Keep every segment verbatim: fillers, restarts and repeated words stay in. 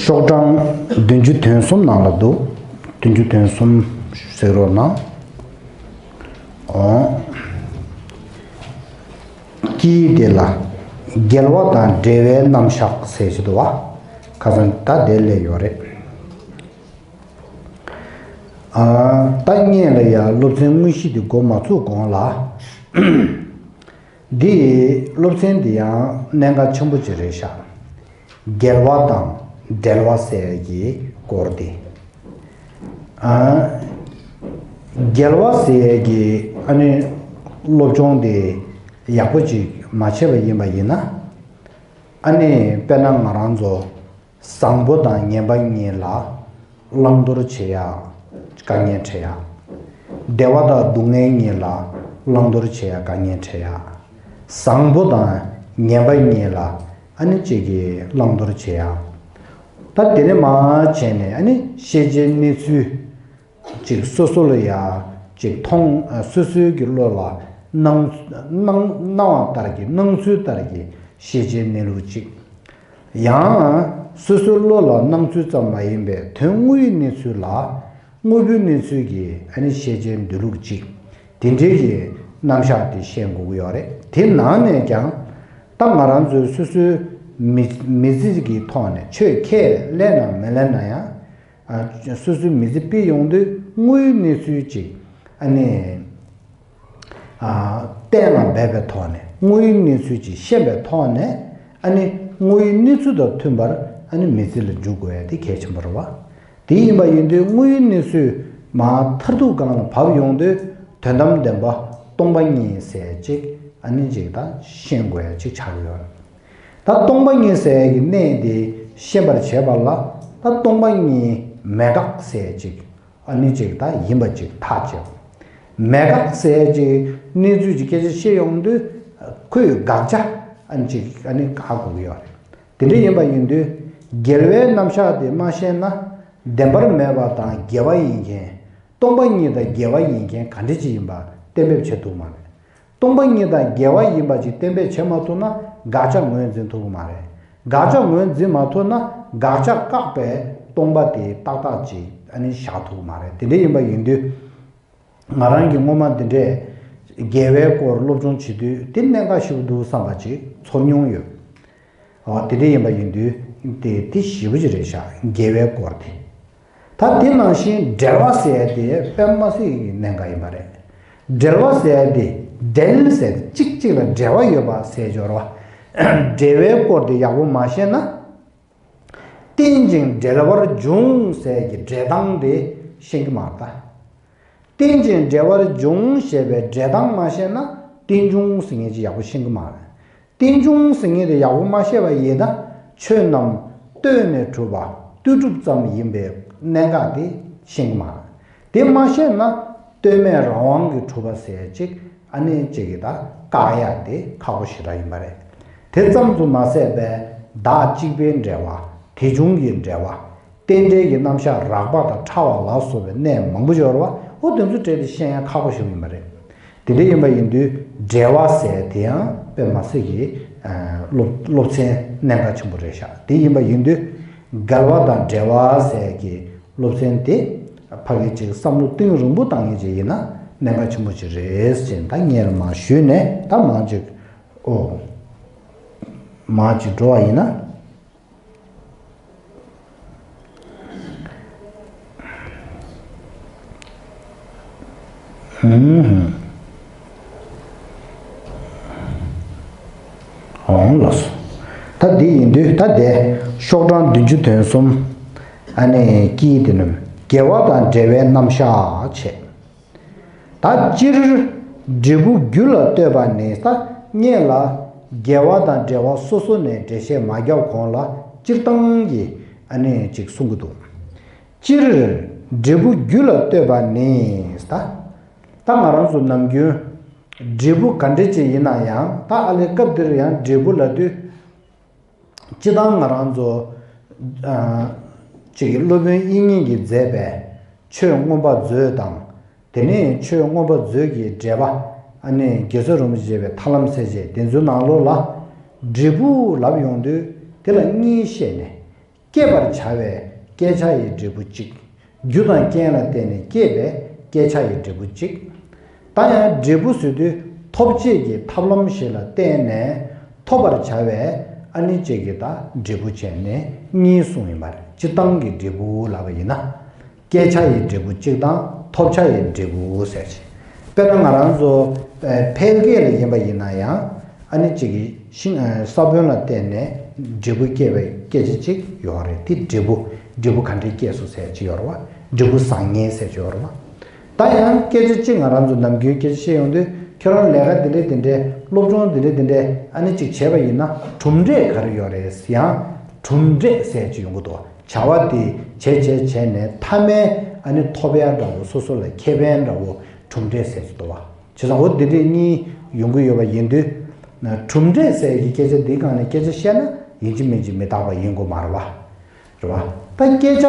ཤོག་གྲངས་བདུན་ཅུ་དོན་གསུམ་ནང་ལ་འདུག་བདུན་ཅུ་དོན་གསུམ་གཟིགས་རོགས་གནང་། འོ། དཀྱིལ་དེ་ལ་རྒྱལ་བ་དང་འབྲེལ་བའི་རྣམ་གཞག་ཟེར་གྱི་འདུག་བ། ཁ་སང་ད་དེ་སླེབས་ཡོད་རེད། ཨ། ད་སྔོན་ལ་ཡང་སློབ་ཚན་དངོས་གཞི་དེ་འགོ་མ་ཚུགས་གོང་ལ། འདི་སློབ་ཚན་འདི་ཡང་གནད་འགག་ཆེན་པོ་ཅིག་རེད་ཤག་རྒྱལ་བ་དང་འབྲེལ་བ་ཟེར་གྱི་སྐོར་དེ། ཨ། རྒྱལ་བ་ཟེར་གྱི་ཨ་ནི་སློབ་སྦྱོང་དེ་ཡག་པོ་ཅིག་མ་བྱས་པ་ཡིན་པ་ཡིན་ན། ཨ་ནི་དཔེར་ན་ང་རང་ཚོ་བཟང་པོ་དང་ངན་པ་གཉིས་ལ་བླང་དོར་བྱེད་ཡ་དཀའ་ངལ་འཕྲད་ཡ། བདེ་བ་དང་སྡུག་བསྔལ་གཉིས་ལ་བླང་དོར་བྱེད་ཡ་དཀའ་ངལ་འཕྲད་ཡ། བཟང་པོ་དང་ངན་པ་གཉིས་ལ་ཨ་ནི་གཅིག་གིས་བླང་དོར་བྱེད་ཡ། ད་དེ་ནས་མར་བྱས་ནས་ཨ་ནི་ཤེས་བྱའི་གནས་ཚུལ། ཅིག་སོ་སོ་ལ་ཡ་ཅིག་མཐོང་། སོ་སོའི་གི་བློ་ལ་སྣང་སྣང་སྣང་བ་ལྟར་གྱི་སྣང་ཚུལ་ལྟར་གྱི་ཤེས་བྱའི་གནས་ལུགས་ཅིག་ཡང་སོ་སོའི་བློ་ལ་སྣང་ཚུལ་ཙམ་མ་ཡིན་པའི་དོན་དངོས་ཡོད་གནས་ཚུལ་ལ་དངོས་པོའི་གནས་ཚུལ་གྱི་ཨ་ནི་ཤེས་བྱའི་འདུས་ལུགས་ཅིག་དེ་འདྲའི་གི་རྣམ་གཞག་དེ་ཤེས་དགོས་ཀྱི་ཡོད་རེད། དེ་ནང་ནས་ཀྱང་ད་ང་རང་ཚོའི་སོ་སོའི་མི་མི་ཚེ་གི་ཐོག་ནས་ཆོས་ཁས་ལེན་ན་མི་ལེན་ན་ཡང་། ཨ། སོ་སོའི་མི་ཚེ་སྤེལ་ཡོང་དུས་དངོས་ཡོད་གནས་ཚུལ་ཅིག་ཨ་ནི། ཨ། གཏན་ལ་འབེབས་པའི་ཐོག་ནས་དངོས་ཡོད་གནས་ཚུལ་ཅིག་ཤེས་པའི་ཐོག་ནས་ཨ་ནི་དངོས་ཡོད་གནས་ཚུལ་དང་མཐུན་པར་ཨ་ནི་མི་ཚེ་ལ་འཇུག་དགོས་ཡ་དེ་གལ་ཆེན་པོ་རེད་བ། དེ་ཡིན་པ་ཡིན་དུས་དངོས་ཡོད་གནས་ཚུལ་མར་མཐར་ཐུག་སྒང་ལ་བབས་ཡོང་དུས་དོན་དམ་བདེན་པ་སྟོང་པ་ཉིད་ཟེར་ཅིག་ཨ་ནི་ཅིག་ད་ཤེས་དགོས་ཡ་ཅིག་ཆགས་ཀྱི་ཡོད་རེད། ད་སྟོང་པ་ཉིད་ཟེར་ཡ་གི་གནད་དེ་ཤེས་པར་བྱེད་པ་ལ་ད་སྟོང་པ་ཉིད་མེད་དགག་ཟེར་ཅིག་ཨ་ནི་ཅིག་ད་ཡིན་པ་ཅིག་ཐག་བཅད། མེད་དགག་ཟེར་ཅིག་གནས་ཚུལ་གྱི་སྐད་ཆ་བཤད་ཡོང་དུས་ཁོའི་དགག་བྱ་ཨ་ནི་ཅིག་ཨ་ནི་བཀག་དགོས་ཀྱི་ཡོད་རེད། དེ་འདྲ་ཡིན་པ་ཡིན་དུས་རྒྱལ་བའི་རྣམ་གཞག་དེ་མ་ཤེས་ན་བདེན་པར་མེད་པ་དང་དགེ་བ་ཡིན་མཁན། སྟོང་པ་ཉིད་དང་དགེ་བ་ཡིན་མཁན་ག་འདྲ་ཅིག་ཡིན་པ་གཏན་འབེབས་བྱེད་ཐུབ་མ་རེད། སྟོང་པ་ཉིད་དང་དགེ་བ་ཡིན་པ་ཅིག་གཏན་འབེབས་བྱེད་མ་ཐུབ་ན་དགག་བྱ་ངོས་འཛིན་ཐུབ་ཀྱི་མ་རེད། དགག་བྱ་ངོས་འཛིན་མ་ཐུབ་ན་དགག་བྱ་བཀག་པའི་སྟོང་པ་དེ་ཏག་ཏག་ཅིག་ཨ་ནི་བཞག་ཐུབ་ཀྱི་མ་རེད། དེ་འདྲ་ཡིན་པ་ཡིན་དུས་ང་རང་གིས་སྔོན་མ་འདི་འདྲས་རྒྱལ་བའི་སྐོར་སློབ་སྦྱོང་བྱེད་དུས་དེ་གནད་འགག་ཞེ་པོ་འདུག་བསམ་པ་ཅིག་ཚོར་མྱོང་ཡོད། འོ་དེ་འདྲ་ཡིན་པ་ཡིན་དུས་དེ་དེ་ཞེ་པོ་ཅིག་རེད་ཤག་རྒྱལ་བའི་སྐོར་དེ། ད་དེ་ནང་བཞིན་འབྲེལ་བ་ཟེར་ཡ་དེ་དཔེ་མ་སྲིད་ཀྱི་གནད་འགག་ཡིན་པ་རེད། འབྲེལ་བ་ཟེར་ཡ་དེ་འབྲེལ་ཟེར་གཅིག་གཅིག་ལ་འབྲེལ་བ་ཡོད་པ་ཟེར་སྦྱོར་བ། འབྲེལ་བའི་སྐོར་དེ་ཡག་པོ་མ་ཤེས་ན། རྟེན་ཅིང་འབྲེལ་བར་འབྱུང་ཟེར་གྱི་འབྲེལ་སྟངས་དེ་ཤེས་ཀྱི་མ་རེད་ད། རྟེན་ཅིང་འབྲེལ་བར་འབྱུང་ཞེས་པའི་འབྲེལ་སྟངས་མ་ཤེས་ན་རྟེན་འབྱུང་ཟེར་མཁན་ཅིག་ཡག་པོ་ཤེས་ཀྱི་མ་རེད། རྟེན་འབྱུང་ཟེར་མཁན་དེ་ཡག་པོ་མ་ཤེས་པ་ཡིན་ན་ཆོས་རྣམས་ལྟོས་ནས་གྲུབ་པ་ལྟོས་གྲུབ་ཙམ་ཡིན་པའི་གནད་འགག་དེ་ཤེས་ཀྱི་མ་རེད། དེ་མ་ཤེས་ན་ལྟོས་མེད་རང་དབང་གིས་གྲུབ་པ་ཟེར་ཅིག་ཨ་ནི་གཅིག་གིས་ད་བཀག་ཡ་དེ་ཁག་པོ་ཞེ་དྲག་ཡིན་པ་རེད། དེ་ཙམ་དུ་མ་ཟད་པའི་བདག་གཅིག་པའི་འབྲེལ་བ། དེ་བྱུང་གི་འབྲེལ་བ། རྟེན་འབྲེལ་གྱི་རྣམ་གཞག་རགས་པ་དང་ཕྲ་བ་ལ་སོགས་པའི་གནད་མང་པོ་ཡོད་རེད་བ། འོ་དེ་ཚོ་བྲལ་ཏེ་ཤེས་ཡ་ཁག་པོ་ཞིག་ཡིན་པ་རེད། དེ་འདྲ་ཡིན་པ་ཡིན་དུས་འབྲེལ་བ་ཟེར་དེ་ཡང་དཔེ་མ་སྲིད་ཀྱི་སློབ་སློབ་ཚན་གནད་འགག་ཆེན་པོ་རེད་ཤག་དེ་ཡིན་པ་ཡིན་དུས་འགལ་བ་དང་འབྲེལ་བ་ཟེར་གྱི་སློབ་ཚན་དེ་ཕ་གི་ཅིག་བསམ་བློ་གཏིང་རིང་པོ་བཏང་ཡིན་ཅིག་ཡིན་ན་གནད་འགག་ཆེན་པོ་ཅིག་རེད་ཅེས་ད་སྔོན་ལ་མར་ཞུས་ནས་ད་མར་ཅིག་ཨོ། མར་ཅིག་འགྲོ་བ་ཡིན་ན། འོང་ལགས་སོ། ད་འདི་ཡིན་དུས་ད་དེ་ཤོག་གྲངས་བདུན་ཅུ་དོན་གསུམ། ཨ་ནི་དཀྱིལ་དེ་ནི་དགེ་བ་དང་འབྲེལ་བའི་རྣམ་གཞག་བྱས། ད་སྤྱིར་འབྲས་བུ་རྒྱུ་ལ་ལྟོས་པ་ནི་ད་སྔོན་ལ་དགེ་བ་དང་འབྲེལ་བ་སོ་སོ་ནས་འགྲེལ་བཤད་མ་བརྒྱབ་གོང་ལ་སྤྱིར་བཏང་གི་ཨ་ནི་ཅིག་གསུང་གི་འདུག་སྤྱིར་འབྲས་བུ་རྒྱུ་ལ་ལྟོས་པ་ནི་ད་ད་ང་རང་ཚོ་ནམ་རྒྱུན་འབྲས་བུ་ག་འདྲ་ཅིག་ཡིན་ན་ཡང་ད་ཨ་ལས་སྐབས་འདིར་ཡང་འབྲས་བུ་ལབ་དུས། སྤྱིར་བཏང་ང་རང་ཚོ་ཨ་ཅིག་གི་སློབ་དཔོན་དབྱིག་གཉེན་གྱིས་མཛད་པའི་ཆོས་མངོན་པ་མཛོད་དང་། དེ་ནས་ཆོས་མངོན་པ་མཛོད་ཀྱི་འགྲེལ་པ་ཨ་ནི་རྒྱལ་སྲས་རིན་པོ་ཆེས་མཛད་པའི་ཐར་ལམ་གསལ་བྱེད་དེ་ཚོའི་ནང་ལོགས་ལ་འབྲས་བུ་ལབ་ཡོང་དུས་དེ་ལ་གཉིས་བཤད་ནས། སྐྱེད་པར་བྱ་བའི་སྐྱེད་བྱ་ཡི་འབྲས་བུ་གཅིག་རྒྱུ་དང་རྐྱེན་ལ་བརྟེན་ནས་སྐྱེས་པའི་སྐྱེད་བྱ་ཡི་འབྲས་བུ་གཅིག་ད་ཡང་འབྲས་བུ་ཟེར་དུས་ཐོབ་བྱེད་ཀྱི་ཐབས་ལམ་ཞིག་ལ་བརྟེན་ནས་ཐོབ་པར་བྱ་བའི་ཨ་ནི་གཅིག་གི་ད་འབྲས་བུ་བྱས་ནས་གཉིས་གསུངས་ཡིན་པ་རེད། སྤྱིར་བཏང་གི་འབྲས་བུ་ལབ་པ་ཡིན་ན། སྐྱེད་བྱ་ཡི་འབྲས་བུ་གཅིག་དང་ཐོབ་བྱ་ཡི་འབྲས་བུ་ཟེར་ཅིང་། དཔེར་ན་ང་རང་ཚོ་ཨ་འཕེལ་རྒྱས་ལ་ཡིན་པ་ཡིན་ན་ཡང་ཨ་ནི་གཅིག་གི་ཤིང་ཨ་ས་བོན་ལ་བརྟེན་ནས་འབྲས་བུ་སྐྱེ་བའི་སྐད་ཆ་གཅིག་ཡོད་རེད། དེ་འབྲས་བུ་འབྲས་བུ་ག་འདྲས་སྐྱེས་སོང་ཟེར་གཅིག་ཡོད་རེད་བ། འབྲས་བུ་བཟང་ངན་ཟེར་གཅིག་ཡོད་རེད་བ། ད་ཡང་སྐད་ཆ་གཅིག་ང་རང་ཚོ་ནམ་རྒྱུན་སྐད་ཆ་བཤད་ཡོང་དུས་ཁྱོད་རང་ལས་ཀ་འདི་འདྲས་འདི་འདྲས་སློབ་སྦྱོང་འདི་འདྲས་འདི་འདྲས་ཨ་ནི་གཅིག་བྱས་པ་ཡིན་ན་གྲུབ་འབྲས་ག་རེ་ཡོད་རེད། ཡང་གྲུབ་འབྲས་ཟེར་གཅིག་ཡོང་གི་འདུག་བྱ་བ་དེ་བྱས་བྱས་བྱས་ནས་མཐའ་མའི་ཨ་ནི་ཐོབ་ཡ་འདྲ་བོ་སོ་སོ་ལ་ཁེ་ཕན་འདྲ་བོ་གྲུབ་འབྲས་ཟེར་གྱི་འདུག་བ། བྱས་ཙང་འོ་འདི་འདྲས་གཉིས་ཡོང་གི་ཡོད་པ་ཡིན་དུས། གྲུབ་འབྲས་ཟེར་གྱི་སྐད་ཆ་འདིའི་སྒང་ནས་སྐད་ཆ་བཤད་ན་ཡིན་གཅིག་མིན་གཅིག་མི་རྟག་པ་ཡིན་དགོས་མ་རེད་བ། རེད་བ། ད་སྐད་ཆ་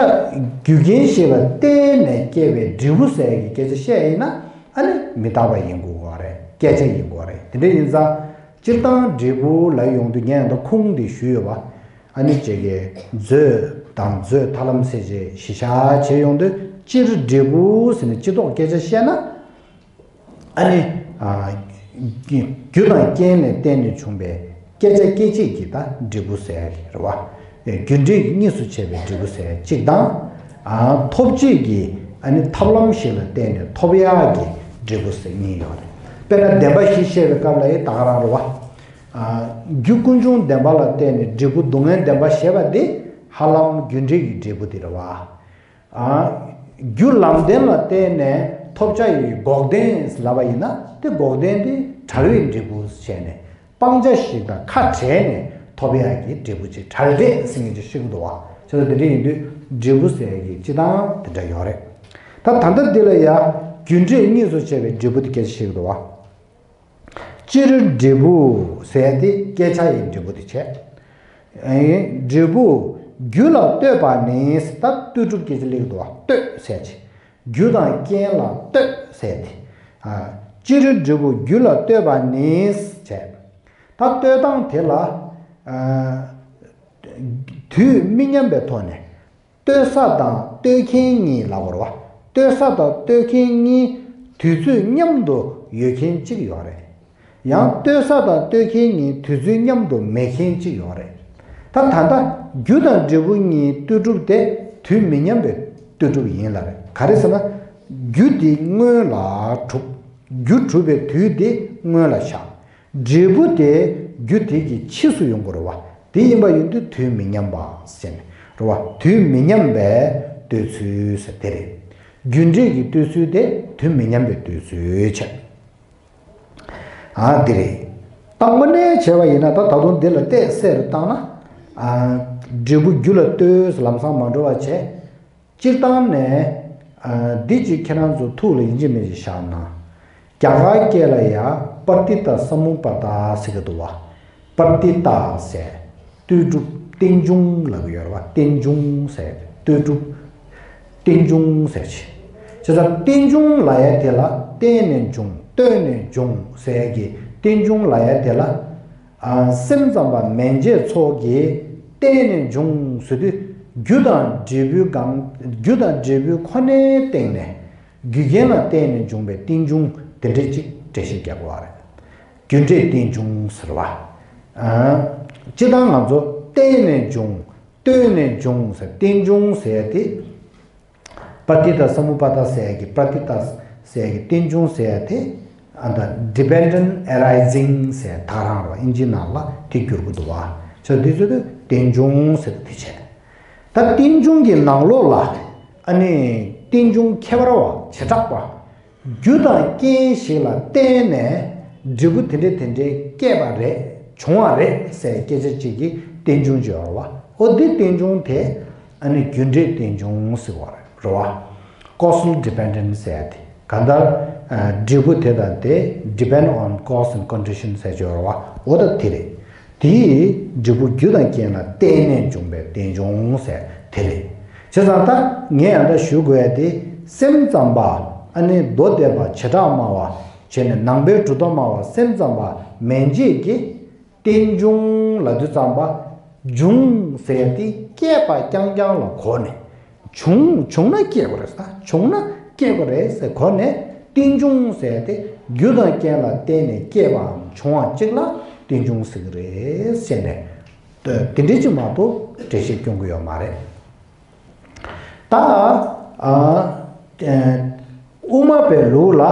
རྒྱུ་རྐྱེན་ཞིག་ལ་བརྟེན་ནས་སྐྱེ་བའི་འབྲས་བུ་ཟེར་གྱི་སྐད་ཆ་བཤད་ཡིན་ན་ཨ་ནི་མི་རྟག་པ་ཡིན་དགོས་བ་རེད། སྐད་ཆ་ཡིན་དགོས་བ་རེད། དེ་འདྲས་ཡིན་ཙང་སྤྱིར་བཏང་འབྲས་བུ་ལ་ཡོང་དུས་ངས་ཡང་ད་ཁུངས་འདི་ཞུས་ཡོད་བ། ཨ་ནི་ཅིག་གི་མཛོད་དང་མཛོད་ཐར་ལམ་ཟེར་བྱས་གཞི་བཞག་བྱས་ཡོང་དུས་སྤྱིར་འབྲས་བུ་ཟེར་ནས་སྤྱི་ལྡོག་སྐད་ཆ་བཤད་ན། ཨ་ནི། ཨ། རྒྱུ་དང་རྐྱེན་ལ་བརྟེན་ནས་བྱུང་བའི་སྐད་ཆ་སྐད་ཅིག་གི་ད་འབྲས་བུ་ཟེར་རེད་བ། རྒྱུ་འབྲས་གཉིས་སུ་ཕྱེ་བའི་འབྲས་བུ་ཟེར་གཅིག་དང་། ཨ། ཐོབ་བྱེད་ཀྱི་ཨ་ནི་ཐབས་ལམ་ཞིག་ལ་བརྟེན་ནས་ཐོབ་ཡག་གི་འབྲས་བུ་ཟེར་གཉིས་ཡོད་རེད། དཔེར་ན་བདེན་པ་བཞི་བཤད་པའི་སྐབས་ལ་ཡི་ད་ག་རང་རེད་བ། ཨ། རྒྱུ་ཀུན་འབྱུང་བདེན་པ་ལ་བརྟེན་ནས་འབྲས་བུ་སྡུག་བསྔལ་བདེན་པ་བཞེས་པ་དེ་ཧ་ལམ་རྒྱུ་འབྲས་ཀྱི་འབྲས་བུ་དེ་རེད་བ། ཨ། རྒྱུ་ལམ་བདེན་ལ་བརྟེན་ནས་ཐོབ་བྱ་ཡི་འགོག་བདེན་ལབ་པ་ཡིན་ན་དེ་འགོག་བདེན་དེ་བྲལ་བའི་འབྲས་བུ་བྱས་ནས་སྤང་བྱ་ཞིག་དང་ཁ་བྲལ་ནས་ཐོབ་ཡག་གི་འབྲས་བུ་ཅིག་བྲལ་འབྲས་ཟེར་མཁན་ཅིག་ཤེས་ཀྱི་འདུག་བ། བྱས་ཙང་དེ་འདྲ་ཡིན་དུས་འབྲས་བུ་ཟེར་ཡག་གི་སྤྱི་དང་དེ་འདྲ་ཡོད་རེད། ད་ད་ལྟ་འདི་ལ་ཡ་རྒྱུ་འབྲས་གཉིས་སུ་ཕྱེ་བའི་འབྲས་བུ་དེ་སྐད་ཆ་ཤེས་ཀྱི་འདུག་བ། སྤྱིར་འབྲས་བུ་ཟེར་ཏེ་སྐད་ཆ་ཡི་འབྲས་བུ་དེ་བྱས། ཨེ། འབྲས་བུ་རྒྱུ་ལ་ལྟོས་པ་ནི་ད་ལྟོས་གྲུབ་སྐད་ཆ་ལེགས་འདུག་བ། ལྟོས་ཟེར་ཅིག་རྒྱུ་དང་རྐྱེན་ལ་ལྟོས་ཟེར་ཏེ། ཨ། སྤྱིར་འབྲས་བུ་རྒྱུ་ལ་ལྟོས་པ་ནི་བྱས། ད་ལྟོས་སྟངས་དེ་ལ། ཨ། དུས་མི་མཉམ་པའི་ཐོག་ནས། ལྟོས་ས་དང་ལྟོས་མཁན་གཉིས་ལབ་དགོས་རེད་བ། ལྟོས་ས་དང་ལྟོས་མཁན་གཉིས་དུས་ཚོད་མཉམ་དུ་ཡོད་མཁན་གཅིག་ཡོད་རེད། ཡང་ལྟོས་ས་དང་ལྟོས་མཁན་གཉིས་དུས་ཚོད་མཉམ་དུ་མེད་མཁན་གཅིག་ཡོད་རེད། ད་ད་ལྟ་རྒྱུ་དང་འབྲས་བུ་གཉིས་ལྟོས་གྲུབ་དེ་དུས་མི་མཉམ་པའི་ལྟོས་གྲུབ་ཡིན་ལ་རེད། ག་རེ་ཟེར་ན། རྒྱུ་དེ་སྔོན་ལ་གྲུབ། རྒྱུ་གྲུབ་པའི་དུས་དེ་སྔོན་ལ་བཞག་འབྲས་བུ་དེ་རྒྱུ་དེ་གི་ཕྱིས་སུ་ཡོང་དགོས་རེད་བ། དེ་ཡིན་པ་ཡིན་དུས་དུས་མི་མཉམ་པ་ཟེར་ནས་རེད་བ། དུས་མི་མཉམ་པའི་ལྟོས་ཚུལ་ཟེར་དེ་རེད། རྒྱུ་འབྲས་ཀྱི་ལྟོས་ཚུལ་དེ་དུས་མི་མཉམ་པའི་ལྟོས་ཚུལ་བྱས། ཨ། དེ་རེད། ད་དངོས་གནས་བྱས་པ་ཡིན་ན་ད་ད་དུང་འདི་ལ་བལྟས་གསལ་རུ་བཏང་ན། ཨ། འབྲས་བུ་རྒྱུ་ལ་ལྟོས་ལམ་སང་མ་འགྲོ་བ་བྱས། སྤྱིར་བཏང་ནས། ཨ། འདི་གཅིག་ཁྱེད་རང་ཚོ་ཐུགས་ལ་ཡིན་གཅིག་མིན་གཅིག་བཞག་ན། རྒྱ་གར་སྐད་ལ་ཡང་པྲ་ཏི་ཏ་སམུ་པ་ཏ་ཟེར་གྱི་འདུག་བ། པྲ་ཏི་ཏ་ཟེར། ལྟོས་གྲུབ་རྟེན་འབྱུང་ལབ་ཀྱི་ཡོད་རེད་བ། རྟེན་འབྱུང་ཟེར། ལྟོས་གྲུབ་རྟེན་འབྱུང་ཟེར་ཅིག་བྱས་ཙང་རྟེན་འབྱུང་ལབ་ཡ་དེ་ལ་བརྟེན་ནས་འབྱུང་ལྟོས་ནས་འབྱུང་ཟེར་གྱི་རྟེན་འབྱུང་ལབ་ཡ་དེ་ལ། ཨ། སེམས་ཙམ་པ་མན་ཆད་ཚོགས་ཀྱིས་བརྟེན་ནས་འབྱུང་ཟེར་དུས་རྒྱུ་དང་འབྲས་བུའི་སྒང་རྒྱུ་དང་འབྲས་བུ་ཁོ་ནའི་སྟེང་ནས་རྒྱུ་རྐྱེན་ལ་བརྟེན་ནས་འབྱུང་བའི་རྟེན་འབྱུང་དེ་འདྲ་ཅིག་འགྲེལ་བཤད་རྒྱག་དགོས་པ་རེད། རྒྱུ་འབྲས་རྟེན་འབྱུང་ཟེར་བ། ཨ། སྤྱིར་བཏང་ང་ཚོ་བརྟེན་ནས་འབྱུང་ལྟོས་ནས་འབྱུང་ཟེར་རྟེན་འབྱུང་ཟེར་ཏེ། པྲ་ཏི་ཏ་སམུ་པ་ཏ་ཟེར་ཡ་གི་པྲ་ཏི་ཏ་ཟེར་ཡ་གི་རྟེན་འབྱུང་ཟེར་ཡ་དེ། ཨ། ད་dependent arising ཟེར་ད་རང་ར་ཨིན་ཇི་ནང་ལ་དེ་བསྒྱུར་གི་འདུག་བ། བྱས་ཙང་འདི་ཚོ་དེ་རྟེན་འབྱུང་ཟེར་དེ་བྱས། ད་རྟེན་འབྱུང་གི་ནང་ལོགས་ལ་ཨ་ནི་རྟེན་འབྱུང་ཁྱད་པར་བ་བྱེ་བྲག་པ། རྒྱུ་དང་རྐྱེན་ཞིག་ལ་བརྟེན་ནས་འབྲས་བུ་དེ་འདྲས་དེ་འདྲས་སྐྱེས་པ་རེད་བྱུང་བ་རེད་ཟེར་སྐད་ཆ་གཅིག་གིས་རྟེན་འབྱུང་བརྗོད་པ་རེད་བ། འོ་དེ་རྟེན་འབྱུང་དེ་ཨ་ནི་རྒྱུ་འབྲས་རྟེན་འབྱུང་ཟེར་བ་རེད་བ། causal dependent ཟེར་ཡ་དེ་གང་ལྟར། ཨ། འབྲས་བུ་དེ་དང་དེ་depend on cause and condition ཟེར་བརྗོད་པ་འོ་ད་དེ་རེད། དེའི་འབྲས་བུ་རྒྱུ་དང་རྐྱེན་ལ་བརྟེན་ནས་འབྱུང་བའི་རྟེན་འབྱུང་ཟེར་དེ་རེད། བྱས་ཙང་ད་ངས་ཡང་ད་ཞུ་དགོས་ཡ་དེ་སེམས་ཙམ་པ་ཨ་ནི་མདོ་སྡེ་པ་བྱེ་བྲག་སྨྲ་བ་བྱས་ནས་ནང་པའི་གྲུབ་མཐའ་སྨྲ་བ་སེམས་ཙམ་པ་མན་ཆད་ཀྱིས་རྟེན་འབྱུང་ལབ་དུས་ཙམ་པ། འབྱུང་ཟེར་ཡ་དེ་སྐྱེས་པ་རྐྱང་རྐྱང་ལ་གོ་ནས། བྱུང་བྱུང་ན་སྐྱེ་དགོས་རེད་ཟེར། བྱུང་ན་སྐྱེ་དགོས་རེད་ཟེར་གོ་ནས། རྟེན་འབྱུང་ཟེར་ཡ་དེ་རྒྱུ་དང་རྐྱེན་ལ་བརྟེན་ནས་སྐྱེས་པའམ་བྱུང་བ་གཅིག་ལ་རྟེན་འབྱུང་ཟེར་གྱི་རེད་ཟེར་ནས། དེ་འདྲ་གཅིག་མ་གཏོགས་འགྲེལ་བཤད་སྐྱོན་གྱི་ཡོད་མ་རེད། ད་ཨ་དབུ་མ་པའི་ལུགས་ལ་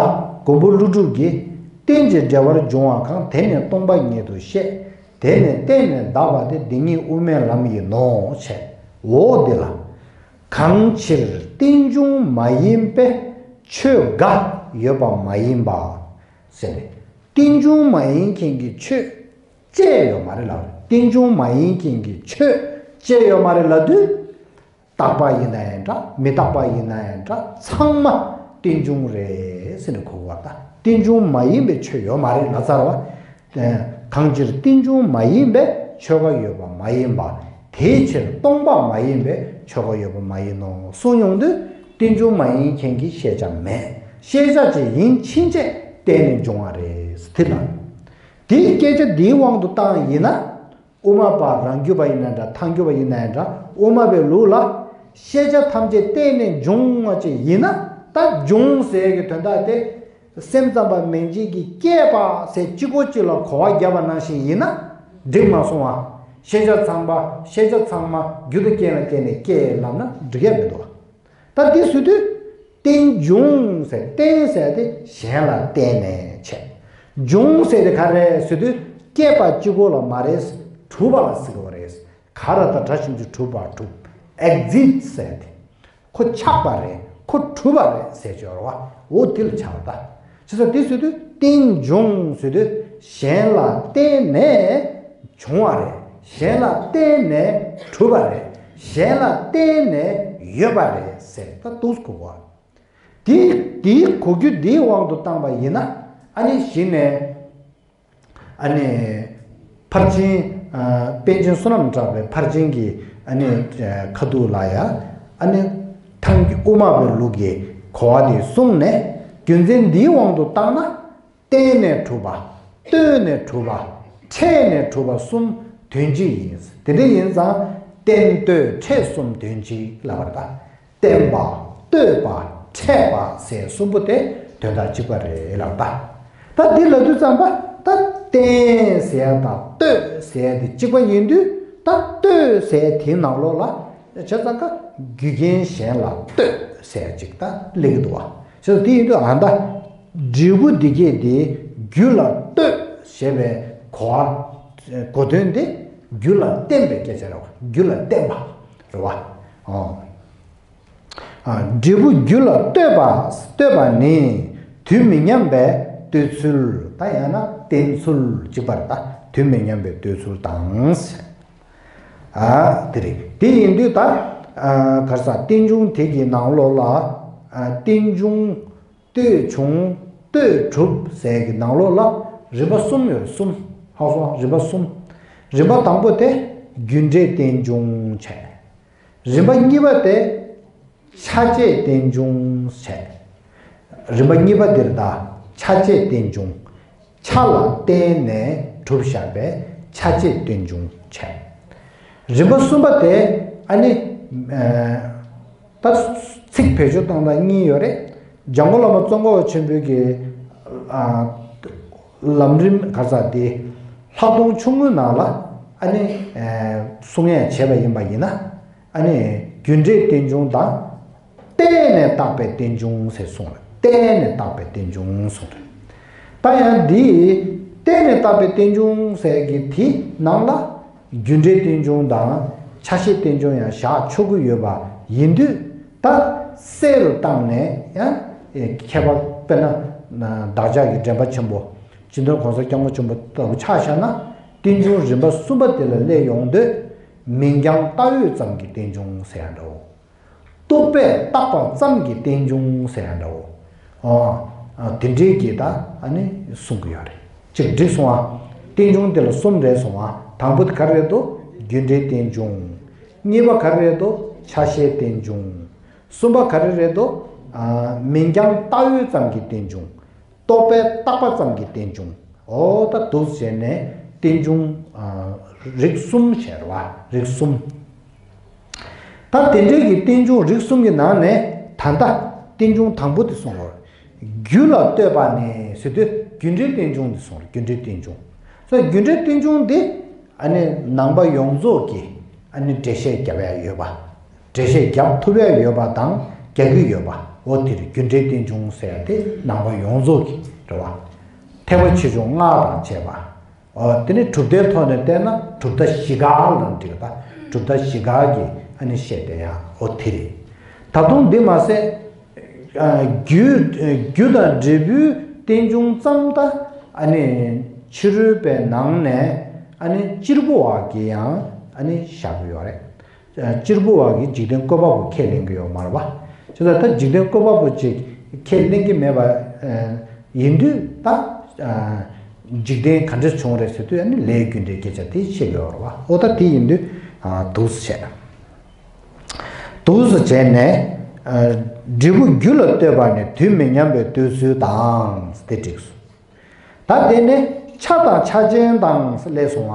མགོན་པོ་ཀླུ་སྒྲུབ་ཀྱིས། རྟེན་ཅིང་འབྲེལ་བར་འབྱུང་བ་གང་། དེ་ནི་སྟོང་པ་ཉིད་དུ་བཤད། དེ་ནི་བརྟེན་ནས་གདགས་པ་སྟེ། འདི་ཉིད་དབུ་མའི་ལམ་ཡིན་ནོ། བྱས། འོ་འདི་ལ། གང་ཕྱིར་རྟེན་འབྱུང་མ་ཡིན་པའི་ཆོས་འགའ་ཡོད་པ་མ་ཡིན་པ། ཟེར་ནས། རྟེན་འབྱུང་མ་ཡིན་མཁན་གྱི་ཆོས་བཅས་ཡོད་མ་རེད་ལབ་རེད། རྟེན་འབྱུང་མ་ཡིན་མཁན་གྱི་ཆོས་བཅས་ཡོད་མ་རེད་ལབ་དུས། རྟག་པ་ཡིན་ན་ཡང་འདྲ། མི་རྟག་པ་ཡིན་ན་ཡང་འདྲ། ཚང་མ་རྟེན་འབྱུང་རེད་ཟེར་ནས་གོ་དགོས་པ་དང་། རྟེན་འབྱུང་མ་ཡིན་པའི་ཆོས་ཡོད་མ་རེད་ལབ་ཚར་བ། གང་ཕྱིར་རྟེན་འབྱུང་མ་ཡིན་པའི་ཆོས་འགའ་ཡོད་པ་མ་ཡིན་པ། དེའི་ཕྱིར་སྟོང་པ་མ་ཡིན་པའི་ཆོས་འགའ་ཡོད་པ་མ་ཡིན་ནོ་གསུངས་ཡོང་དུས། རྟེན་འབྱུང་མ་ཡིན་མཁན་གྱི་ཤེས་བྱ་མེད། ཤེས་བྱ་ཅིག་ཡིན་ཕྱིན་ཆད་བརྟེན་ནས་འབྱུང་བ་རེད་དེ་ལ། དེའི་སྐད་ཆ་འདིའི་དབང་དུ་བཏང་ཡིན་ན། དབུ་མ་པ་རང་རྒྱུད་པ་ཡིན་ན་འདྲ། ཐལ་འགྱུར་བ་ཡིན་ན་ཡང་འདྲ། དབུ་མ་པའི་ལུགས་ལ། ཤེས་བྱ་ཐམས་ཅད་བརྟེན་ནས་འབྱུང་བ་ཅིག་ཡིན་ན། ད་འབྱུང་ཟེར་གྱི་དོན་དག་དེ། སེམས་ཙམ་པ་མན་ཆད་ཀྱིས་སྐྱེས་པ་ཟེར་གཅིག་པོ་གཅིག་ལ་གོ་བ་བརྒྱབ་པ་ནང་བཞིན་ཡིན་ན་འགྲིག་མ་སོང་བ། ཤེས་བྱ་ཚང་པ། ཤེས་བྱ་ཚང་མ་རྒྱུ་དང་རྐྱེན་ལ་བརྟེན་ནས་སྐྱེས་ལབ་ན་འགྲིག་ཡ་མི་འདུག་ད་འདི་ཟེར་དུས། རྟེན་འབྱུང་ཟེར། རྟེན་ཟེར་དེ་གཞན་ལ་བརྟེན་ནས་བྱས། འབྱུང་ཟེར་དེ་ག་རེ་ཟེར་དུས། སྐྱེས་པ་གཅིག་པོ་ལ་མ་རེད། གྲུབ་པ་ལ་ཟེར་གྱི་རེད། ག་རེ་ད་གྲ་བཞིན་དུ་གྲུབ་པ་གྲུབ། ཨེག་ཛིས་ཊི་ཟེར་དེ། ཁོ་ཆགས་པ་རེད། ཁོ་གྲུབ་པ་རེད་ཟེར་གྱི་ཡོད་རེད་བ། འོ་དེ་ལ་ཆགས་པ་ད། བྱས་ཙང་དེ་ཟེར་དུས། རྟེན་འབྱུང་ཟེར་དུས། གཞན་ལ་བརྟེན་ནས་བྱུང་བ་རེད། གཞན་ལ་བརྟེན་ནས་གྲུབ་པ་རེད། གཞན་ལ་བརྟེན་ནས་ཡོད་པ་རེད་ཟེར། ད་འདུག་གོ་བ། དེ་དེའི་གོ་རྒྱུ་འདིའི་དབང་དུ་བཏང་པ་ཡིན་ན། ཨ་ནི་གཞི་ནས། ཨ་ནི་ཕར་ཕྱིན། ཨ། པཎ་ཆེན་བསོད་ནམས་གྲགས་པའི་ཕར་ཕྱིན་གྱི། ཨ་ནི་ཁ་ཐུག་ལ་ཡ། ཨ་ནི་ཐལ་འགྱུར་དབུ་མ་པའི་ལུགས་ཀྱི་གོ་བ་དེ་གསུངས་ནས། རྒྱུ་མཚན་འདིའི་དབང་དུ་བཏང་ན། བརྟེན་ནས་གྲུབ་པ། ལྟོས་ནས་གྲུབ་པ། ཕྲད་ནས་གྲུབ་པ་གསུམ་དོན་གཅིག་ཡིན། དེ་འདྲ་ཡིན་ཙང་། བརྟེན་ལྟོས་ཕྲད་གསུམ་དོན་གཅིག་ལབ་པ་རེད་ད། བརྟེན་པ། ལྟོས་པ། ཕྲད་པ་ཟེར་གསུམ་པོ་དེ་དོན་དག་གཅིག་པ་རེད་ལབ་ད། ད་འདི་ལབ་དུས་ཙམ་པ། ད་བརྟེན་ཟེར་ཡ་དང་ལྟོས་ཟེར་ཡ་དེ་གཅིག་པ་ཡིན་དུས། ད་ལྟོས་ཟེར་དེའི་ནང་ལོགས་ལ། བྱས་ཙང་ཀ། རྒྱུ་རྐྱེན་གཞན་ལ་ལྟོས་ཟེར་ཡ་གཅིག་ད་སླེབས་ཀྱི་འདུག་བ། བྱས་ཙང་དེ་ཡིན་དུས། ཨ། ད་འབྲས་བུ་འདི་སྐད་དེ། རྒྱུ་ལ་ལྟོས་ཞེས་པའི་གོ་བ། གོ་དོན་དེ་རྒྱུ་ལ་བརྟེན་པའི་སྐད་ཆ་རེད་བ། རྒྱུ་ལ་བརྟེན་པ་རེད་བ། ཨོ། ཨ། འབྲས་བུ་རྒྱུ་ལ་ལྟོས་པ། ལྟོས་པ་ནི་དུས་མི་མཉམ་པའི་ལྟོས་ཚུལ། ད་ཡང་ན་བརྟེན་ཚུལ་གཅིག་པ་རེད་ད། དུས་མི་མཉམ་པའི་ལྟོས་ཚུལ་དང་། ཨ། དེ་རེད། དེ་ཡིན་དུས་ད། ཨ། ག་རེ་ཟ། རྟེན་འབྱུང་དེ་གི་ནང་ལོགས་ལ། ཨ། རྟེན་འབྱུང་། ལྟོས་བྱུང་། ལྟོས་གྲུབ་ཟེར་གྱི་ནང་ལོགས་ལ་རིམ་པ་གསུམ་ཡོད། གསུམ། ཧ་གོ་སོང་། རིམ་པ་གསུམ། རིམ་པ་དང་པོ་དེ་རྒྱུ་འབྲས་རྟེན་འབྱུང་བྱས། རིམ་པ་གཉིས་པ་དེ་ཆ་བྱད་རྟེན་འབྱུང་བྱས། རིམ་པ་གཉིས་པ་འདིར་ད་ཆ་བྱད་རྟེན་འབྱུང་། ཆ་ལ་བརྟེན་ནས་གྲུབ་བཞག་པའི་ཆ་བྱད་རྟེན་འབྱུང་བྱས། རིམ་པ་གསུམ་པ་དེ། ཨ་ནི། ཨ། ད་ཚིག་བེད་སྤྱོད་བཏང་སྟངས་གཉིས་ཡོད་རེད། འཇམ་མགོན་བླ་མ་ཙོང་ཁ་པ་ཆེན་པོའི་གི། ཨ། ལམ་རིམ་ག་རེ་ཟ་དེ། ལྷག་མཐོང་ཆུང་ངུའི་ནང་ལ། ཨ་ནི། ཨ། གསུང་ཡས་བྱས་པ་ཡིན་པ་ཡིན་ན། ཨ་ནི་རྒྱུ་འབྲས་རྟེན་འབྱུང་དང་། བརྟེན་ནས་བཏགས་པའི་རྟེན་འབྱུང་ཟེར་གསུངས་རེད། བརྟེན་ནས་བཏགས་པའི་རྟེན་འབྱུང་གསུངས་རེད། ད་ཡང་འདི་བརྟེན་ནས་བཏགས་པའི་རྟེན་འབྱུང་ཟེར་གྱི་དེ་ནང་ལ། རྒྱུ་འབྲས་རྟེན་འབྱུང་དང་ཆ་ཤས་རྟེན་འབྱུང་ཡང་བཞག་ཆོག་གི་ཡོད་པ་ཡིན་དུས། ད་གསལ་རུ་བཏང་ནས་ཡང་ཁྱད་པར། དཔེར་ན་བདག་ཅག་གི་འདྲེན་པ་ཆེན་པོ། སྤྱི་ནོར་༸གོང་ས་༸སྐྱབས་མགོན་ཆེན་པོ་ལྟ་བུ་ཆ་བཞག་ན། རྟེན་འབྱུང་རིམ་པ་གསུམ་པ་དེ་ལ་སླེབས་ཡོང་དུས། མིང་རྐྱང་བཏགས་ཡོད་ཙམ་གྱི་རྟེན་འབྱུང་ཟེར་ཡ་འདྲ་བོ། རྟོག་པས་བཏགས་པ་ཙམ་གྱི་རྟེན་འབྱུང་ཟེར་ཡ་འདྲ་བོ། ཨ། ཨ། དེ་འདྲའི་གི་ད། ཨ་ནི་གསུང་གི་ཡོད་རེད། གཅིག་འགྲིག་སོང་ཨ། རྟེན་འབྱུང་དེ་ལ་གསུམ་རེད་སོང་ཨ། དང་པོ་དེ་ག་རེ་རེད་དོ། རྒྱུ་འབྲས་རྟེན་འབྱུང་། གཉིས་པ་ག་རེ་རེད་དོ། ཆ་ཤས་རྟེན་འབྱུང་། གསུམ་པ་ག་རེ་རེད་དོ། ཨ། མིང་རྐྱང་བཏགས་ཡོད་ཙམ་གྱི་རྟེན་འབྱུང་། རྟོག་པས་བཏགས་པ་ཙམ་གྱི་རྟེན་འབྱུང་། འོ་ད་འདུག་བྱས་ནས་རྟེན་འབྱུང་། ཨ། རིགས་གསུམ་བྱས་རེད་བ། རིགས་གསུམ། ད་དེ་འདྲའི་གི་རྟེན་འབྱུང་རིགས་གསུམ་གྱི་ནང་ནས་ད་ལྟ་རྟེན་འབྱུང་དང་པོ་དེ་གསུངས་པ། རྒྱུ་ལ་ལྟོས་པ་ནི་ཟེར་དུས་རྒྱུ་འབྲས་རྟེན་འབྱུང་དེ་གསུངས་རེད། རྒྱུ་འབྲས་རྟེན་འབྱུང་། སོ་རྒྱུ་འབྲས་རྟེན་འབྱུང་དེ་ཨ་ནི་ནང་པ་ཡོངས་རྫོགས་ཀྱི་ཨ་ནི་འགྲེལ་བཤད་རྒྱབ་ཡ་ཡོད་པ། འགྲེལ་བཤད་རྒྱབ་ཐུབ་ཡ་ཡོད་པ་དང་རྒྱག་གི་ཡོད་པ། འོ་དེ་རེད། རྒྱུ་འབྲས་རྟེན་འབྱུང་ཟེར་ཡ་དེ་ནང་པ་ཡོངས་རྫོགས་ཀྱི་རེད་བ། ཐེག་པ་ཆེ་ཆུང་སྔགས་དང་བཅས་པ། འོ་དེ་ནི་གྲུབ་མཐའི་ཐོག་ནས་བལྟས་ན་གྲུབ་མཐའ་བཞི་ཀ་ལ་འགྲིག་པ། གྲུབ་མཐའ་བཞི་ཀ་གི་ཨ་ནི་བཤད་བསྡད་ཡ་འོ་དེ་རེད། ད་དུང་འདི་མ་ཟད། རྒྱུ་རྒྱུ་དང་འབྲས་བུའི་རྟེན་འབྱུང་ཙམ་ད་ཨ་ནི་ཕྱི་རོལ་པའི་ནང་ནས་ཨ་ནི་གཅེར་བུ་བ་གིས་ཡང་ཨ་ནི་བཞག་གི་ཡོད་རེད། གཅེར་བུ་བ་གིས་འཇིག་རྟེན་བཀོད་པ་པོ་ཁས་ལེན་གྱི་ཡོད་མ་རེད་པ། བྱས་ཙང་ད་འཇིག་རྟེན་བཀོད་པ་པོ་ཅིག་ཁས་ལེན་གྱི་མེད་པ་ཡིན་དུས་ད་འཇིག་རྟེན་ག་འདྲ་བྱུང་རེད་ཟེར་དུས་ཨ་ནི་ལས་རྒྱུ་འབྲས་སྐད་ཆ་དེ་བཤད་ཀྱི་ཡོད་རེད་པ། འོ་ད་དེ་ཡིན་དུས་འདུག་སེ་བྱས། འདུག་སེ་བྱས་ནས། འབྲས་བུ་རྒྱུ་ལ་ལྟོས་པ་ནི་དུས་མི་མཉམ་པའི་ལྟོས་ཚུལ་དང་དེ་འགྲིགས་སོ། ད་དེ་ནས་ཆ་དང་ཆ་ཅན་དང་ལས་སོང་བ།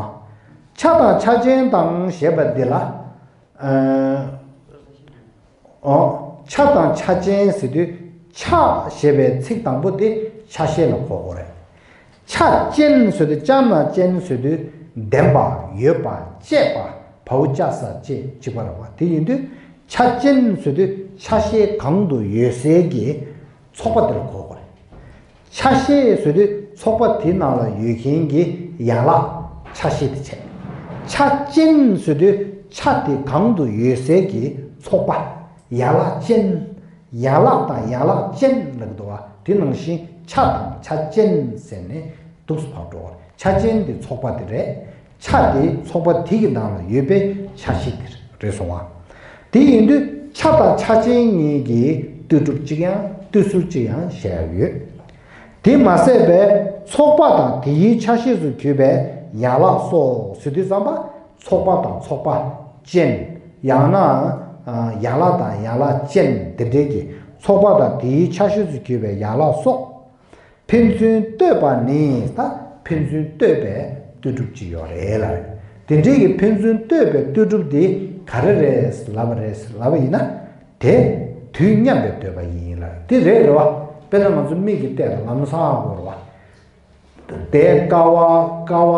ཆ་དང་ཆ་ཅན་དང་ཞེས་པ་འདི་ལ། ཨོ། ཆ་དང་ཆ་ཅན་ཟེར་དུས་ཆ་ཞེས་པའི་ཚིག་དང་པོ་དེ་ཆ་ཤས་ལ་གོ་དགོས་རེད། ཆ་ཅན་ཟེར་དུས་ཅ་ན་ཅན་ཟེར་དུས་ལྡན་པ་ཡོད་པ་བཅས་པ་བའོ་ཅ་ས་བཅས་གཅིག་པ་རེད་པ། དེ་ཡིན་དུས་ཆ་ཅན་ཟེར་དུས་ཆ་ཤས་གང་དུ་ཡོད་སའི་གི་ཚོགས་པ་དེ་ལ་གོ་དགོས་རེད། ཆ་ཤས་ཟེར་དུས་ཚོགས་པ་དེ་ནང་ལ་ཡོད་མཁན་གྱི་ཡན་ལག་ཆ་ཤས་དེ་བྱས། ཆ་ཅན་ཟེར་དུས་ཆ་དེ་གང་དུ་ཡོད་སའི་གི་ཚོགས་པ། ཡན་ལག་ཅན། ཡན་ལག་དང་ཡན་ལག་ཅན་ལབ་ཀྱི་འདུག་བ། དེ་ནང་བཞིན་ཆ་དང་ཆ་ཅན་ཟེར་ནས་འདུག་སེ་ཕར་འགྲོ་བ། ཆ་ཅན་དེ་ཚོགས་པ་དེ་རེད། ཆ་དེ་ཚོགས་པ་དེ་གི་ནང་ལ་ཡོད་པའི་ཆ་ཤས་དེ་རེད་སོང་བ། དེ་ཡིན་དུས་ཆ་དང་ཆ་ཅན་གཉིས་ཀྱི་ལྟོས་གྲུབ་གཅིག་ཡང་ལྟོས་ཚུལ་གཅིག་ཡང་བཤད་ཡ་ཡོད། དེ་མ་ཟད་པའི་ཚོགས་པ་དང་དེའི་ཆ་ཤས་སུ་གྱུར་པའི་ཡན་ལག་སོགས་ཟེར་དུས་ཙམ་པ། ཚོགས་པ་དང་ཚོགས་པ་ཅན། ཡང་ན་ཡན་ལག་དང་ཡན་ལག་ཅན་དེ་འདྲའི་གི་ཚོགས་པ་དང་དེའི་ཆ་ཤས་སུ་གྱུར་པའི་ཡན་ལག་སོགས། ཕན་ཚུན་ལྟོས་པ་ནི་ད་ཕན་ཚུན་ལྟོས་པའི་ལྟོས་གྲུབ་ཅིག་ཡོད་རེད་ལ། དེ་འདྲའི་གི་ཕན་ཚུན་ལྟོས་པའི་ལྟོས་གྲུབ་དེ་ག་རེ་རེད་ལབ་པ་རེད་ལབ་པ་ཡིན་ན། དེ་དུས་མཉམ་པའི་ལྟོས་པ་ཡིན་ལ། དེ་རེད་རེད་བ། དཔེར་ན་ང་ཚོ་མིག་གིས་བལྟས་ལ་ལམ་སང་ཧ་གོ་རེད་བ། དེ་ཀ་བ་ཀ་བ་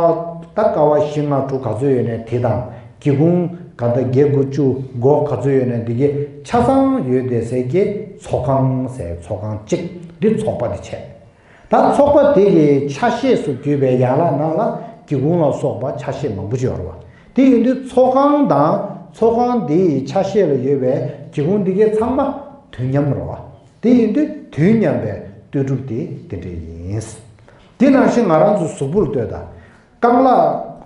ད་ཀ་བ་བཞི་ལྔ་དྲུག་ག་ཚོད་ཡོད་ནས་དེ་དང་སྒེའུ་ཁུང་ག་ད་བརྒྱད་དགུ་བཅུ་གོ་ག་ཚོད་ཡོད་ནས་འདི་གའི་ཆ་ཚང་ཡོད་བསྡད་སའི་གི་ཚོགས་ཁང་ཟེར་ཚོགས་ཁང་གཅིག་འདི་ཚོགས་པ་དེ་བྱས། ད་ཚོགས་པ་དེ་གི་ཆ་ཤས་སུ་གྱུར་པའི་ཡན་ལག་ནང་ལ་སྒེའུ་ཁུང་ལ་སོགས་པ་ཆ་ཤས་མང་པོ་ཅིག་ཡོད་རེད་བ། དེ་ཡིན་དུས་ཚོགས་ཁང་དང་ཚོགས་ཁང་དེའི་ཆ་ཤས་ལ་ཡོད་པའི་སྒེའུ་ཁུང་དེ་གའི་ཚང་མ་དུས་མཉམ་རེད་བ། དེ་ཡིན་དུས་དུས་མཉམ་པའི་ལྟོས་གྲུབ་དེ་དེ་འདྲ་ཡིན། དེ་ནང་བཞིན་ང་རང་ཚོ་གཟུགས་པོར་ལྟོས་དང་། རྐང་ལག་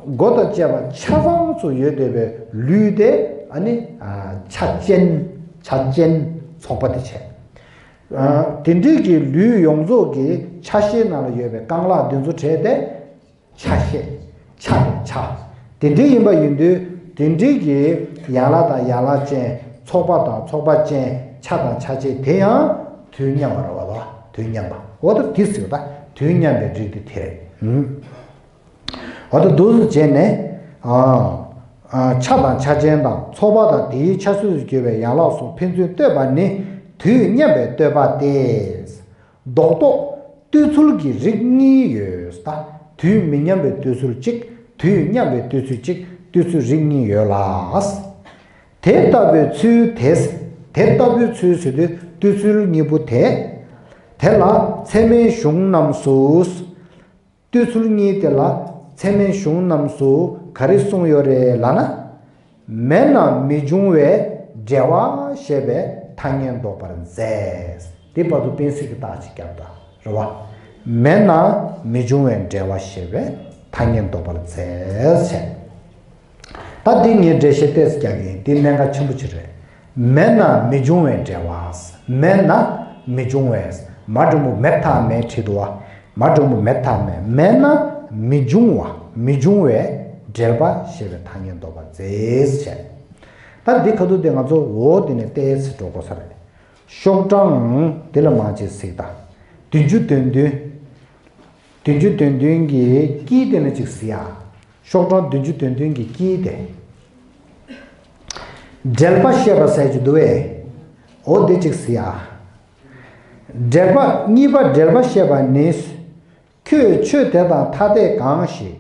མགོ་དང་བཅས་པ་ཆ་ཚང་ཚུར་ཡོད་བསྡད་པའི་ལུས་དེ་ཨ་ནི་ཆ་ཅན། ཆ་ཅན་ཚོགས་པ་དེ་བྱས། དེ་འདྲའི་གི་ལུས་ཡོངས་རྫོགས་ཀྱི་ཆ་ཤས་ནང་ལ་ཡོད་པའི་རྐང་ལག་འདི་ཚོ་བྲལ་ཏེ། ཆ་ཤས། ཆ་དང་ཆ། དེ་འདྲའི་ཡིན་པ་ཡིན་དུས་དེ་འདྲའི་གི་ཡན་ལག་དང་ཡན་ལག་ཅན། ཚོགས་པ་དང་ཚོགས་པ་ཅན། ཆ་དང་ཆ་ཅན་དེ་ཡང་དུས་མཉམ་པ་རེད་བ། དུས་མཉམ་པ། འོ་ད་དེ་ཟེར་བ་ད་དུས་མཉམ་པའི་རིགས་དེ་དེ་རེད། འོ་ད་འདུག་སེ་བྱས་ནས། ཨ། ཨ། ཆ་དང་ཆ་ཅན་དང་ཚོགས་པ་དང་དེའི་ཆ་ཤས་སུ་གྱུར་པའི་ཡན་ལག་སོགས་ཕན་ཚུན་ལྟོས་པ་ནི་དུས་མཉམ་པའི་ལྟོས་པ་སྟེ། རྡོག་རྡོག་ལྟོས་ཚུལ་གྱི་རིགས་གཉིས་ཡོད། ད་དུས་མི་མཉམ་པའི་ལྟོས་ཚུལ་གཅིག་དུས་མཉམ་པའི་ལྟོས་ཚུལ་གཅིག་ལྟོས་ཚུལ་རིགས་གཉིས་ཡོད་ལ། དེ་ལྟ་བུའི་ཚུལ་དེ། དེ་ལྟ་བུའི་ཚུལ་ཟེར་དུས་ལྟོས་ཚུལ་གཉིས་པོ་དེ། དེ་ལ་ཚད་མའི་གཞུང་རྣམས་སུ། ལྟོས་ཚུལ་གཉིས་དེ་ལ་ཚད་མའི་གཞུང་རྣམས་སུ་ག་རེ་གསུངས་ཡོད་རེད་ལབ་ན། མེད་ན་མི་འབྱུང་བའི་འབྲེལ་བ་ཞེས་པའི་ཐ་སྙད་འདོགས་པར་མཛད། དེ་བར་དུ་གཏན་ཚིགས་ཀྱི་རྟགས་ཅིག་བརྒྱབ་ད་རེད་བ། མེད་ན་མི་འབྱུང་བའི་འབྲེལ་བ་ཞེས་པའི་ཐ་སྙད་འདོགས་པར་མཛད་བྱས། ད་འདི་ངས་འགྲེལ་བཤད་ཏོག་ཙམ་རྒྱག་གི་ཡིན། འདི་གནད་འགག་ཆེན་པོ་ཅིག་རེད། མེད་ན་མི་འབྱུང་བའི་འབྲེལ་བ། མེད་ན་མི་འབྱུང་བའི། མ་འགྲེང་བུ་མེད་མཐའ་མེད་བྲིས་འདུག་བ། མ་འགྲེང་བུ་མེད་མཐའ་མེད། མེད་ན་མི་འབྱུང་བ། མི་འབྱུང་བའི་འབྲེལ་བ་ཞེས་པའི་ཐ་སྙད་འདོགས་པར་མཛད་བྱས། ད་འདི་ཁ་ཐུག་དེ་ང་ཚོ་འོ་དེ་ནས་ཏོག་ཙམ་འགྲོ་དགོས་ས་རེད། ཤོག་གྲངས་དེ་ལ་མར་ཅིག་གཟིགས་དང་། བདུན་ཅུ་དོན་བདུན། བདུན་ཅུ་དོན་བདུན་གྱི་དཀྱིལ་དེ་ལ་ཅིག་གཟིགས་ཨ། ཤོག་གྲངས་བདུན་ཅུ་དོན་བདུན་གྱི་དཀྱིལ་དེ། འགྲེལ་པ་བཤད་པ་ཟེར་གྱི་འདུག་བས། འོ་འདི་གཅིག་ཟེར་ཡ། འགྲེལ་པ་གཉིས་པ་འགྲེལ་པ་བཤད་པ་ནི། ཁྱོད་ཆོས་དེ་དང་ཐ་དད་གང་ཞིག་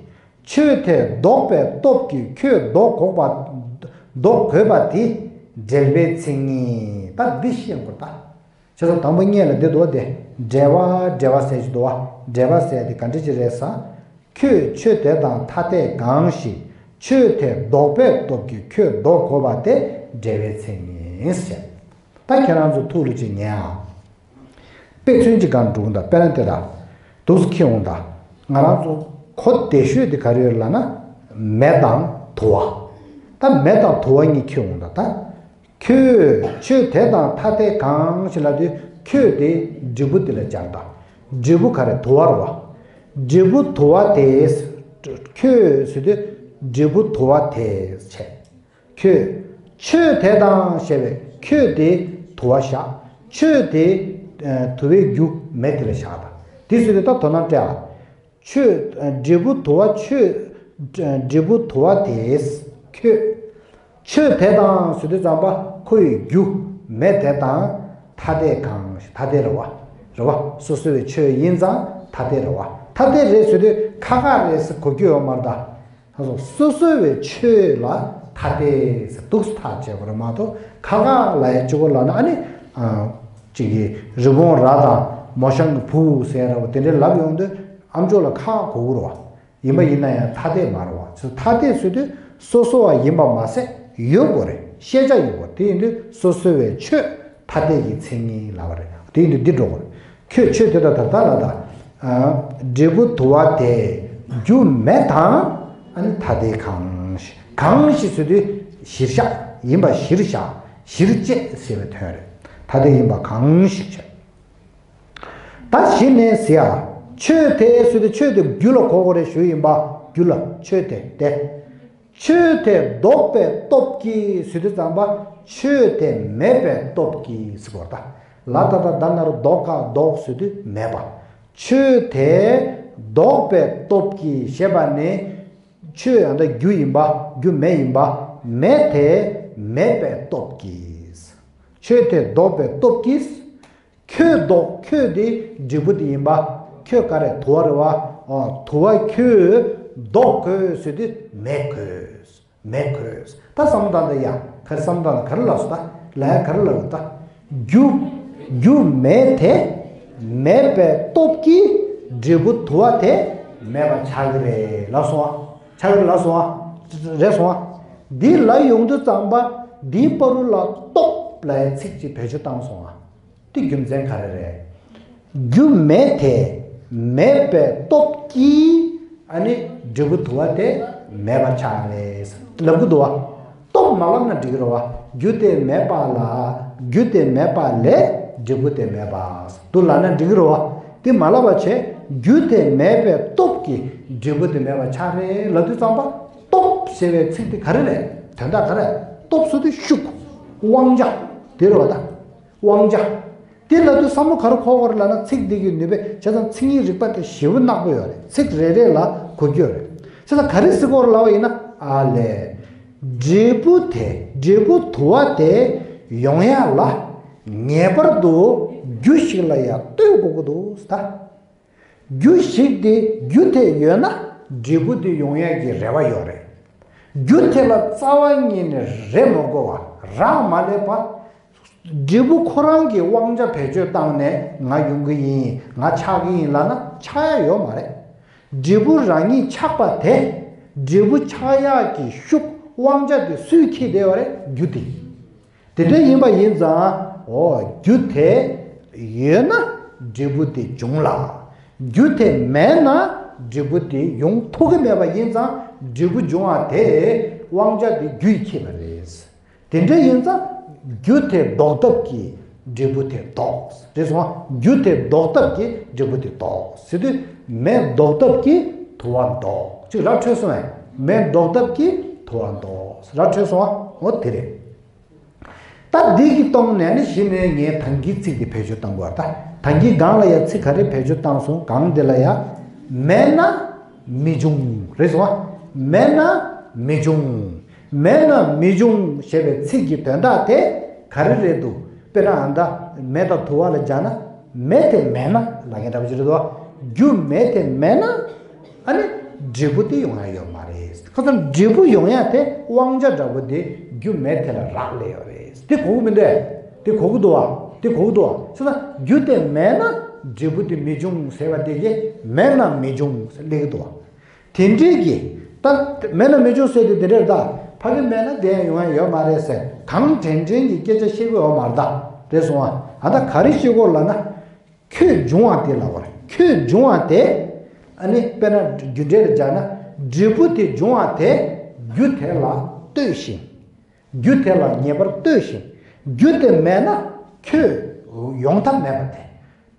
ཆོས་དེ་ལྡོག་པའི་སྟོབས་ཀྱིས་ཁྱོད་ལྡོག་འགོག་པ། ལྡོག་དགོས་པ་དེ་འགྲེལ་པའི་མཚན་ཉིད་ད་འདི་ཤེས་དགོས་ད། བྱས་ཙང་དང་པོ་སྔོན་ལ་འདི་འདུག་བ་དེ། འགྲེལ་པ་འགྲེལ་པ་ཟེར་གྱི་འདུག་བ། འགྲེལ་པ་ཟེར་དེ་ག་འདྲ་ཅིག་རེད་ཟེར། ཁྱོད་ཆོས་དེ་དང་ཐ་དད་གང་ཞིག་ཆོས་དེ་ལྡོག་པའི་སྟོབས་ཀྱིས་ཁྱོད་ལྡོག་དགོས་པ་དེ་འགྲེལ་པའི་མཚན་ཉིད་ཟེར། ད་ཁྱེད་རང་ཚོ་ཐུགས་ལ་ཅིག་ཉན་ཨ། དཔེ་མཚོན་གཅིག་གང་འགྲོ་འོང་ད་དཔེར་ན་དེ་ད། འདུག་སེ་ཁྱེར་འོང་ད། ང་རང་ཚོ་གོ་བདེ་ཤོས་དེ་ག་རེ་ཡོད་ལབ་ན། མེ་དང་དུ་བ། ད་མེ་དང་དུ་བ་གཉིས་ཁྱེར་འོང་ད་ད། ཁྱོད་ཆོས་དེ་དང་ཐ་དད་གང་ཞིག་ལབ་དུས་ཁྱོད་དེ་འབྲས་བུ་དེ་ལ་སྦྱར་ད། འབྲས་བུ་ག་རེ་དུ་བ་རེད་བ། འབྲས་བུ་དུ་བ་དེ། ཁྱོད་ཟེར་དུས་འབྲས་བུ་དུ་བ་དེ་བྱས། ཁྱོད། ཆོས་དེ་དང་ཞེས་པའི་ཁྱོད་དེ་དུ་བ་བཞག་ཆོས་དེ། ཨ། དུ་བའི་རྒྱུ་མེ་དེ་ལ་བཞག་ད། དེ་ཟེར་དུས་ད་དོ་སྣང་སྤྲད་ཨ། ཆོས། ཨ། འབྲས་བུ་དུ་བ་ཆོས། ཨ། འབྲས་བུ་དུ་བ་དེས་ཁྱོད། ཆོས་དེ་དང་ཟེར་དུས་ཙམ་པ་ཁོ་ཡི་རྒྱུ་མེ་དེ་དང་ཐ་དད་གང་ཐ་དད་རེད་བ། རེད་བ། སོ་སོ་བའི་ཆོས་ཡིན་ཙང་ཐ་དད་རེད་བ། ཐ་དད་རེད་ཟེར་དུས་ཁག་ཁག་རེད་ཟེར་གོ་རྒྱུ་ཡོད་མ་རེད་ད། ད་སོ་སོ་སོ་བའི་ཆོས་ལ་ཐ་དད་ཟེར་འདུག་སེ་ཐག་བཅད་པ་རེད་མ་གཏོགས་ཁག་ཁག་ལབ་ཡ་གཅིག་པོ་ལབ་ན་ཨ་ནི། ཨ། གཅིག་གིས་རི་བོང་རྭ་དང་མོ་གཤམ་གྱི་བུ་ཟེར་ར་བ་དེ་འདྲའི་ལབ་ཡོང་དུས་ཨ་མཆོག་ལ་ཁག་ཁག་གོ་གི་རེད་བ། ཡིན་པ་ཡིན་ན་ཡང་ཐ་དད་མ་རེད་བ། ཚུར་ཐ་དད་ཟེར་དུས་སོ་སོ་བ་ཡིན་པ་མ་ཟད་ཡོད་དགོས་རེད། ཤེས་བྱ་ཡོད་དགོས་དེ་ཡིན་དུས་སོ་སོ་བའི་ཆོས་ཐ་དད་ཀྱི་མཚན་ཉིད་ལབ་པ་རེད། དེ་ཡིན་དུས་འདི་འགྲོ་དགོས་རེད། ཁྱོད་ཆོས་དེ་དང་ད་ལྟ་ལ་ད། ཨ། འབྲས་བུ་དུ་བ་དེ་རྒྱུ་མེ་དང་ཨ་ནི་ཐ་དད་གང་ཞིག་གང་ཞིག་ཟེར་དུས་གཞིར་བཞག་ཡིན་པ་གཞིར་བཞག་གཞིར་བཅས་ཟེར་བའི་དོན་རེད། ཐ་དད་ཡིན་པ་གང་ཞིག་བྱས། ད་གཞི་ནས་ཟེར་ཡ། ཆོས་དེ་ཟེར་དུས་ཆོས་དེ་རྒྱུ་ལ་གོ་དགོས་རེད་ཞུ་ཡིན་པ། རྒྱུ་ལ་ཆོས་དེ་དེ། ཆོས་དེ་ལྡོག་པའི་སྟོབས་ཀྱིས་ཟེར་དུས་ཙམ་པ་ཆོས་དེ་མེད་པའི་སྟོབས་ཀྱིས་ཟེར་བ་ད། ལ་ད་ད་ད་ན་རོ་ལྡོ་ག་ལྡོག་ཟེར་དུས་མེད་པ། ཆོས་དེ་ལྡོག་པའི་སྟོབས་ཀྱིས་ཞེས་པ་ནི། ཆོས་ཡང་ད་རྒྱུ་ཡིན་པ་རྒྱུ་མེ་ཡིན་པ་མེ་དེ་མེད་པའི་སྟོབས་ཀྱིས། ཆོས་དེ་ལྡོག་པའི་སྟོབས་ཀྱིས། ཁྱོད་ལྡོག་ཁྱོད་དེ་འབྲས་བུ་དེ་ཡིན་པ། ཁྱོད་ག་རེ་དུ་བ་རེད་བ། ཨོ་དུ་བ་ཁྱོད་ལྡོག་དགོས་ཟེར་དུས་མེད་དགོས། མེད་དགོས། ད་བསམ་བློ་བཏང་ད་ཡ། ག་རེ་བསམ་བློ་བཏང་ད་ག་རེ་ལབ་སོང་ད། ལ་ཡ་ག་རེ་ལབ་ད། རྒྱུ། རྒྱུ་མེ་དེ་མེད་པའི་སྟོབས་ཀྱིས་འབྲས་བུ་དུ་བ་དེ་མེད་པ་ཆགས་ཀྱི་རེད་ལབ་སོང་ཨ། ཆགས་ཀྱི་རེད་ལབ་སོང་ཨ། རེད་སོང་ཨ། འདི་ལ་ཡོང་དུས་ཙམ་པ་འདིའི་བར་རུ་ལ་སྟོབས་ལ་ཡ་ཚིག་ཅིག་བེད་སྤྱོད་བཏང་སོང་ཨ། དེ་རྒྱུ་མཚན་ག་རེ་རེད། རྒྱུ་མེད་དེ་མེད་པའི་སྟོབས་ཀྱིས་ཨ་ནི་འབྲས་བུ་དུ་བ་དེ་མེད་པར་ཆགས་ལས་ལབ་གི་འདུག་བ། སྟོབས་མ་ལབ་ན་འགྲིག་གི་རེད་བ། རྒྱུ་དེ་མེད་པ་ལ་རྒྱུ་དེ་མེད་པ་ལས་འབྲས་བུ་དེ་མེད་པ་འདུག་ལབ་ན་འགྲིག་གི་རེད་བ། དེ་མ་ལབ་པ་བྱས་རྒྱུ་དེ་མེད་པའི་སྟོབས་ཀྱིས་འབྲས་བུ་དེ་མེད་པར་ཆགས་རེད་ལབ་དུས་ཙམ་པ་སྟོབས་ཟེར་བའི་ཚིག་དེ་ག་རེ་རེད། དོན་དག་ག་རེ། སྟོབས་ཟེར་དུས་ཤུགས། དབང་ཆ་དེ་རེད་བ་ད། དབང་ཆ། དེ་ལབ་དུས་བསམ་བློ་ག་རེ་འཁོར་དགོས་རེད་ལབ་ན་ཚིག་འདི་གི་ནུས་པས་བྱས་ཙང་མཚན་ཉིད་རིག་པ་དེ་ཞེ་པོ་ནག་པོ་ཡོད་རེད། ཚིག་རེ་རེ་ལ་གོ་རྒྱུ་ཡོད་རེད། བྱས་ཙང་ག་རེ་ཟེར་དགོས་རེད་ལབ་པ་ཡིན་ན་ཨ་ལས། འབྲས་བུ་དེ་འབྲས་བུ་དུ་བ་དེ་ཡོང་ཡ་ལ་ངེས་པར་དུ་རྒྱུ་ཞིག་ལ་ཡ་ལྟོས་དགོས་ཀྱི་འདུག་ཟེར་ད། རྒྱུ་ཞིག་དེ་རྒྱུ་དེ་ཡོད་ན་འབྲས་བུ་དེ་ཡོང་ཡ་གི་རེ་བ་ཡོད་རེད། རྒྱུ་དེ་ལ་རྩ་བ་ཉིད་ནས་རེ་མ་དགོས་པ་རག་མ་ལས་པ། འབྲས་བུ་ཁོ་རང་གི་དབང་ཆ་བེད་སྤྱོད་བཏང་ནས་ང་ཡོང་གི་ཡིན་ང་ཆགས་ཀྱི་ཡིན་ལབ་ན་ཆགས་ཡ་ཡོད་མ་རེད། འབྲས་བུ་རང་ཉིད་ཆགས་པ་དེ་འབྲས་བུ་ཆགས་ཡག་གི་ཤུགས་དབང་ཆ་དེ་སུས་འཁྱེར་བསྡད་ཡོད་རེད། རྒྱུ་དེ། དེ་འདྲ་ཡིན་པ་ཡིན་ཙང་འོ་རྒྱུ་དེ་ཡོད་ན་འབྲས་བུ་དེ་འབྱུང་ལ། རྒྱུ་དེ་མེད་ན་འབྲས་བུ་དེ་ཡོང་ཐུབ་ཀྱི་མེད་པ་ཡིན་ཙང་འབྲས་བུ་འབྱུང་བ་དེ་དབང་ཆ་དེ་རྒྱུས་འཁྱེར་བ་རེད། དེ་འདྲ་ཡིན་ཙང་རྒྱུ་དེ་ལྡོག་ཐབས་ཀྱིས་འབྲས་བུ་དེ་ལྡོག་རེད་སོང་བ། རྒྱུ་དེ་ལྡོག་ཐབས་ཀྱིས་འབྲས་བུ་དེ་ལྡོག་ཟེར་དུས་མེ་ལྡོག་ཐབས་ཀྱིས་དུ་བ་ལྡོག་ཅིག་ར་འཕྲོད་སོང་བས། མེ་ལྡོག་ཐབས་ཀྱིས་དུ་བ་ལྡོག་ར་འཕྲོད་སོང་བ་འོ་དེ་རེད། ད་འདི་གི་སྟེང་ནས་ནི་གཞི་ནས་ངས་ད་གིན་ཚིག་འདི་བེད་སྤྱོད་བཏང་དགོས་པ་རེད། ད་ད་གིན་སྒང་ལ་ཡ་ཚིག་ག་རེ་བེད་སྤྱོད་བཏང་སོང་། སྒང་འདི་ལ་ཡ་མེད་ན་མི་འབྱུང་རེད་སོང་ཨ། མེད་ན་མི་འབྱུང་། མེད་ན་མི་འབྱུང་ཞེས་པའི་ཚིག་གི་དོན་དག་དེ་ག་རེ་རེད་འདུག་དཔེར་ན་ཨ་ད་མེ་དང་དུ་བ་ལ་སྦྱར་ན། མེ་དེ་མེད་ན་ལབ་མཁན་འདྲ་པོ་ཅིག་རེད་འདུག་རྒྱུ་མེ་དེ་མེད་ན། ཨ་ནི་འབྲས་བུ་དེ་ཡོང་ཡ་ཡོད་མ་རེད། ཁ་སང་འབྲས་བུ་ཡོང་ཡ་དེ་དབང་ཆ་འདྲ་པོ་དེ་རྒྱུ་མེ་དེ་ལ་རག་ལས་ཡོད་རེད། དེ་གོ་གི་མི་འདུག་དེ་གོ་གི་འདུག་བ། དེ་གོ་གི་འདུག་བ། བྱས་ཙང་རྒྱུ་དེ་མེད་ན་འབྲས་བུ་དེ་མི་འབྱུང་ཟེར་བ་དེ་གི་མེད་ན་མི་འབྱུང་ཟེར་སླེབས་ཀྱི་འདུག་བ། དེ་འདྲའི་གི་ད་མེད་ན་མི་འབྱུང་ཟེར་དེ་དེ་འདྲར་ད་ཕ་གི་མེད་ན་དེ་ཡང་ཡོང་ཡ་ཡོད་མ་རེད་ཟེར་གང་དྲན་དྲན་གྱི་སྐད་ཆ་བཤད་གི་ཡོད་མ་རེད། ད་རེད་སོང་ཨ། ཨ་ད་ག་རེ་བཤད་གོ་ལབ་ན། ཁྱོད་འབྱུང་བ་དེ་ལ་བར་ཁྱོད་འབྱུང་བ་དེ། ཨ་ནི་དཔེར་ན་རྒྱུ་འབྲས་ལ་སྦྱར་ན་འབྲས་བུ་དེ་འབྱུང་བ་དེ་རྒྱུ་དེ་ལ་ལྟོས་ཤིང་། རྒྱུ་དེ་ལ་ངེས་པར་ལྟོས་ཤིང་། རྒྱུ་དེ་མེད་ན་ཁྱོད་ཡོང་ཐབས་མེད་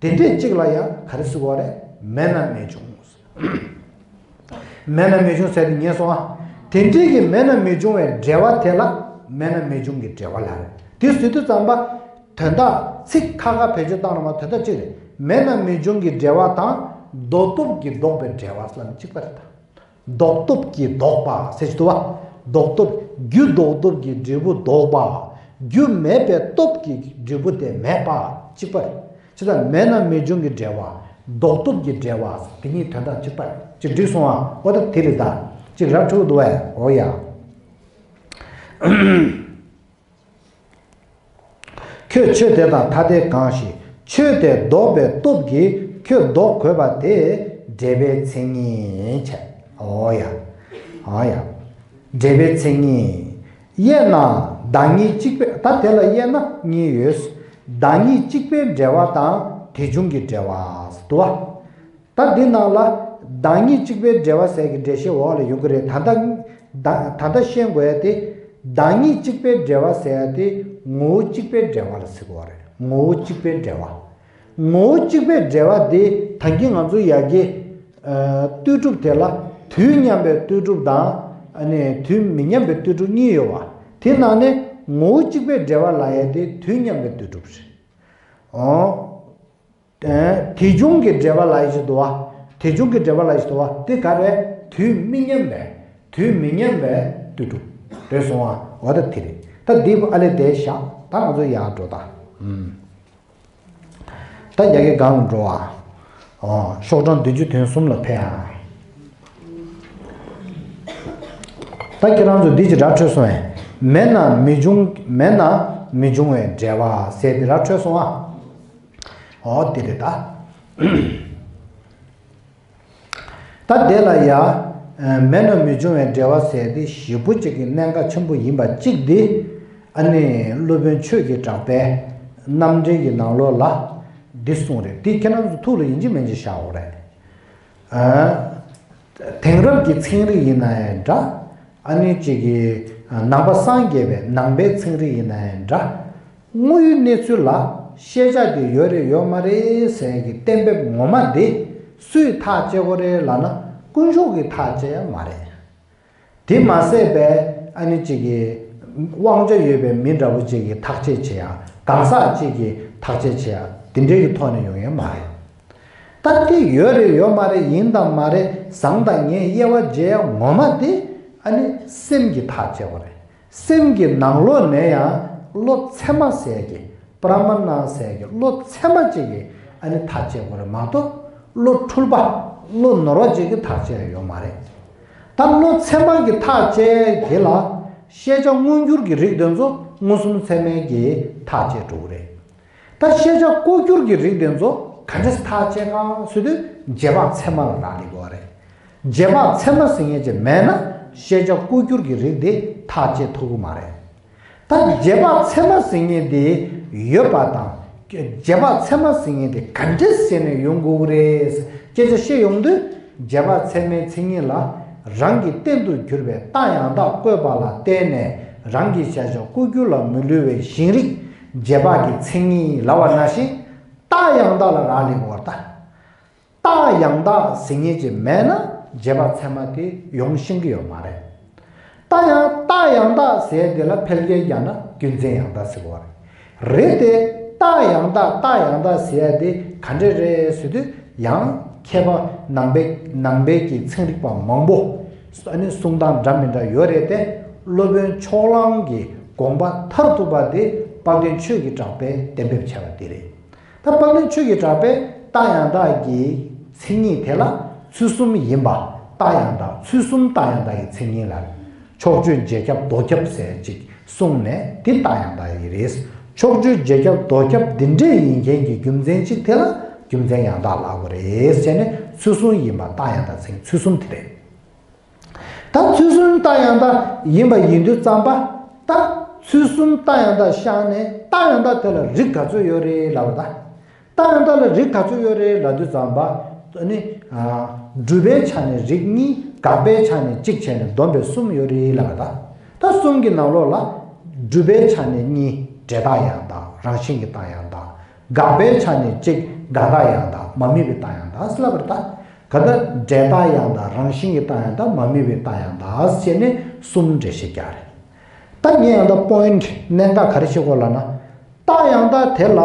པ་དེ། དེ་འདྲས་གཅིག་ལ་ཡང་ག་རེ་ཟེར་དགོས་རེད། མེད་ན་མི་འབྱུང་། མེད་ན་མི་འབྱུང་ཟེར་དེ་ཉན་སོང་ཨ། དེ་འདྲས་ཀྱི་མེད་ན་མི་འབྱུང་བའི་འབྲེལ་བ་དེ་ལ་མེད་ན་མི་འབྱུང་གི་འབྲེལ་བ་ལབ་རེད། དེ་ཟེར་དུས་ཙམ་པ། དོན་དག་ཚིག་ཁ་ཁ་བེད་སྤྱོད་བཏང་ར་མ་དོན་དག་གཅིག་རེད། མེད་ན་མི་འབྱུང་གི་འབྲེལ་བ་དང་། ལྡོག་སྟོབས་ཀྱིས་ལྡོག་པའི་འབྲེལ་བ་ལ་གཅིག་པ་རེད་ད། ལྡོག་སྟོབས་ཀྱིས་ལྡོག་པ་ཟེར་གྱི་འདུག་བ། ལྡོག་སྟོབས། རྒྱུ་ལྡོག་སྟོབས་ཀྱིས་འབྲས་བུ་ལྡོག་པ། རྒྱུ་མེད་པའི་སྟོབས་ཀྱིས་འབྲས་བུ་དེ་མེད་པ་གཅིག་པ་རེད། ཅི་ལྟར་མེད་ན་མི་འབྱུང་གི་འབྲེལ་བ། ལྡོག་སྟོབས་ཀྱི་འབྲེལ་བ། དེ་གཉིས་དོན་དག་གཅིག་པ་རེད། ཅིག་འགྲིག་སོང་ཨ། འོ་ད་དེ་རེད་ད། ཅིག་ར་འཕྲོད་འདུག་བས། འོ་ཡ། ཁྱོད་ཆོས་དེ་དང་ཐ་དད་གང་ཞིག་ཆོས་དེ་ལྡོག་པའི་སྟོབས་ཀྱིས་ཁྱོད་ལྡོག་དགོས་པ་དེ་འབྲེལ་པའི་མཚན་ཉིད་བྱས། འོ་ཡ། འོ་ཡ། འབྲེལ་པའི་མཚན་ཉིད། དབྱེ་ན་བདག་ཉིད་གཅིག་པའི། ད་དེ་ལ་དབྱེ་ན་གཉིས་ཡོད། བདག་ཉིད་གཅིག་པའི་འབྲེལ་བ་དང་དེ་བྱུང་གི་འབྲེལ་བ་ཟེར་འདུག་བ། ད་འདི་ནང་ལ་བདག་ཉིད་གཅིག་པའི་འབྲེལ་བ་ཟེར་གྱི་འགྲེལ་བཤད་འོག་ལ་ཡོང་གི་རེད། ད་ལྟ་ད་ད་ལྟ་ཤེས་དགོས་ཡ་དེ། བདག་ཉིད་གཅིག་པའི་འབྲེལ་བ་ཟེར་ཡ་དེ་ངོ་བོ་གཅིག་པའི་འབྲེལ་བ་ལ་ཟེར་གྱི་ཡོད་རེད། ངོ་བོ་གཅིག་པའི་འབྲེལ་བ། ངོ་བོ་གཅིག་པའི་འབྲེལ་བ་དེ་ད་གིན་ང་ཚོ་ཡ་གི་ཨ་ལྟོས་གྲུབ་དེ་ལ་དུས་མཉམ་པའི་ལྟོས་གྲུབ་དང་། ཨ་ནི་དུས་མི་མཉམ་པའི་ལྟོས་གྲུབ་གཉིས་ཡོད་བ། དེ་ནང་ནས་ངོ་བོ་གཅིག་པའི་འབྲེལ་བ་ལབ་ཡ་དེ་དུས་མཉམ་པའི་ལྟོས་གྲུབ་རེད། འོ། དེ་བྱུང་གི་འབྲེལ་བ་ལབ་ཡ་ཞིག་འདུག་བ། དེ་བྱུང་གི་འབྲེལ་བ་ལབ་ཡ་ཞིག་འདུག་བ། དེ་ག་རེ། དུས་མི་མཉམ་པའི། དུས་མི་མཉམ་པའི་ལྟོས་གྲུབ་རེད་སོང་བ། འོ་ད་དེ་རེད། ད་འདི་ཨ་ལས་དེ་བཞག་ད་ང་ཚོ་ཡར་འགྲོ་ད། ཨུམ། ད་ཡ་གི་སྒང་ལ་འགྲོ་བ། ཨོ། ཤོག་གྲངས་བདུན་ཅུ་དོན་གསུམ་ལ་ཕེབས་ཨ། ད་ཁྱེད་རང་ཚོ་འདི་ཅི་འདྲ་འཕྲོད་སོང་ཨེ། མེད་ན་མི་འབྱུང་། མེད་ན་མི་འབྱུང་བའི་འབྲེལ་བ་ཟེར་འདི་འདྲ་འཕྲོད་སོང་ཨ། འོ་དེ་རེད་ད། ད་དེ་ལ་ཡ། མེད་ན་མི་འབྱུང་བའི་འབྲེལ་བ་ཟེར་དེ་ཞེ་པོ་ཅིག་གི་གནད་འགག་ཆེན་པོ་ཡིན་པ་གཅིག་དེ། ཨ་ནི་སློབ་དཔོན་ཆོས་ཀྱི་གྲགས་པའི་རྣམ་འགྲེལ་གྱི་ནང་ལོགས་ལ་འདི་གསུངས་རེད། དེ་ཁྱེད་རང་ཚོ་ཐུགས་ལ་ཡིན་གཅིག་མིན་གཅིག་བཞག་དགོས་རེད། དེང་རབས་ཀྱི་ཚན་རིག་ཡིན་ན་ཡང་འདྲ། ཨ་ནི་གཅིག་གི་ནང་པ་སངས་རྒྱས་པའི་ནང་པའི་ཚན་རིག་ཡིན་ན་ཡང་འདྲ། དངོས་ཡོད་གནས་ཚུལ་ལ་ཤེས་བྱ་དེ་ཡོད་རེད་ཡོད་མ་རེད་ཟེར་གྱི་གཏན་འབེབས་ངོ་མ་དེ་སུས་ཐག་བཅད་དགོས་རེད་ལབ་ན་དཀོན་མཆོག་གིས་ཐག་བཅད་ཡ་མ་རེད། དེ་མ་ཟད་པའི་ཨ་ནི་གཅིག་གི་དབང་ཆ་ཡོད་པའི་མི་འདྲ་བོ་གཅིག་གིས་ཐག་བཅད་བྱེད་ཡ། གང་ཟག་གཅིག་གིས་ཐག་བཅད་བྱེད་ཡ་དེ་འདྲའི་གི་ཐོག་ནས་ཡོང་ཡ་མ་རེད། ད་དེ་ཡོད་རེད་ཡོད་མ་རེད་ཡིན་དང་མ་རེད་བཟང་དང་ངན་དབྱེ་བ་འབྱེད་ཡ་ངོ་མ་དེ་ཨ་ནི་སེམས་ཀྱིས་ཐག་བཅད་པ་རེད། སེམས་ཀྱི་ནང་ལོགས་ནས་ཡང་བློ་ཚད་མ་ཟེར་གྱི་པྲ་མ་ཎ་ཟེར་གྱི་བློ་ཚད་མ་ཅིག་གིས་ཨ་ནི་ཐག་བཅད་པ་རེད་མ་གཏོགས་བློ་འཁྲུལ་པ་བློ་ནོར་བ་ཅིག་གིས་ཐག་བཅད་ཡ་ཡོད་མ་རེད། ད་བློ་ཚད་མ་གིས་ཐག་བཅད་དེ་ལ་ཤེས་བྱ་མངོན་གྱུར་གྱི་རིགས་དེ་ཚོ་མངོན་སུམ་ཚད་མས་ཀྱིས་ཐག་བཅད་འགྲོ་གི་རེད། ད་ཤེས་བྱ་ལྐོག་གྱུར་གྱི་རིགས་དེ་ཚོ་ག་འདྲས་ཐག་བཅད་ག་ཟེར་དུས་རྗེས་དཔག་ཚད་མ་ལ་རག་ལས་དགོས་རེད། རྗེས་དཔག་ཚད་མ་ཟེར་མཁན་ཅིག་མེད་ན་ཤེས་བྱ་ལྐོག་གྱུར་གྱི་རིགས་དེ་ཐག་བཅད་ཐུབ་ཀྱི་མ་རེད། ད་རྗེས་དཔག་ཚད་མ་ཟེར་མཁན་དེ་ཡོད་པ་དང་། རྗེས་དཔག་ཚད་མ་ཟེར་མཁན་དེ་ག་འདྲས་ཟེར་ནས་ཡོང་དགོས་ཀྱི་རེད། སྐད་ཆ་བཤད་ཡོང་དུས་རྗེས་དཔག་ཚད་མའི་མཚན་ཉིད་ལ་རང་གི་རྟེན་དུ་གྱུར་པའི་རྟགས་ཡང་དག་བཀོད་པ་ལ་བརྟེན་ནས་རང་གི་ཤེས་བྱ་ལྐོག་གྱུར་ལ་མི་སླུ་བའི་ཞེན་རིག་རྗེས་དཔག་གི་མཚན་ཉིད་ལབ་པ་ནང་བཞིན་རྟགས་ཡང་དག་ལ་རག་ལས་པ་ད། རྟགས་ཡང་དག་ཟེར་མཁན་ཅིག་མེད་ན་རྗེས་དཔག་ཚད་མ་དེ་ཡོང་ཤེས་ཀྱི་ཡོད་མ་རེད། ད་ཡང་རྟགས་ཡང་དག་ཟེར་དེ་ལ་འཕེལ་རྒྱས་རྒྱག་ན་རྒྱུ་མཚན་ཡང་དག་ཟེར་བ་རེད། རེད་དེ། རྟགས་ཡང་དག་རྟགས་ཡང་དག་ཟེར་ཡ་དེ་ག་འདྲས་རེད་ཟེར་དུས་ཡང་མཁས་པ་ནང་པའི་ནང་པའི་གི་ཚན་རིག་པ་མང་པོ་ ཨ་ནི་གསུང་སྟངས་འདྲ་མི་འདྲ་ཡོད་རེད་དེ། སློབ་དཔོན་ཕྱོགས་གླང་གི་དགོངས་པ་མཐར་ཐུག་པ་དེ་དཔལ་ལྡན་ཆོས་ཀྱི་གྲགས་པས་གཏན་འབེབས་བྱས་པ་དེ་རེད། ད་དཔལ་ལྡན་ཆོས་ཀྱི་གྲགས་པས་རྟ་ཡང་དག་གི་མཚན་ཉིད་དེ་ལ་ཚུལ་གསུམ་ཡིན་པ། རྟ་ཡང་དག་ཚུལ་གསུམ་རྟ་ཡང་དག་གི་མཚན་ཉིད་ལ་ཕྱོགས་ཆོས་རྗེ་ཁྱབ་བདོ་ཁྱབ་ཟེར་ཅིག་གསུངས་ནས། དེ་རྟ་ཡང་དག་ཡིན་རེད། ཕྱོགས་ཆོས་རྗེ་ཁྱབ་བདོ་ཁྱབ་འདི་འདྲས་ཡིན་མཁན་གྱི་རྒྱུ་མཚན་གཅིག་དེ་ལ་རྒྱུ་མཚན་ཡང་དག་ལབ་དགོས་རེད་ཟེར་ནས། ཚུལ་གསུམ་ཡིན་པ། རྟ་ཡང་དག་མཚན་ཚུལ་གསུམ་དེ་རེད། ད་ཚུལ་གསུམ་རྟ་ཡང་དག་ཡིན་པ་ཡིན་དུས་ཙམ་པ། ད་ཚུལ་གསུམ་རྟ་ཡང་དག་བཞག་ནས་རྟ་ཡང་དག་དེ་ལ་རིགས་ག་ཚོད་ཡོད་རེད་ལབ་པ་ད། རྟ་ཡང་དག་ལ་རིགས་ག་ཚོད་ཡོད་རེད་ལབ་དུས་ཙམ་པ། ཨ་ནི་ཨ་སྒྲུབ་པའི་ཆ་ནས་རིགས་གཉིས། དགག་པའི་ཆ་ནས་གཅིག་བྱས་ནས་བསྡོམས་པས་གསུམ་ཡོད་རེད་ལབ་པ་ད། ད་གསུམ་གྱི་ནང་ལོགས་ལ་སྒྲུབ་པའི་ཆ་ནས་གཉིས། འབྲས་རྟགས་ཡང་དག། རང་བཞིན་གྱི་རྟགས་ཡང་དག། དགག་པའི་ཆ་ནས་གཅིག། འགལ་རྟགས་ཡང་དག། མ་དམིགས་པའི་རྟགས་ཡང་དག་ཟེར་ལབ་པ་རེད་ད། ག་ད་འབྲས་རྟགས་ཡང་དག། རང་བཞིན་གྱི་རྟགས་ཡང་དག། མ་དམིགས་པའི་རྟགས་ཡང་དག་བྱས་ནས་གསུམ་འགྲེལ་བཤད་རྒྱག་རེད། ད་ངས་ཡང་དག་པོ་ཡིན་ཊི་གནད་འགག་ག་རེ་བྱེད་དགོས་ལབ་ན། རྟགས་ཡང་དག་དེ་ལ་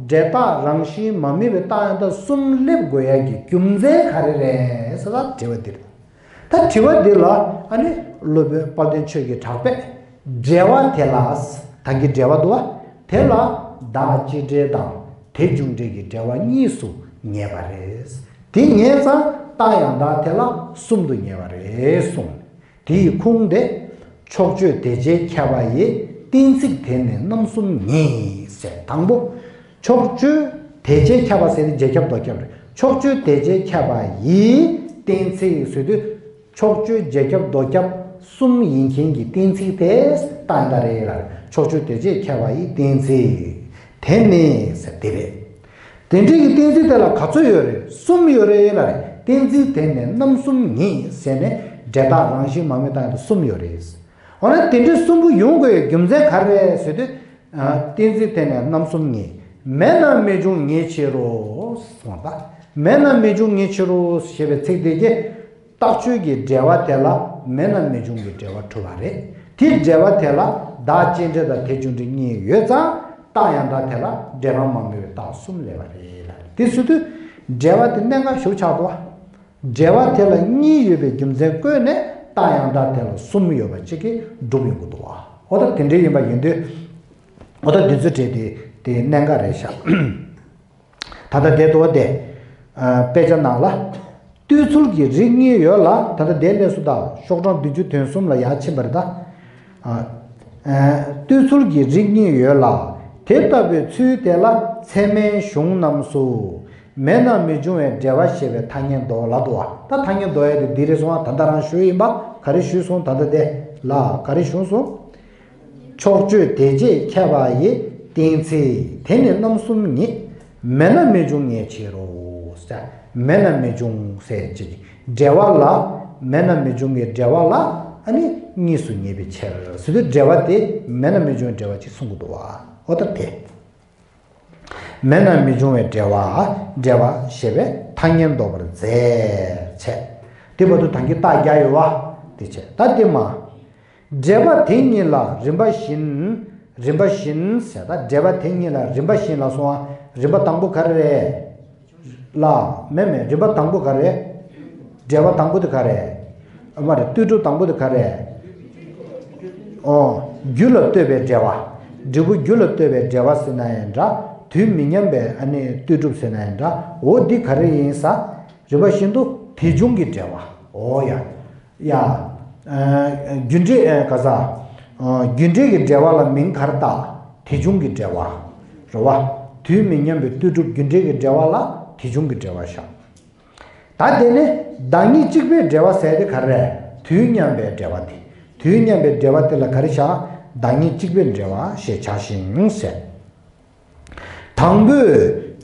འབྲས་རྟགས་རང་བཞིན་མ་དམིགས་པའི་རྟགས་ཡང་དག་གསུམ་སླེབས་དགོས་ཡ་གི་རྒྱུ་མཚན་ག་རེ་རེད་ཟེར་ད་དྲི་བ་འདི་རེད། ད་དྲི་བ་འདི་ལ་ཨ་ནི་སློབ་དཔོན་དཔལ་ལྡན་ཆོས་ཀྱི་གྲགས་པས་འབྲེལ་བ་དེ་ལ། ད་གིན་འབྲེལ་བ་འདུག་བ། དེ་ལ་བདག་གཅིག་འབྲེལ་དང་དེ་འབྱུང་འབྲེལ་གྱི་འབྲེལ་བ་གཉིས་སུ་ངེས་པ་རེད། དེ་ངེས་ཙང་རྟགས་ཡང་དག་དེ་ལ་གསུམ་དུ་ངེས་པ་རེད་གསུངས། དེའི་ཁུངས་དེ། ཕྱོགས་ཆོས་དེ་རྗེས་ཁྱབ་པ་ཡི། གཏན་ཚིགས་དེ་ནི་རྣམ་གསུམ་ཉིད་ཟེར། དང་པོ། ཕྱོགས་ཆོས་དེ་རྗེས་ཁྱབ་པ་ཟེར་ནི་རྗེས་ཁྱབ་བཟློག་ཁྱབ་རེད། ཕྱོགས་ཆོས་དེ་རྗེས་ཁྱབ་པ་ཡི་གཏན་ཚིགས་ཟེར་དུས། ཕྱོགས་ཆོས་རྗེས་ཁྱབ་བཟློག་ཁྱབ་གསུམ་ཡིན་མཁན་གྱི་གཏན་ཚིགས་དེ་རྟགས་ཡང་དག་རེད་ལ། ཕྱོགས་ཆོས་དེ་རྗེས་ཁྱབ་པ་ཡི་གཏན་ཚིགས་དེ་ནི་ཟེར་དེ་རེད། དེ་འདྲའི་གི་གཏན་ཚིགས་དེ་ལ་ག་ཚོད་ཡོད་རེད། གསུམ་ཡོད་རེད་ལ། གཏན་ཚིགས་དེ་ནི་རྣམ་གསུམ་ཉིད་ཟེར་ནས་འབྲས་རྟགས་རང་བཞིན་མ་དམིགས་རྟགས་ཡང་དག་གསུམ་ཡོད་རེད། འོ་ན་དེ་འདྲའི་གསུམ་པོ་ཡོང་དགོས་ཡའི་རྒྱུ་མཚན་ག་རེ་རེད་ཟེར་དུས། ཨ། གཏན་ཚིགས་དེ་ནི་རྣམ་གསུམ་ཉིད། མེད་ན་མི་འབྱུང་ངེས་ཕྱིར་རོ་གསུངས་པ། མེད་ན་མི་འབྱུང་ངེས་ཕྱིར་རོ་ཞེས་པའི་ཚིག་དེ་གིས། རྟགས་ཆོས་ཀྱི་འབྲེལ་བ་དེ་ལ་མེད་ན་མི་འབྱུང་གི་འབྲེལ་བ་གྲུབ་པ་རེད། དེའི་འབྲེལ་བ་དེ་ལ་བདག་གཅིག་འབྲེལ་དང་དེ་འབྱུང་འབྲེལ་གཉིས་ཡོད་ཙང་། རྟགས་ཡང་དག་དེ་ལ་འབྲེལ་པ་མ་དམིགས་པའི་རྟགས་གསུམ་སླེབས་པ་རེད་ལ། དེ་ཟེར་དུས་འབྲེལ་བ་དེ་གནད་འགག་ཞེ་པོ་ཆགས་འདུག་བ། འབྲེལ་བ་དེ་ལ་གཉིས་ཡོད་པའི་རྒྱུ་མཚན་བཀོད་ནས་རྟགས་ཡང་དག་དེ་ལ་གསུམ་ཡོད་པ་གཅིག་གིས་སྒྲུབ་ཡོང་གི་འདུག་བ། འོ་ད་དེ་འདྲ་ཡིན་པ་ཡིན་དུས། འོ་ད་འདི་ཚོ་བྲིས་ཏེ་དེ་གནད་འགག་རེད་ཤག་ད་ལྟ་དེ་དོ་དེ། ཨ། དཔེ་ཆ་ནང་ལ། ལྟོས་ཚུལ་གྱི་རིགས་གཉིས་ཡོད་ལ། ད་ལྟ་དེ་སླེབས་སོང་། ད་ཤོག་གྲངས་བདུན་ཅུ་དོན་གསུམ་ལ་ཡར་ཕྱིན་པ་རེད་ད། ཨ། ཨ། ལྟོས་ཚུལ་གྱི་རིགས་གཉིས་ཡོད་ལ། དེ་ལྟ་བུའི་ཚུལ་དེ་ལ་ཚད་མའི་གཞུང་རྣམས་སུ། མེད་ན་མི་འབྱུང་བའི་འབྲེལ་བ་ཞེས་པའི་ཐ་སྙད་འདོགས་ལབ་འདུག་བ། ད་ཐ་སྙད་འདོགས་ཡ་དེ་འདི་རེད་སོང་ཨ། ད་ལྟ་རང་ཞུས་ཡིན་པ། ག་རེ་ཞུས་སོང་། ད་ལྟ་དེ་ལ་ག་རེ་ཞུས་སོང་། ཕྱོགས་ཆོས་དེ་རྗེས་ཁྱབ་པ་ཡི་གཏན་ཚིགས་དེ་ནི་རྣམ་གསུམ་ཉིད། མེད་ན་མི་འབྱུང་ངེས་ཕྱིར་རོ། མེད་ན་མི་འབྱུང་ཟེར་ཅིག་འབྲེལ་བ་ལ། མེད་ན་མི་འབྱུང་གི་འབྲེལ་བ་ལ་ཨ་ནི་གཉིས་སུ་ངེས་པའི་ཕྱིར་ཟེར་དུས། འབྲེལ་བ་དེ་མེད་ན་མི་འབྱུང་འབྲེལ་བ་ཅིག་གསུང་གི་འདུག་བ། འོ་ད་དེ། མེད་ན་མི་འབྱུང་བའི་འབྲེལ་བ། འབྲེལ་བ་ཞེས་པའི་ཐ་སྙད་འདོགས་པར་མཛད་བྱས། དེ་བར་དུ་ད་གིན་རྟགས་བརྒྱབ་ཡོད་བ། དེ་བྱས་ད་དེ་མ། འབྲེལ་པ་དེ་གཉིས་ལ་རིམ་པ་བཞིན། རིམ་པ་བཞིན་ཟེར། ད་འབྲེལ་པ་དེ་གཉིས་ལ་རིམ་པ་བཞིན་ལ་སོང་བ། རིམ་པ་དང་པོ་ག་རེ་རེད། ལ། མེད་མེད། རིམ་པ་དང་པོ་ག་རེ། འབྲེལ་བ་དང་པོ་དེ་ག་རེ། ཨ་མ་རེད། ལྟོས་གྲུབ་དང་པོ་དེ་ག་རེ། ཨོ། རྒྱུ་ལ་ལྟོས་པའི་འབྲེལ་བ། འབྲས་བུ་རྒྱུ་ལ་ལྟོས་པའི་འབྲེལ་བ་ཟེར་ན་ཡང་འདྲ། དུས་མི་མཉམ་པའི་ཨ་ནི་ལྟོས་གྲུབ་ཟེར་ན་ཡང་འདྲ། འོ་འདི་ག་རེ་ཡིན་ས། རིམ་པ་བཞིན་དུ་དེ་བྱུང་གི་འབྲེལ་བ། ཨོ་ཡ། ཡ། ཨ། རྒྱུ་འབྲས། ཨ། ག་ས། ཨ། རྒྱུ་འབྲས་ཀྱི་འབྲེལ་བ་ལ་མིང་ག་རེ་བཏགས། དེ་བྱུང་གི་འབྲེལ་བ། རེད་བ། དུས་མི་མཉམ་པའི་ལྟོས་གྲུབ་རྒྱུ་འབྲས་ཀྱི་འབྲེལ་བ་ལ་དེ་བྱུང་གི་འབྲེལ་བ་བཞག་ད་དེ་ནི་བདག་ཉིད་གཅིག་པའི་འབྲེལ་བ་ཟེར་དེ་ག་རེ་རེད། དུས་མཉམ་པའི་འབྲེལ་བ་དེ། དུས་མཉམ་པའི་འབྲེལ་བ་དེ་ལ་ག་རེ་བཞག་བདག་ཉིད་གཅིག་པའི་འབྲེལ་བ་ཞེས་བྱ་ཞིང་ཟེར། དང་པོས།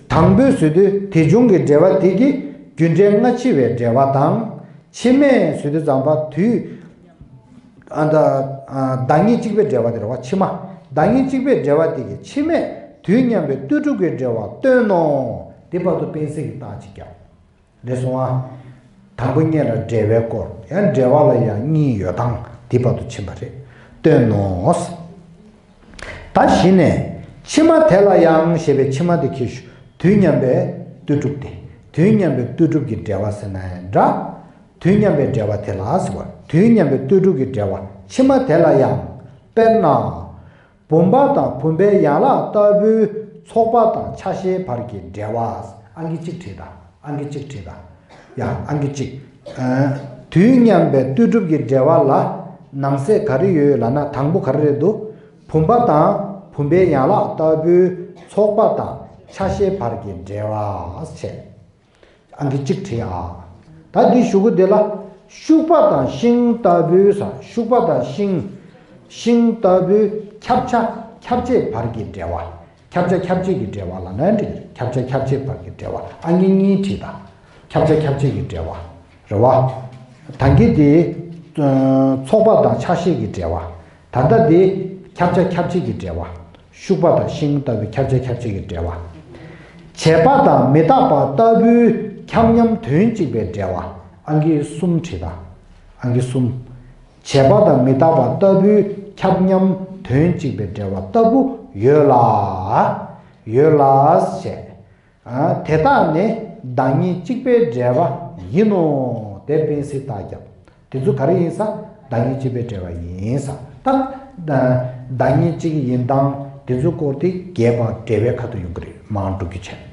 དང་པོས་ཟེར་དུས་དེ་བྱུང་གི་འབྲེལ་བ་དེ་གིས་རྒྱུ་འབྲས་སྔ་ཕྱི་བའི་འབྲེལ་བ་དང་། ཕྱི་མས་ཟེར་དུས་ཙམ་པ་དུས། ཨ། ད། ཨ། བདག་ཉིད་གཅིག་པའི་འབྲེལ་བ་དེ་རེད་བ། ཕྱི་མ། བདག་ཉིད་གཅིག་པའི་འབྲེལ་བ་དེ་གིས་ཕྱི་མས་དུས་མཉམ་པའི་ལྟོས་གྲུབ་ཀྱི་འབྲེལ་བ་སྟོན་ནོ། དེ་བར་དུ་དཔེ་གཟིགས་ཀྱི་རྟགས་ཅིག་བརྒྱབ། རེད་སོང་ཨ། དང་པོ་གཉིས་ལ་འབྲེལ་བའི་སྐོར། ཡང་འབྲེལ་བ་ལ་ཡང་གཉིས་ཡོད་སྟངས་དེ་བར་དུ་ཕྱིན་པ་རེད། སྟོན་ནོ། ད་གཞི་ནས་ཕྱི་མ་དེ་ལ་ཡང་ཞེས་པའི་ཕྱི་མ་དེ་ཁྱེར་ཤོག་དུས་མཉམ་པའི་ལྟོས་གྲུབ་དེ། དུས་མཉམ་པའི་ལྟོས་གྲུབ་ཀྱི་འབྲེལ་བ་ཟེར་ན་ཡང་འདྲ། དུས་མཉམ་པའི་འབྲེལ་བ་དེ་ལ་ཟེར་བ། དུས་མཉམ་པའི་ལྟོས་གྲུབ་ཀྱི་འབྲེལ་བ་ཕྱི་མ་དེ་ལ་ཡང་། དཔེར་ན། བུམ་པ་དང་བུམ་པའི་ཡན་ལག་ལྟ་བུའི་ཚོགས་པ་དང་ཆ་ཤས་བར་གྱི་འབྲེལ་བ། ཨང་ཀི་གཅིག་བྲིས་དང་། ཨང་ཀི་གཅིག་བྲིས་དང་། ཡ། ཨང་ཀི་གཅིག་ཨ། དུས་མཉམ་པའི་ལྟོས་གྲུབ་ཀྱི་འབྲེལ་བ་ལ་ནང་གསེས་ག་རེ་ཡོད་ལབ་ན། དང་པོ་ག་རེ་རེད་འདུག་བུམ་པ་དང་བུམ་པའི་ཡན་ལག་ལྟ་བུའི་ཚོགས་པ་དང་ཆ་ཤས་བར་གྱི་འབྲེལ་བ་བྱས། ཨང་ཀི་གཅིག་བྲིས་ཨ། ད་འདི་གཞུག་གུ་འདི་ལ། ཤུག་པ་དང་ཤིང་ལྟ་བུའི་ས། ཤུག་པ་དང་ཤིང་། ཤིང་ལྟ་བུའི་ཁྱབ་ཆ་ཁྱབ་ཆེས་བར་གྱི་འབྲེལ་བ། ཁྱབ་ཆ་ཁྱབ་ཆེས་ཀྱི་འབྲེལ་བ་ལབ་ན་འགྲིག་ཁྱབ་ཆ་ཁྱབ་ཆེས་བར་གྱི་འབྲེལ་བ། ཨང་ཀི་གཉིས་བྲིས་དང་། ཁྱབ་ཆ་ཁྱབ་ཆེས་ཀྱི་འབྲེལ་བ། རེད་བ། ད་གིན་དེ། ཚོགས་པ་དང་ཆ་ཤས་ཀྱི་འབྲེལ་བ། ད་ལྟ་དེ། ཁྱབ་ཆ་ཁྱབ་ཆེས་ཀྱི་འབྲེལ་བ། ཤུག་པ་དང་ཤིང་ལྟ་བུའི་ཁྱབ་ཆ་ཁྱབ་ཆེས་ཀྱི་འབྲེལ་བ། བྱས་པ་དང་མི་རྟག་པ་ལྟ་བུའི་ཁྱབ་མཉམ་དོན་གཅིག་པའི་འབྲེལ་བ། ཨང་ཀི་གསུམ་བྲིས་དང་། ཨང་ཀི་གསུམ། བྱས་པ་དང་མི་རྟག་པ་ལྟ་བུའི་ཁྱབ་མཉམ་དོན་གཅིག་པའི་འབྲེལ་བ་ལྟ་བུ་ཡོད་ལ། ཡོད་ལ་ཞེས། ཨ། དེ་དག་ནི་བདག་ཉིད་གཅིག་པའི་འབྲེལ་བ་ཡིན་ནོ། དེ་སྤེལ་གཟིགས་རྟགས་བརྒྱབ། དེ་ཚོ་ག་རེ་ཡིན་ས། བདག་ཉིད་གཅིག་པའི་འབྲེལ་བ་ཡིན་ས། ད། བདག་ཉིད་གཅིག་ཡིན་སྟངས་དེ་ཚོ་སྐོར་དེ་རྒྱས་པ་འགྲེལ་པའི་ཁ་ཐུག་ཡོང་གི་རེད། མང་སྒྲུབ་རྒྱུ་བྱས།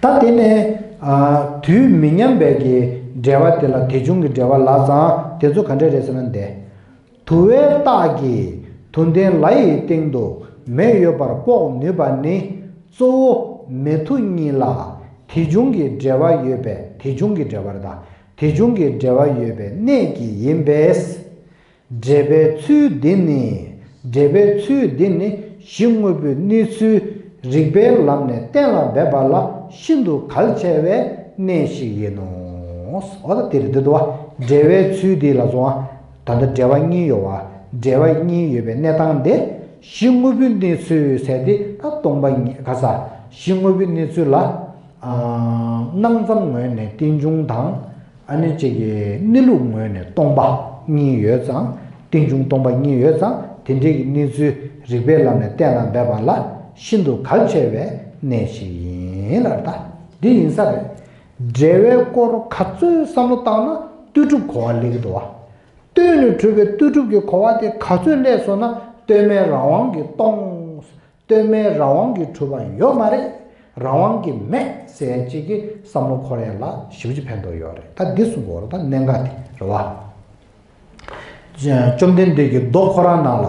ད་དེ་ནས། ཨ། དུས་མི་མཉམ་པའི་གི་འབྲེལ་བ་དེ་ལ་དེ་བྱུང་གི་འབྲེལ་བ་ལབ་ཙང་དེ་ཚོ་ག་འདྲ་རེད་ཟེར་ན་འདི། དུ་བའི་རྟགས་ཀྱིས་དུ་ལྡན་ལ་ཡི་སྟེང་དུ་མེ་ཡོད་པར་དཔོག་ནུས་པ་ནི། གཙོ་བོ་མེ་དུ་གཉིས་ལ་དེ་བྱུང་གི་འབྲེལ་བ་ཡོད་པའི། དེ་བྱུང་གི་འབྲེལ་བ་རེད་ད། དེ་བྱུང་གི་འབྲེལ་བ་ཡོད་པའི་གནད་ཀྱིས་ཡིན་པས། འབྲེལ་བའི་ཚུལ་འདི་ནི། འབྲེལ་བའི་ཚུལ་འདི་ནི་གཞི་དངོས་པོའི་གནས་ཚུལ་རིགས་པའི་ལམ་ནས་གཏན་ལ་འབེབས་པ་ལ་ཤིན་ཏུ་གལ་ཆེ་བའི་གནད་ཞིག་ཡིན་ནོ། འོ་ད་དེ་རེད་འདུག་བ། འབྲེལ་བའི་ཚུལ་འདི་ལ་སོང་ཨ། ད་ལྟ་འབྲེལ་བ་གཉིས་ཡོད་བ། འབྲེལ་བ་གཉིས་ཡོད་པའི་གནས་སྟངས་དེ། གཞི་དངོས་པོའི་གནས་ཚུལ་ཟེར་དེ་ད་སྟོང་པ་ཉིད་ག་ས། གཞི་དངོས་པོའི་གནས་ཚུལ་ལ། ཨ། སྣང་ཙམ་ངོས་ནས་རྟེན་འབྱུང་དང་། ཨ་ནི་གཅིག་གི་གནས་ལུགས་ངོས་ནས་སྟོང་པ་གཉིས་ཡོད་ཙང་། རྟེན་འབྱུང་སྟོང་པ་གཉིས་ཡོད་ཙང་དེ་འདྲའི་གི་གནས་ཚུལ་རིགས་པའི་ལམ་ནས་གཏན་ལ་འབེབས་པ་ལ་ཤིན་ཏུ་གལ་ཆེ་བའི་གནད་ཞིག་ཡིན་ལ། ད་འདི་ཡིན་ས་རེད། འབྲེལ་བའི་སྐོར་ག་ཚོད་བསམ་བློ་བཏང་ན་ལྟོས་གྲུབ་གོ་བ་སླེབས་ཀྱི་འདུག་བ། ལྟོས་ནས་གྲུབ་པའི་ལྟོས་གྲུབ་ཀྱི་གོ་བ་དེ་ག་ཚོད་སླེབས་སོང་ན་ལྟོས་མེད་རང་དབང་གིས་སྟོང་། ལྟོས་མེད་རང་དབང་གིས་གྲུབ་པ་ཡོད་མ་རེད། རང་དབང་གིས་མེད་ཟེར་ཅིག་གི་བསམ་བློ་འཁོར་ཡ་ལ་ཞེ་པོ་ཅིག་ཕན་ཐོགས་ཡོད་རེད། ད་འདི་གསུང་གི་ཡོད་རེད། ད་གནད་འགག་དེ་རེད་བ། བཅོམ་ལྡན་འདས་ཀྱི་མདོ་ཁོ་རང་ནང་ལ།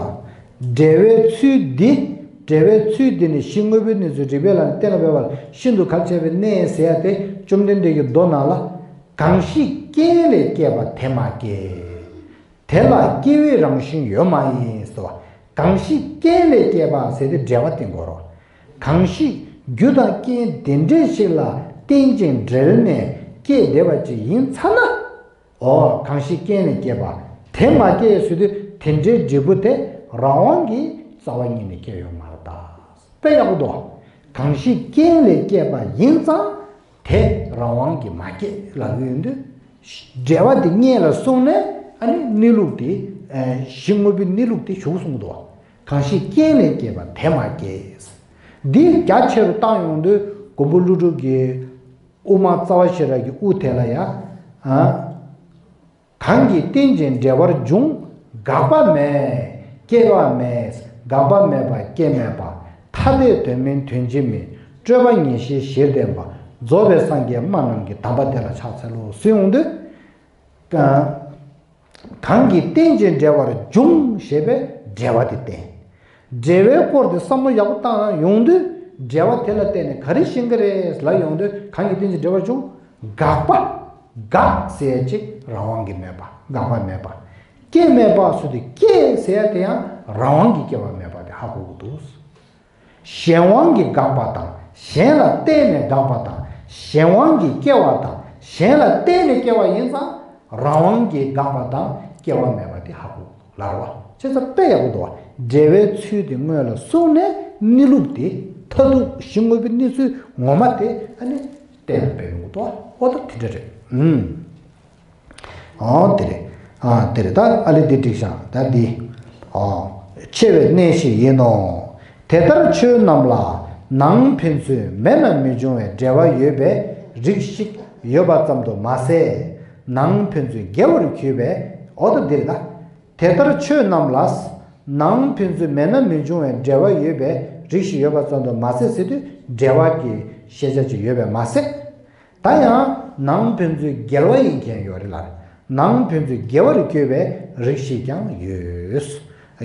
འབྲེལ་བའི་ཚུལ་འདི། འབྲེལ་བའི་ཚུལ་འདི་ནི་གཞི་དངོས་པོའི་གནས་ཚུལ་རིགས་པའི་ལམ་ནས་གཏན་ལ་འབེབས་པ་ལ་ཤིན་ཏུ་གལ་ཆེ་བའི་གནད་ཟེར་ཡ་དེ་བཅོམ་ལྡན་འདས་ཀྱི་མདོ་ནང་ལ། གང་ཞིག་རྐྱེན་ལས་སྐྱེས་པ་དེ་མ་སྐྱེས། དེ་ལ་སྐྱེ་བོའི་རང་བཞིན་ཡོད་མ་ཡིན་ཟེར་བ། གང་ཞིག་རྐྱེན་ལས་སྐྱེས་པ་ཟེར་ཏེ་འབྲེལ་བ་བསྟན་དགོས་རེད། གང་ཞིག་རྒྱུ་དང་རྐྱེན་དེ་འདྲ་ཞིག་ལ་བརྟེན་ཅིང་འབྲེལ་ནས་སྐྱེས་བསྡད་པ་ཅིག་ཡིན་ཚར་ན། འོ། གང་ཞིག་རྐྱེན་ལས་སྐྱེས་པ་དེ་མ་སྐྱེས་ཟེར་དུས་དེ་འདྲའི་འབྲས་བུ་དེ་རང་དབང་གིས་རྩ་བ་ཉིད་ནས་སྐྱེས་ཡོད་མ་རེད་ད། དཔེ་ཡག་པོ་འདུག་གང་ཞིག་རྐྱེན་ལས་སྐྱེས་པ་ཡིན་ཙང་། དེ་རང་དབང་གིས་མ་སྐྱེས་ལབ་ཀྱི་ཡོད་དུས། འབྲེལ་བ་དེ་སྔོན་ལ་སོང་ནས་ཨ་ནི་གནས་ལུགས་དེ། ཨ། གཞི་དངོས་པོའི་གནས་ལུགས་དེ་ཞུགས་གསུངས་འདུག་གང་ཞིག་རྐྱེན་ལས་སྐྱེས་པ་དེ་མ་སྐྱེས། འདི་རྒྱ་ཆེ་རུ་བཏང་ཡོང་དུས་མགོན་པོ་ཀླུ་སྒྲུབ་ཀྱི་དབུ་མ་རྩ་བ་ཤེས་རབ་ཀྱི་དབུ་དེ་ལ་ཡ། ཨ། གང་གིས་རྟེན་ཅིང་འབྲེལ་བར་འབྱུང་། དགག་པ་མེད། སྐྱེ་བ་མེད། དགག་པ་མེད་པ་སྐྱེ་མེད་པ། ཐ་དད་དོན་མིན་དོན་གཅིག་མིན། སྤྲོས་པ་ངེས་ཤེས་གཞིར་ལྡན་པ། རྫོགས་པའི་སངས་རྒྱས་སྨྲ་རྣམས་ཀྱི། དམ་པ་དེ་ལ་ཕྱག་འཚལ་ལོ་ཟེར་ཡོང་དུས། གང་གིས་རྟེན་ཅིང་འབྲེལ་བར་འབྱུང་ཞེས་པའི་འབྲེལ་བ་དེ་བསྟན། འབྲེལ་བའི་སྐོར་དེ་བསམ་བློ་ཡག་པོ་བཏང་ཡོང་དུས། འབྲེལ་བ་དེ་ལ་བརྟེན་ནས་ག་རེ་ཤེས་ཀྱི་རེད་ལབ་ཡོང་དུས། གང་གིས་རྟེན་ཅིང་འབྲེལ་བར་འབྱུང་། དགག་པ། དགག་ཟེར་ཡ་ཅིག་རང་དབང་གིས་མེད་པ། དགག་པ་མེད་པ། སྐྱེ་མེད་པ་ཟེར་དུས་སྐྱེ་ཟེར་ཡ་དེ་ཡང་རང་དབང་གིས་སྐྱེ་བ་མེད་པ་དེ་ཧ་གོ་གི་འདུག་གཞན་དབང་གིས་དགག་པ་དང་། གཞན་ལ་བརྟེན་ནས་དགག་པ་དང་། གཞན་དབང་གིས་སྐྱེ་བ་དང་། གཞན་ལ་བརྟེན་ནས་སྐྱེ་བ་ཡིན་ཙང་། རང་དབང་གིས་དགག་པ་དང་སྐྱེ་བ་མེད་པ་དེ་ཧ་གོ་ལར་བ། བྱས་ཙང་དཔེ་ཡག་པོ་འདུག་བ། འབྲེལ་བའི་ཚུལ་དེ་སྔོན་ལ་གསུངས་ནས་གནས་ལུགས་དེ་མཐར་ཐུག་གཞི་དངོས་པོའི་གནས་ཚུལ་ངོ་མ་དེ་ཨ་ནི་གཏན་ལ་འབེབས་ཡོང་གི་འདུག་བ། ཨོ་ད་དེ་འདྲ་རེད། ཨུམ། ཨོ་དེ་རེད། ཨ་དེ་རེད། ད་ཨ་ལེ་འདི་འགྲིག་ཤག་ད་འདི། ཨོ། ཆེ་བའི་གནས་ཤིག་ཡིན་ནོ། དེ་ལྟར་ཆོས་རྣམས་ལ་ནང་ཕན་ཚུན་མེད་ན་མི་འབྱུང་བའི་འབྲེལ་བ་ཡོད་པའི་རིགས་ཤིག་ཡོད་པ་ཙམ་དུ་མ་ཟད། ནའང་ཕན་ཚུན་འགལ་བར་གྱུར་པའི། འོ་ད་འདིར་ད། དེ་ལྟར་ཆོས་རྣམས་ལ། ནའང་ཕན་ཚུན་མེད་ན་མི་འབྱུང་བའི་འབྲེལ་བ་ཡོད་པའི་རིགས་ཤིག་ཡོད་པ་ཙམ་དུ་མ་ཟད་ཟེར་དུས་འབྲེལ་བ་གི་ཤེས་བྱ་ཅིག་ཡོད་པས་མ་ཟད། ད་ཡང་ནའང་ཕན་ཚུན་འགལ་བ་ཡིན་མཁན་ཡོད་རེད་ལ། ནའང་ཕན་ཚུན་འགལ་བར་གྱུར་པའི་རིགས་ཤིག་ཀྱང་ཡོད།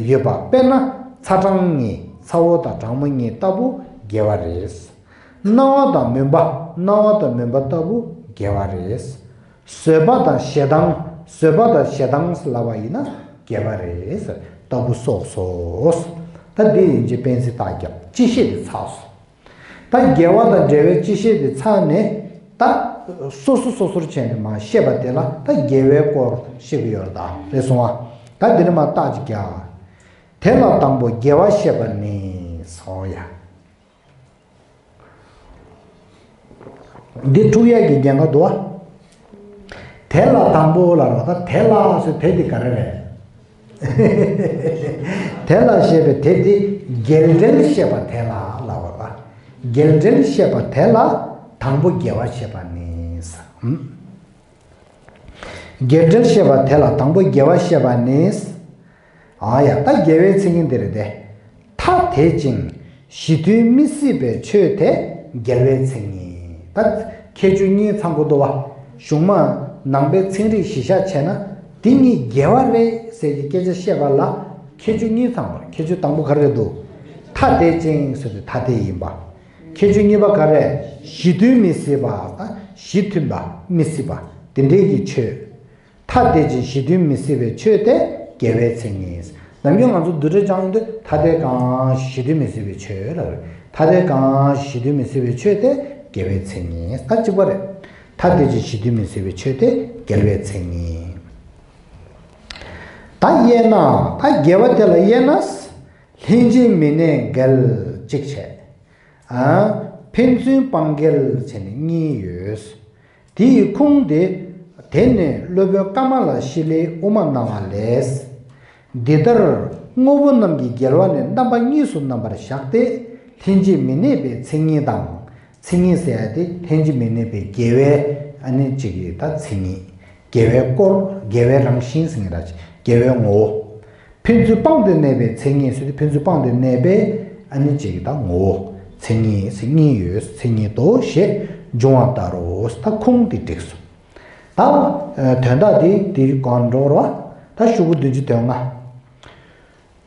ཡོད་པ་དཔེར་ན་ཚ་གྲང་གཉིས་ཚ་བོ་དང་གྲང་མོ་གཉིས་ལྟ་བུ་འགལ་བ་རེད། སྣང་བ་དང་མུན་པ་སྣང་བ་དང་མུན་པ་ལྟ་བུ་འགལ་བ་རེད། བཟོད་པ་དང་ཞེ་སྡང་བཟོད་པ་དང་ཞེ་སྡང་ལབ་པ་ཡིན་ན་འགལ་བ་རེད་ལྟ་བུ་སོགས་སོ། ད་འདི་ཡིན་གྱི་དཔེ་ཚིག་རྟགས་རྒྱབ་སྤྱི་བཤད་དེ་ཚར་སོང་། ད་འགལ་བ་དང་འབྲེལ་བའི་སྤྱི་བཤད་དེ་ཚར་ནས་ད་སོ་སོ་སོ་སོར་བྱས་ནས་མར་བཤད་པ་དེ་ལ་ད་འགལ་བའི་སྐོར་བཤད་ཀྱི་ཡོད་རེད་ད་རེད་སོང་ཨ། ད་འདི་ནས་མར་རྟགས་ཅིག་རྒྱག་དེ་ལ་དང་པོ་འགལ་བ་བཤད་པ་ནི་སོང་ཡ། འདི་འཁྲུག་ཡས་ཀྱི་རྒྱན་ག་འདུག་བ། དེ་ལ་དང་པོ་ལ་རོ་ད་དེ་ལ་སོ་དེ་འདི་ག་རེ་རེད། དེ་ལ་ཞེས་པའི་དེ་འདི་འགལ་འབྲེལ་བཤད་པ་དེ་ལ་ལ་བ་ལ། འགལ་འབྲེལ་བཤད་པ་དེ་ལ་དང་པོ་འགལ་བ་བཤད་པ་ནི། འགལ་འབྲེལ་བཤད་པ་དེ་ལ་དང་པོ་འགལ་བ་བཤད་པ་ནི། ཨ་ཡ་ད་འགལ་བའི་མཚན་ཉིད་འདི་རེད་དེ། ཐ་དད་ཅིང་གཞི་མཐུན་མི་སྲིད་པའི་ཆོས་དེ་འགལ་བའི་མཚན་ཉིད། ད་ཁྱད་ཆོས་གཉིས་ཚང་དགོས་འདུག་བ། གཞུང་མ་ནང་པའི་ཚན་རིག་གཞི་བཞག་བྱས་ན་འདི་གཉིས་འགལ་བ་རེད་ཟེར་གྱི་སྐད་ཆ་བཤད་པ་ལ་ཁྱད་ཆོས་གཉིས་ཚང་བ་རེད། ཁྱད་ཆོས་དང་པོ་ག་རེ་རེད་འདུག་ཐ་དད་ཅིང་ཟེར་དུས་ཐ་དད་ཡིན་པ། ཁྱད་ཆོས་གཉིས་པ་ག་རེ། གཞི་མཐུན་མི་སྲིད་པ་དང་གཞི་མཐུན་པ་མི་སྲིད་པ་དེ་འདྲའི་གི་ཆོས། ཐ་དད་ཅིང་གཞི་མཐུན་མི་སྲིད་པའི་ཆོས་དེ་འགལ་བའི་མཚན་ཉིད། ནམ་རྒྱུན་ང་ཚོ་བསྡུས་གྲྭ་སྦྱང་ཡོང་དུས་ཐ་དད་གང་གཞི་མཐུན་མི་སྲིད་པའི་ཆོས་ལབ་རེད། ཐ་དད་གང་གཞི་མཐུན་མི་སྲིད་པའི་ཆོས་དེ་འགལ་བའི་མཚན་ཉིད་ད་གཅིག་པ་རེད། ཐ་དད་ཅིང་གཞི་མཐུན་མི་སྲིད་པའི་ཆོས་དེ་འགལ་བའི་མཚན་ཉིད། ད་དབྱེ་ན་ད་འགལ་བ་དེ་ལ་དབྱེ་ན། ལྷན་ཅིག་མི་གནས་འགལ་གཅིག་བྱས། ཨ། ཕན་ཚུན་སྤང་འགལ་བྱས་ནས་གཉིས་ཡོད། དེ་ཡི་ཁུངས་དེ། དེ་ནི་སློབ་དཔོན་ཀ་མ་ལ་ཤཱི་ལའི་དབུ་མ་སྣང་བ་ལས། འདི་ལྟར་དངོས་པོ་རྣམས་ཀྱི་འགལ་བ་ནི་རྣམ་པ་གཉིས་སུ་རྣམ་པར་བཞག་སྟེ་ལྷན་ཅིག་མི་གནས་པའི་མཚན་ཉིད་དང་། མཚན་ཉིད་ཟེར་ཡ་དེ་ལྷན་ཅིག་མི་གནས་པའི་འགལ་བའི་ཨ་ནི་གཅིག་གི་ད་མཚན་ཉིད། འགལ་བའི་སྐོར་འགལ་བའི་རང་བཞིན་ཟེར་ངེས་ར་འགལ་བའི་ངོ་བོ། ཕན་ཚུན་སྤངས་ཏེ་གནས་པའི་མཚན་ཉིད་ཟེར་དུས་ཕན་ཚུན་སྤངས་ཏེ་གནས་པའི་ཨ་ནི་གཅིག་གི་ད་ངོ་བོ་མཚན་ཉིད་ཟེར་གཉིས་ཡོད་མཚན་ཉིད་དོ་ཞེས་འབྱུང་བ་ལྟར་རོ། ད་ཁུངས་དེ་འགྲིག་སོང་། ད་དོན་དག་དེ་དེ་གང་འགྲོ་རོ། ད་ཤོག་གུ་བདུན་ཅུ་དོན་ལྔ།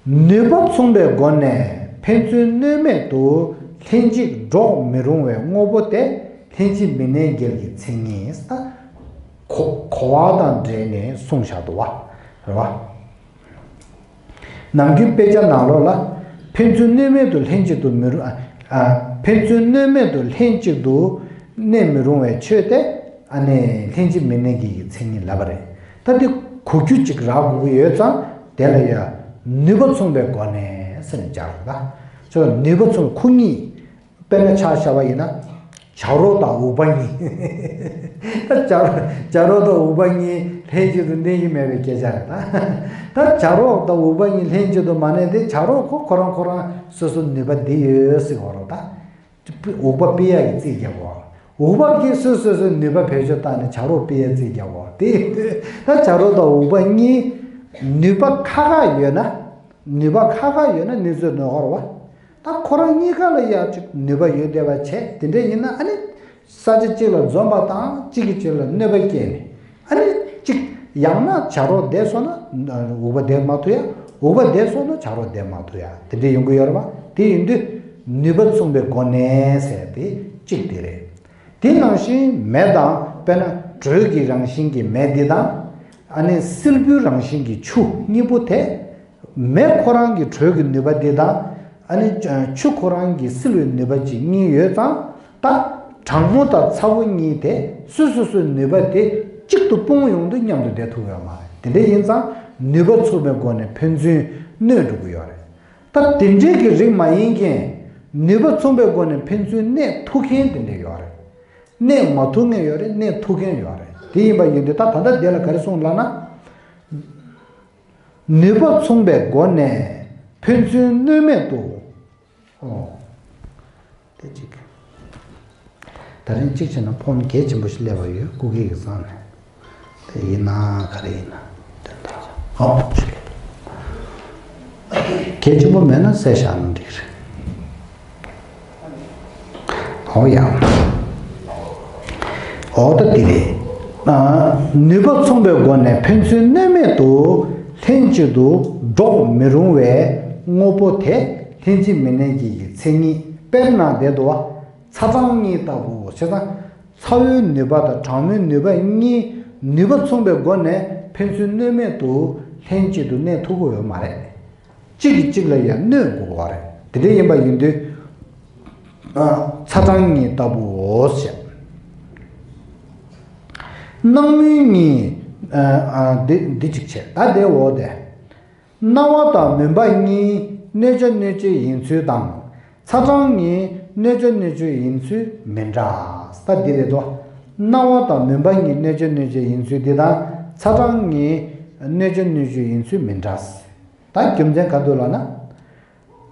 ནུས་པ་མཚུངས་པའི་སྒོ་ནས་ཕན་ཚུན་གནོད་མེད་དུ་ལྷན་ཅིག་འགྲོགས་མི་རུང་བའི་དངོས་པོ་དེ་ལྷན་ཅིག་མི་གནས་འགལ་གྱི་མཚན་ཉིད། ད་གོ་གོ་བ་དང་འབྲེལ་ནས་གསུངས་བཞག་འདུག་བ། རེད་བ། ནམ་རྒྱུན་དཔེ་ཆ་ནང་ལོགས་ལ་ཕན་ཚུན་གནོད་མེད་དུ་ལྷན་ཅིག་ཏུ་མི་རུང་། ཨ། ཨ། ཕན་ཚུན་གནོད་མེད་དུ་ལྷན་ཅིག་ཏུ་གནས་མི་རུང་བའི་ཆོས་དེ་ཨ་ནི་ལྷན་ཅིག་མི་གནས་འགལ་གྱི་མཚན་ཉིད་ལབ་པ་རེད། ད་འདི་གོ་རྒྱུ་གཅིག་རག་དགོས་ཀྱི་ཡོད་ཙང་དེ་ལ་ཡ་ནུས་པ་མཚུངས་པའི་སྒོ་ནས་ཟེར་ནས་སྦྱར་རོ། ད་ཅོ་ནུས་པ་མཚུངས་ཁོ་གཉིས་དཔེར་ན་ཆ་བཞག་པ་ཡིན་ན་བྱ་རོག་དང་འུག་པ་གཉིས། ད་བྱ་རོག་བྱ་རོག་དང་འུག་པ་གཉིས་ལྷན་ཅིག་ཏུ་གནས་ཀྱི་མེད་པའི་སྐད་ཆ་རེད་ད། ད་བྱ་རོག་དང་འུག་པ་གཉིས་ལྷན་ཅིག་ཏུ་མ་གནས་ཏེ་བྱ་རོག་ཁོ་ཁོ་རང་ཁོ་རང་སོ་སོ་ནུས་པ་འདི་ཡོད་ཟེར་གོ་རོག་ད། འུག་པ་ཕུད་ཡག་གི་རྩིས་རྒྱག་གོ། འུག་པ་གིས་སོ་སོ་སོའི་ནུས་པ་བེད་སྤྱོད་བཏང་ནས་བྱ་རོག་ཕུད་ཡག་རྩིས་རྒྱག་གོ། དེ་ད་བྱ་རོག་དང་འུག་པ་གཉིས་ནུས་པ་ཁག་ཁག་ཡོད་ན། ནུས་པ་ཁག་ཁག་ཡོད་ན་ནུས་ཚོད་ནོར་གོ་ར་བ། ད་ཁོ་རང་གཉིས་ཀ་ལ་ཡག་ཅིག་ནུས་པ་ཡོད་བསྡད་པ་བྱས་དེ་འདྲ་ཡིན་ན་ཨ་ནི། ས་ཆ་གཅིག་ལ་འཛོམས་པ་དང་གཅིག་གིས་གཅིག་ལ་གནོད་པ་སྐྱེལ་ནས། ཨ་ནི་གཅིག་ཡང་ན་བྱ་རོག་བསྡད་སོང་ན་འུག་པ་བསྡད་མ་ཐུབ་ཡ། འུག་པ་བསྡད་སོང་ན་བྱ་རོག་བསྡད་མ་ཐུབ་ཡ་དེ་འདྲ་ཡོང་གི་ཡོད་རེད་པ། དེ་ཡིན་དུས་ནུས་པ་མཚུངས་པའི་སྒོ་ནས་ཟེར་དེ་གཅིག་དེ་རེད། དེ་ནང་བཞིན་མེ་དང་དཔེར་ན་དྲོད་ཀྱི་རང་བཞིན་གྱི་མེ་འདི་དང་། ཨ་ནི་བསིལ་བུའི་རང་བཞིན་གྱི་ཆུ་གཉིས་པོ་དེ། མེ་ཁོ་རང་གི་དྲོད་ཀྱི་ནུས་པ་འདི་དང་། ཨ་ནི་ཆུ་ཁོ་རང་གི་བསིལ་བའི་ནུས་པ་གཅིག་གཉིས་ཡོད་ཙང་། ད་གྲང་མོ་དང་ཚ་བོ་གཉིས་དེ་སོ་སོ་སོའི་ནུས་པ་དེ་གཅིག་ཏུ་སྤུངས་ཡོང་དུས་མཉམ་དུ་བསྡད་ཐུབ་ཡོད་མ་རེད། དེ་འདྲ་ཡིན་ཙང་ནུས་པ་མཚུངས་པའི་སྒོ་ནས་ཕན་ཚུན་གནོད་འགྲོ་གི་ཡོད་རེད། ད་དེ་འདྲའི་གི་རིགས་མ་ཡིན་མཁན་ནུས་པ་མཚུངས་པའི་སྒོ་ནས་ཕན་ཚུན་གནས་ཐུབ་མཁན་དེ་འདྲ་ཡོད་རེད། གནས་མ་ཐུབ་མཁན་ཡོད་རེད། གནས་ཐུབ་མཁན་ཡོད་རེད། དེ་ཡིན་པ་ཡིན་དུས་ད་ད་ལྟ་འདི་ལ་ག་རེ་གསུངས་ལབ་ན། ནུས་པ་མཚུངས་པའི་སྒོ་ནས་ཕན་ཚུན་གནོད་མེད་དུ། ཨོ། དེ་གཅིག་ད་རིང་གཅིག་བྱས་ན་ཕོན་གལ་ཆེན་པོ་ཞིག་སླེབས་པ་ཡོད། སྐུ་སྒེར་གྱི་གསང་ནས། དེ་ཡིན་ན་ག་རེ་ཡིན་ན། དེ་འདྲ་ཧོ་ཆེ། གལ་ཆེན་པོ་མེད་ན་བསད་བཞག་ན་འགྲིག་རེད། ཨོ་ཡ། ཨོ་ད་དེ་རེད། ཨ། ནུས་པ་མཚུངས་པའི་སྒོ་ནས་ཕན་ཚུན་གནོད་མེད་དུ་ལྷན་ཅིག་ཏུ་འགྲོགས་མི་རུང་བའི་དངོས་པོ་དེ་ལྷན་ཅིག་མི་གནས་ཀྱི་མཚན་ཉིད། དཔེར་ན་དེ་དུ་བ། ཚ་གྲང་གཉིས་ལྟ་བུའོ། བྱས་ཙང་ཚ་བོའི་ནུས་པ་དང་གྲང་མོའི་ནུས་པ་གཉིས་ནུས་པ་མཚུངས་པའི་སྒོ་ནས་ཕན་ཚུན་གནོད་མེད་དུ་ལྷན་ཅིག་ཏུ་གནས་ཐུབ་ཀྱི་ཡོད་མ་རེད། གཅིག་གིས་གཅིག་ལ་ཡང་གནོད་དགོས་པ་རེད། དེ་འདྲ་ཡིན་པ་ཡིན་དུས། ཨ། ཚ་གྲང་གཉིས་ལྟ་བུའོ་ཞེས། སྣང་མུན་གཉིས། ཨ། ཨ། འདི་འདི་གཅིག་བྱས། ད་དེ་འོ་དེ། སྣང་བ་དང་མུན་པ་གཉིས་གནོད་བྱ་གནོད་བྱེད་ཡིན་ཚུལ་དང་། ཚ་གྲང་གཉིས་གནོད་བྱ་གནོད་བྱེད་ཡིན་ཚུལ་མི་འདྲ། ད་འདི་རེད་དོ། སྣང་བ་དང་མུན་པ་གཉིས་གནོད་བྱ་གནོད་བྱེད་ཡིན་ཚུལ་འདི་དང་། ཚ་གྲང་གཉིས་གནོད་བྱ་གནོད་བྱེད་ཡིན་ཚུལ་མི་འདྲ། ད་རྒྱུ་མཚན་ག་འདུག་ལབ་ན།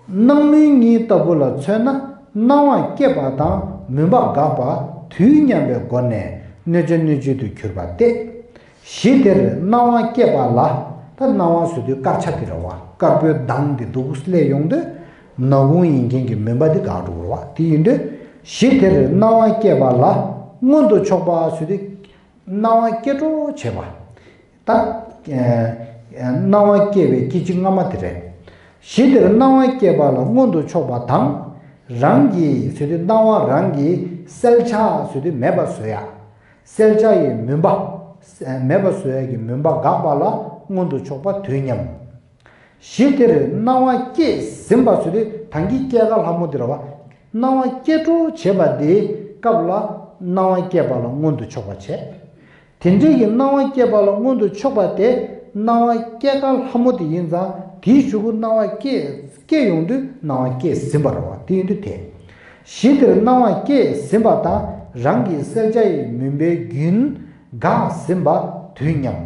སྣང་མུན་གཉིས་ལྟ་བུ་ལ་མཚོན་ན། སྣང་བ་སྐྱེས་པ་དང་མུན་པ་འགགས་པ་དུས་མཉམ་པའི་སྒོ་ནས་གནོད་བྱ་གནོད་བྱེད་དུ་གྱུར་པ་སྟེ། གཞི་དེར་སྣང་བ་སྐྱེས་པ་ལ། ད་སྣང་བ་ཟེར་དུས་དཀར་ཆ་དེ་རེད་བ། དཀར་པོའི་མདངས་དེ་འདུག་སླེབས་ཡོང་དུས། ནག་ཁུང་ཡིན་མཁན་གྱི་མུན་པ་དེ་འགག་འགྲོ་གི་རེད་བ། དེ་ཡིན་དུས་གཞི་དེར་སྣང་བ་སྐྱེས་པ་ལ་མངོན་དུ་ཕྱོགས་པ་ཟེར་དུས། སྣང་བ་སྐྱེ་འགྲོ་བྱེད་པ། ད། ཨ། སྣང་བ་སྐྱེ་བའི་སྐད་ཅིག་སྔ་མ་དེ་རེད། གཞི་དེར་སྣང་བ་སྐྱེས་པ་ལ་མངོན་དུ་ཕྱོགས་པ་དང་། རང་གི་ཟེར་དུས་སྣང་བ་རང་གི་གསལ་ཆ་ཟེར་དུས་མེད་པ་བཟོ་ཡ། གསལ་ཆ་ཡི་མུན་པ། མེད་པ་བཟོ་ཡ་གི་མུན་པ་འགགས་པ་ལ་མངོན་དུ་ཕྱོགས་པ་དུས་མཉམ། གཞི་དེར་སྣང་བ་སྐྱེས་ཟིན་པ་ཟེར་དུས་ད་གིན་སྐྱེ་རྒ་ལྷ་མོ་དེ་རེད་བ། སྣང་བ་སྐྱེ་འགྲོ་བྱེད་པ་དེའི་སྐབས་ལ་སྣང་བ་སྐྱེས་པ་ལ་མངོན་དུ་ཕྱོགས་པ་བྱས། དེ་འདྲའི་གི་སྣང་བ་སྐྱེས་པ་ལ་མངོན་དུ་ཕྱོགས་པ་དེ་སྣང་བ་སྐྱེ་རྒ་ལྷ་མོ་དེ་ཡིན་ཙང་། དེའི་གཞུག་གུ་སྣང་བ་སྐྱེས་སྐྱེ་ཡོང་དུས་སྣང་བ་སྐྱེས་ཟིན་པ་རེད་བ། དེ་ཡིན་དུས་དེ། གཞི་དེར་སྣང་བ་སྐྱེས་ཟིན་པ་དང་རང་གི་གསལ་ཆ་ཡི་མུན་པའི་རྒྱུན་འགགས་ཟིན་པ་དུས་མཉམ།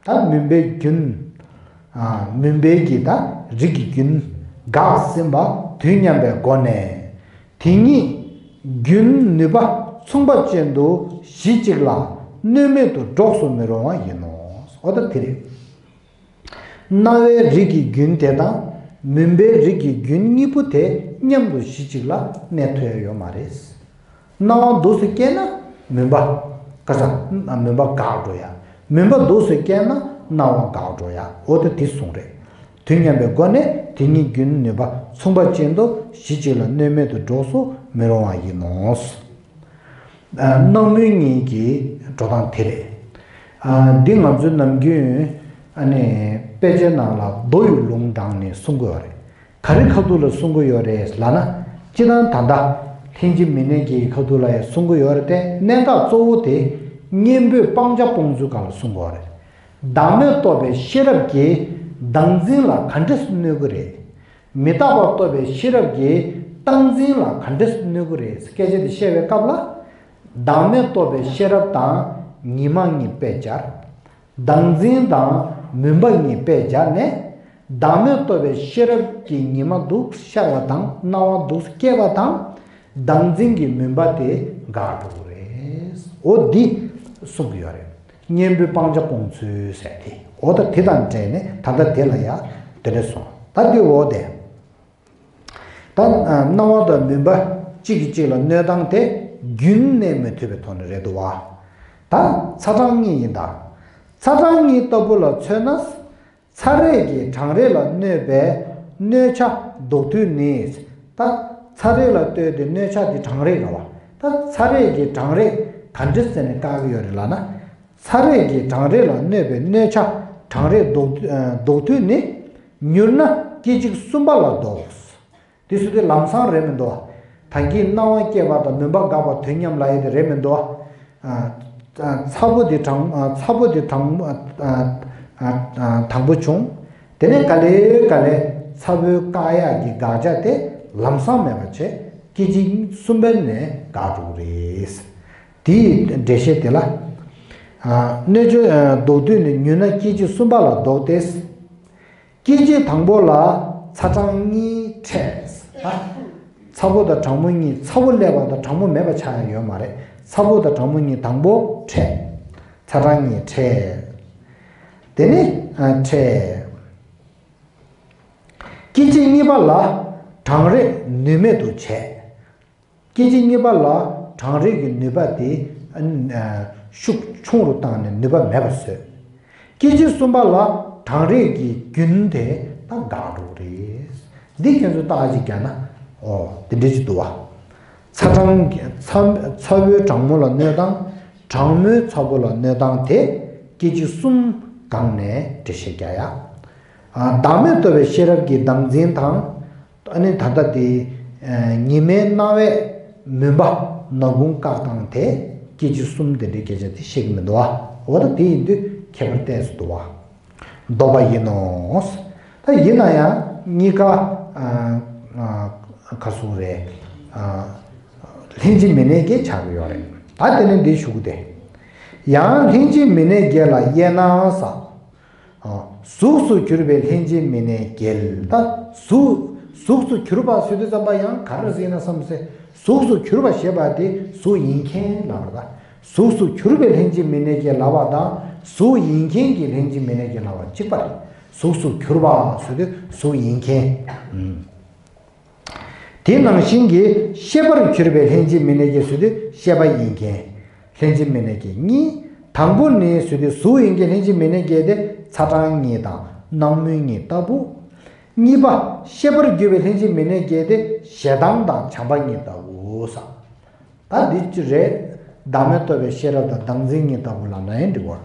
ད་མུན་པའི་རྒྱུན། ཨ། མུན་པའི་གི་ད་རིགས་ཀྱི་རྒྱུན་འགགས་ཟིན་པ་དུས་མཉམ་པའི་སྒོ་ནས། དེ་ཉིད་རྒྱུན་ནུས་པ་མཚུངས་པ་ཅན་དུ་གཞི་གཅིག་ལ་གནོད་མེད་དུ་འགྲོགས་སུ་མི་རུང་བ་ཡིན་ནོ། འོ་ད་དེ་རེད། སྣང་བའི་རིགས་ཀྱི་རྒྱུན་དེ་དང་མུན་པའི་རིགས་ཀྱི་རྒྱུན་གཉིས་པོ་དེ་མཉམ་དུ་གཞི་གཅིག་ལ་གནས་ཐུབ་ཡ་ཡོད་མ་རེད། སྣང་བ་འདུག་སེ་སྐྱེས་ན་མུན་པ། ཀ་ས། མུན་པ་འགག་འགྲོ་ཡ། མུན་པ་འདུག་སེ་སྐྱེས་ན་སྣང་བ་འགག་འགྲོ་ཡ། འོ་ད་དེ་གསུངས་རེད། དུས་མཉམ་པའི་སྒོ་ནས་དེ་ཉིད་རྒྱུན་ནུས་པ་མཚུངས་པ་ཅན་དུ་གཞི་གཅིག་ལ་གནོད་མེད་དུ་འགྲོགས་སུ་མི་རུང་བ་ཡིན་ནོ། ཨ། སྣང་མུན་གཉིས་ཀྱི་འགྲོ་སྟངས་དེ་རེད། ཨ། འདི་ང་ཚོའི་ནམ་རྒྱུན། ཨ་ནི། དཔེ་ཆའི་ནང་ལ་མདོ་ཡི་ལུང་དྲངས་ནས་གསུང་གི་ཡོད་རེད། ག་རེ་ཁ་ཐུག་ལ་གསུང་གི་ཡོད་རེད་ལབ་ན། སྤྱིར་བཏང་ད་ལྟ་ལྷན་ཅིག་མི་གནས་ཀྱི་ཁ་ཐུག་ལ་ཡང་གསུང་གི་ཡོད་རེད་དེ། གནད་འགག་གཙོ་བོ་དེ་གཉེན་པོས་སྤང་བྱ་སྤོང་ཚུལ་སྒང་ལ་གསུང་གི་ཡོད་རེད། བདག་མེད་རྟོགས་པའི་ཤེས་རབ་ཀྱིས་བདག་འཛིན་ལ་ག་འདྲས་སེ་གནོད་ཀྱི་རེད། མི་རྟག་པར་རྟོགས་པའི་ཤེས་རབ་ཀྱིས་བདག་འཛིན་ལ་ག་འདྲས་སེ་གནོད་ཀྱི་རེད། སྐད་ཆ་དེ་བཤད་པའི་སྐབས་ལ། བདག་མེད་རྟོགས་པའི་ཤེས་རབ་དང་ཉི་མ་གཉིས་དཔེ་སྦྱར། བདག་འཛིན་དང་མུན་པ་གཉིས་དཔེ་སྦྱར་ནས། བདག་མེད་རྟོགས་པའི་ཤེས་རབ་ཀྱིས་ཉི་མ་འདུག་ཤར་བ་དང་སྣང་བ་འདུག་སྐྱེས་པ་དང་། བདག་འཛིན་གྱི་མུན་པ་དེ་འགག་འགྲོ་གི་རེད། འོ་འདི་གསུང་གི་ཡོད་རེད། གཉེན་པོས་སྤང་བྱ་སྤོང་ཚུལ་ཟེར་དེ། འོ་ད་དེ་དང་འབྲེལ་ནས་ད་ལྟ་དེ་ལ་ཡང་དེ་འདྲ་གསུངས། ད་འདི་འོ་དེ། ད་སྣང་བ་དང་མུན་པ་གཅིག་གིས་གཅིག་ལ་གནོད་སྟངས་དེ་རྒྱུན་གནས་མི་ཐུབ་པའི་ཐོག་ནས་རེད་འདུག་བ། ད་ཚ་གྲང་གཉིས་ཡིན་ད། ཚ་གྲང་གཉིས་ལྟ་བུ་ལ་མཚོན་ན། ཚ་རེག་གིས་གྲང་རེག་ལ་གནོད་པའི་གནོད་བྱ་ལྡོག་དུས་ནི། ད་ཚ་རེག་ལ་ལྟོས་ཏེ་གནོད་བྱ་དེ་གྲང་རེག་རེད་བ། ད་ཚ་རེག་གིས་གྲང་རེག་ག་འདྲ་ཟེར་ནས་བཀག་གི་ཡོད་རེད་ལབ་ན། ཚ་རེག་གིས་གྲང་རེག་ལ་གནོད་པའི་གནོད་བྱ་གྲང་རེག་ལྡོག་ལྡོག་དུས་ནི། མྱུར་ན་སྐད་ཅིག་གསུམ་པ་ལ་ལྡོག། དེ་སུ་དེ་ལམ་སང་རེད་མི་འདུག་ད་གིན་སྣང་བ་སྐྱེས་པ་དང་མུན་པ་འགག་པ་དུས་མཉམ་ལ་ཡོད་དེ་རེད་མི་འདུག་ཨ། ཨ། ཚ་པོ་དེ་གྲང་། ཨ། ཚ་པོ་དེ་གྲང་། ཨ། ཨ། ཨ། ཨ། དང་པོ་བྱུང་། དེ་ནས་ག་ལེ་ག་ལེ་ཚ་པོའི་བཀག་ཡག་གི་དགག་བྱ་དེ་ལམ་སང་མེད་པ་བྱས། སྐད་ཅིག་གསུམ་པའི་ནས་འགག་འགྲོ་གི་རེད། དེའི་འགྲེལ་བཤད་དེ་ལ། ཨ། གནོད་བྱ། ཨ། ལྡོག་དུས་ནི་མྱུར་ན་སྐད་ཅིག་གསུམ་པ་ལ་ལྡོག་སྟེ། སྐད་ཅིག་དང་པོ་ལ་ཚ་གྲང་གཉིས་འཕྲད། ཨ། ཚ་པོ་དང་གྲང་མོ་གཉིས། ཚ་པོ་སླེབས་པ་དང་གྲང་མོ་མེད་པ་ཆགས་ཡ་ཡོད་མ་རེད། ཚ་པོ་དང་གྲང་མོ་གཉིས་དང་པོ་འཕྲད། ཚ་གྲང་གཉིས་ཕྲད། དེ་ནི་ཨ་ཕྲད། སྐད་ཅིག་གཉིས་པ་ལ་གྲང་རེག་ནུས་མེད་དུ་བྱས། སྐད་ཅིག་གཉིས་པ་ལ་གྲང་རེག་གི་ནུས་པ་དེ་ཨ་ཤུགས་ཆུང་རུ་བཏང་ནས་ནུས་པ་མེད་པར་བཟོས། སྐད་ཅིག་གསུམ་པ་ལ་གྲང་རེག་གི་རྒྱུན་དེ་ད་འགག་འགྲོ་གི་རེད། འདི་ཁྱེད་ཚོ་རྟགས་ཅིག་བརྒྱབ་ན་ཨོ་དེ་འདྲ་ཅིག་འདུག་བ། ཚ་གྲང་ཚ་ཚ་བོའི་གྲང་མོ་ལ་གནོད་སྟངས། གྲང་མོའི་ཚ་བོ་ལ་གནོད་སྟངས་དེ་སྐད་ཅིག་གསུམ་སྒང་ནས་འགྲེལ་བཤད་རྒྱག་ཡ། ཨ་བདག་མེད་རྟོགས་པའི་ཤེས་རབ་ཀྱི་བདག་འཛིན་དང་། ཨ་ནི་ད་ལྟ་དེ་ཨ་ཉི་མའི་སྣང་བས་མུན་པ་ནག་ཁུང་བཀག་སྟངས་དེ་སྐད་ཅིག་གསུམ་དེ་འདྲའི་སྐད་ཆ་དེ་བཤད་ཀྱི་མི་འདུག་བ། འོ་ད་དེ་ཡིན་དུས་ཁྱད་པར་ཏོག་ཙམ་འདུག་བ། ལྡོག་པ་ཡིན་ནོ། ད་ཡིན་ན་ཡང་གཉིས་ཀ་ཨ་ཨ་ག་ཟེར་རེད། ཨ་ལྷན་ཅིག་མི་གནས་ཀྱི་ཆགས་ཀྱི་ཡོད་རེད། ད་དེ་ནས་འདི་ཞུ་གི་དེ། ཡང་ལྷན་ཅིག་མི་གནས་བརྒྱད་ལ་དབྱེ་ན་ས། ཨ་གཟུགས་སུ་གྱུར་པའི་ལྷན་ཅིག་མི་གནས་བརྒྱད། ད་གཟུགས་གཟུགས་སུ་གྱུར་པ་ཟེར་དུས་ཙམ་པ་ཡང་ག་རེ་ཟེར་ན་བསམ་སེ། གཟུགས་སུ་གྱུར་པ་ཞེས་པ་དེ་གཟུགས་ཡིན་མཁན་ལབ་པ་དང་། གཟུགས་སུ་གྱུར་པའི་ལྷན་ཅིག་མི་གནས་བརྒྱད་ལབ་པ་དང་གཟུགས་ཡིན་མཁན་གྱི་ལྷན་ཅིག་མི་གནས་བརྒྱད་ལབ་པ་གཅིག་པ་རེད། གཟུགས་སུ་གྱུར་པ་ཟེར་དུས་གཟུགས་ཡིན་མཁན། ཨུམ། དེ་ནང་བཞིན་གྱི་ཤེས་པར་གྱུར་པའི་ལྷན་ཅིག་མི་གནས་བརྒྱད་ཟེར་དུས་ཤེས་པ་ཡིན་མཁན། ལྷན་ཅིག་མི་གནས་བརྒྱད་གཉིས། དང་པོ་ནི་ཟེར་དུས་གཟུགས་ཡིན་མཁན་ལྷན་ཅིག་མི་གནས་བརྒྱད་དེ་ཚ་གྲང་གཉིས་དང་སྣང་མུན་གཉིས་ལྟ་བུ། གཉིས་པ་ཤེས་པར་གྱུར་པའི་ལྷན་ཅིག་མི་གནས་བརྒྱད་དེ་ཞེ་སྡང་དང་བྱམས་པ་གཉིས་ལྟ་བུ་ས། ད་འདི་ཅི་རེད། བདག་མེད་རྟོགས་པའི་ཤེས་རབ་དང་བདག་འཛིན་གཉིས་ལྟ་བུ་ལབ་ན་ཡང་འགྲིག་གོ།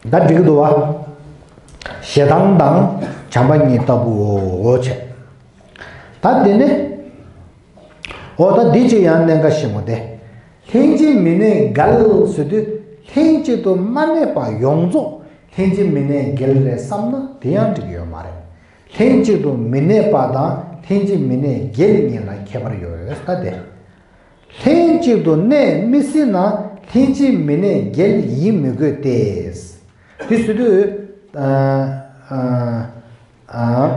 ད་འགྲིག་གི་འདུག་བ། ཞེ་སྡང་དང་བྱམས་པ་གཉིས་ལྟ་བུའོ་བྱས། ད་དེ་ནས་འོ་ད་འདི་ཅིག་ཡང་གནད་འགག་ཞིག་མོ་སྟེ། ལྷན་ཅིག་མི་གནས་འགལ་ཟེར་དུས་ལྷན་ཅིག་ཏུ་མ་གནས་པ་ཡོངས་རྫོགས་ལྷན་ཅིག་མི་གནས་འགལ་རེད་བསམ་ན་དེ་ཡང་འགྲིག་གི་ཡོད་མ་རེད། ལྷན་ཅིག་ཏུ་མི་གནས་པ་དང་ལྷན་ཅིག་མི་གནས་འགལ་གཉིས་ལ་ཁྱད་པར་ཡོད་ས་སྟེ། ལྷན་ཅིག་ཏུ་གནས་མི་སྲིད་ན་ལྷན་ཅིག་མི་གནས་འགལ་ཡིན་མི་དགོས་ཏེ། དེ་ཟེར་དུས་ཨ་ཨ་ཨ་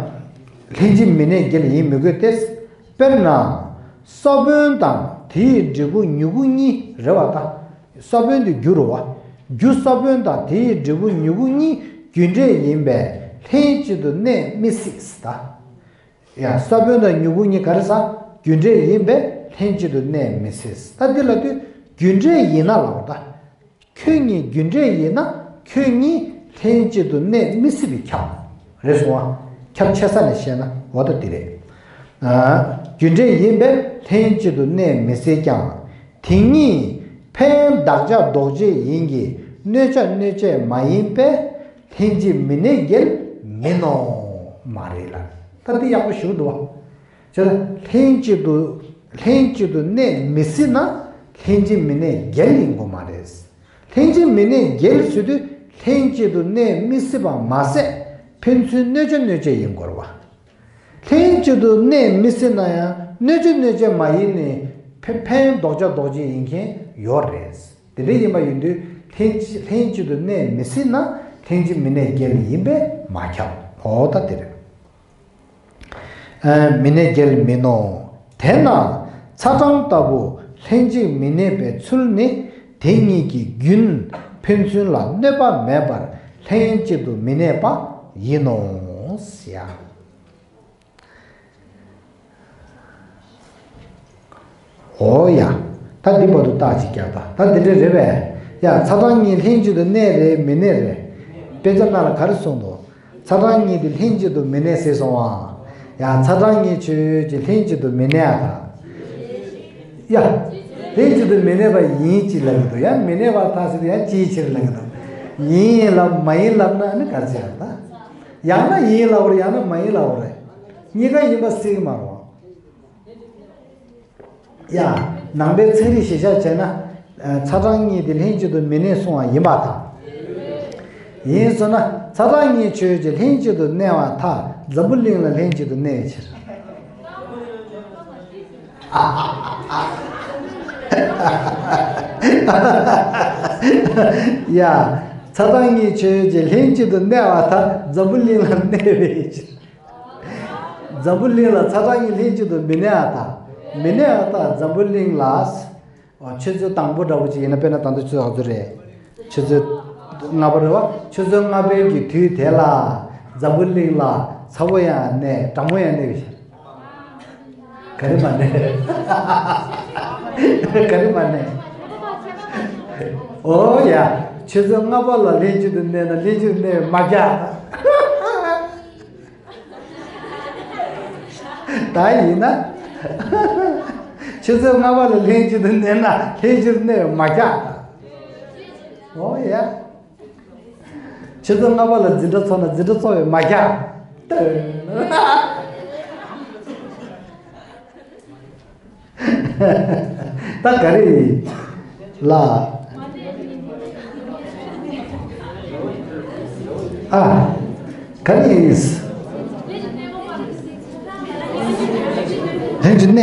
ལྷན་ཅིག་མི་གནས་འགལ་ཡིན་མི་དགོས་ཏེ། དཔེར་ན་ས་བོན་དང་དེའི་འབྲས་བུ་མྱུ་གུ་གཉིས་རེད་བ་ད། ས་བོན་དེ་རྒྱུ་རེད་བ། རྒྱུ་ས་བོན་དང་དེའི་འབྲས་བུ་མྱུ་གུ་གཉིས་རྒྱུ་འབྲས་ཡིན་པས་ལྷན་ཅིག་ཏུ་གནས་མི་སྲིད་ད། ཡ་ས་བོན་དང་མྱུ་གུ་གཉིས་ག་རེ་ཟ། རྒྱུ་འབྲས་ཡིན་པས་ལྷན་ཅིག་ཏུ་གནས་མི་སྲིད་ད། འདི་ལ་ལྟོས་རྒྱུ་འབྲས་ཡིན་ན་ལབ་པ་ད། ཁྱོད་གཉིས་རྒྱུ་འབྲས་ཡིན་ན་ཁྱོད་གཉིས་ལྷན་ཅིག་ཏུ་གནས་མི་སྲིད་པའི་ཁྱབ་རེད་སོང་ཨ། ཁྱབ་ཆེ་ས་ནས་བཤད་ན་འོ་ད་འདི་རེད། ཨ་རྒྱུ་འབྲས་ཡིན་པས་ལྷན་ཅིག་ཏུ་གནས་མི་སྲིད་ཀྱང་། དེ་གཉིས་ཕན་བདག་ཅག་ལྡོག་བྱེད་ཡིན་གྱི་གནོད་བྱ་གནོད་བྱེད་མ་ཡིན་པས་ལྷན་ཅིག་མི་གནས་འགལ་མིན་ནོ། མ་རེད་ལ། ད་འདི་ཡག་པོ་ཞུ་འདུག་བ། ཅེ་ལྷན་ཅིག་ཏུ་ལྷན་ཅིག་ཏུ་གནས་མི་སྲིད་ན་ལྷན་ཅིག་མི་གནས་འགལ་ཡིན་དགོས་མ་རེད། ལྷན་ཅིག་མི་གནས་འགལ་ཟེར་དུས་ལྷན་ཅིག་ཏུ་གནས་མི་སྲིད་པ་མ་ཟད་ཕན་ཚུན་གནོད་བྱ་གནོད་བྱེད་ཡིན་དགོས་རེད་བ། ལྷན་ཅིག་ཏུ་གནས་མི་སྲིད་ན་ཡང་གནོད་བྱ་གནོད་བྱེད་མ་ཡིན་ནི་ཕན་ཕན་ལྡོག་བྱ་ལྡོག་བྱེད་ཡིན་མཁན་ཡོད་རེད། དེ་འདྲ་ཡིན་པ་ཡིན་དུས་ལྷན་ཅིག་ལྷན་ཅིག་ཏུ་གནས་མི་སྲིད་ན་ལྷན་ཅིག་མི་གནས་འགལ་ཡིན་པས་མ་ཁྱབ། འོ་ད་དེ་རེད། ཨ་མི་གནས་འགལ་མིན་ནོ། དེས་ན་ཚ་གྲང་ལྟ་བུ་ལྷན་ཅིག་མི་གནས་པའི་ཚུལ་ནི་དེ་གཉིས་ཀྱི་རྒྱུན་ཕན་ཚུན་ལ་གནོད་པ་མེད་པར་ལྷན་ཅིག་ཏུ་མི་གནས་པ་ཡིན་ནོ། ཡ། འོ་ཡ། ད་འདི་བར་དུ་རྟགས་ཅིག་རྒྱག་ད། ད་འདི་འདྲ་རེད་པས། ཡ་ཚ་གྲང་གཉིས་ལྷན་ཅིག་ཏུ་གནས་རེད་མི་གནས་རེད། དཔེ་ཆ་ནང་ལ་ག་རེ་གསུངས་འདུག་ཚ་གྲང་གཉིས་དེ་ལྷན་ཅིག་ཏུ་མི་གནས་ཟེར་སོང་ཨ། ཡ་ཚ་གྲང་གཉིས་ཆོས་ཅན་ལྷན་ཅིག་ཏུ་མི་གནས་ཨ་ད། ཡ། ལྷན་ཅིག་ཏུ་མི་གནས་པ་ཡིན་ཅེས་ལབ་ཀྱི་འདུག་ཡ་མི་གནས་པ་ད་ཟེར་དུས་ཡ་ཅིའི་ཕྱིར་ལབ་ཀྱི་འདུག་ཡིན་ལབ་མ་ཡིན་ལབ་ན་ནི་ག་རེ་བྱེད་ཡ་ད། ཡང་ན་ཡིན་ལབ་རེད་ཡང་ན་མ་ཡིན་ལབ་རེད། གཉིས་ཀ་ཡིན་པ་སྲིད་ཀྱི་མ་རེད། ཡ། ནང་པའི་ཚན་རིག་གཞི་བཞག་བྱས་ན། ཚ་གྲང་གཉིས་དེ་ལྷན་ཅིག་ཏུ་མི་གནས་གསུང་བ་ཡིན་པར་ཐལ། ཡིན་ཟེར་ན་ཚ་གྲང་གཉིས་ཆོས་ཅན་ལྷན་ཅིག་ཏུ་གནས་པར་ཐལ། འཛམ་བུ་གླིང་ལ་ལྷན་ཅིག་ཏུ་གནས་པའི་ཕྱིར། ཡ། ཚ་གྲང་གཉིས་ཆོས་ཅན་ལྷན་ཅིག་ཏུ་གནས་པར་ཐལ། འཛམ་བུ་གླིང་ལ་གནས་པའི་ཕྱིར། འཛམ་བུ་གླིང་ལ་ཚ་གྲང་གཉིས་ལྷན་ཅིག་ཏུ་མི་གནས་པར་ཐལ། མི་གནས་པ་དང་འཛམ་བུ་གླིང་ལ། ཨོ། ཆུ་ཚོད་དང་པོ་འདྲ་པོ་ཅིག་ཡིན་ན། དཔེར་ན་ད་ལྟ་ཆུ་ཚོད་ག་ཚོད་རེད། ཆུ་ཚོད་ལྔ་པ་རེད་བ། ཆུ་ཚོད་ལྔ་པའི་གི་དུས་དེ་ལ་འཛམ་བུ་གླིང་ལ་ཚ་པོ་ཡང་གནས། གྲང་མོ་ཡང་གནས་པའི་ཕྱིར། ག་རེ་མ་གནས། ག་རེ་མ་གནས། ཨོ་ཡ། ཆུ་ཚོད་ལྔ་པ་ལ་ལྷན་ཅིག་ཏུ་གནས་ན་ལྷན་ཅིག་ཏུ་གནས་པས་མ་ཁྱབ། ད་ཡིན་ན། ཆུ་ཚོད་ལྔ་པ་ལ་ལྷན་ཅིག་ཏུ་གནས་ན་ལྷན་ཅིག་ཏུ་གནས་པས་མ་ཁྱབ། ཨོ་ཡ། ཆུ་ཚོད་ལྔ་པ་ལ་འཛིན་གྲྭ་ཚོགས་ན་འཛིན་གྲྭ་ཚོགས་པས་མ་ཁྱབ། ད་ག་རེ་ལ། ཨ། ག་རེ་ཡིན། ལྷན་ཅིག་གནས།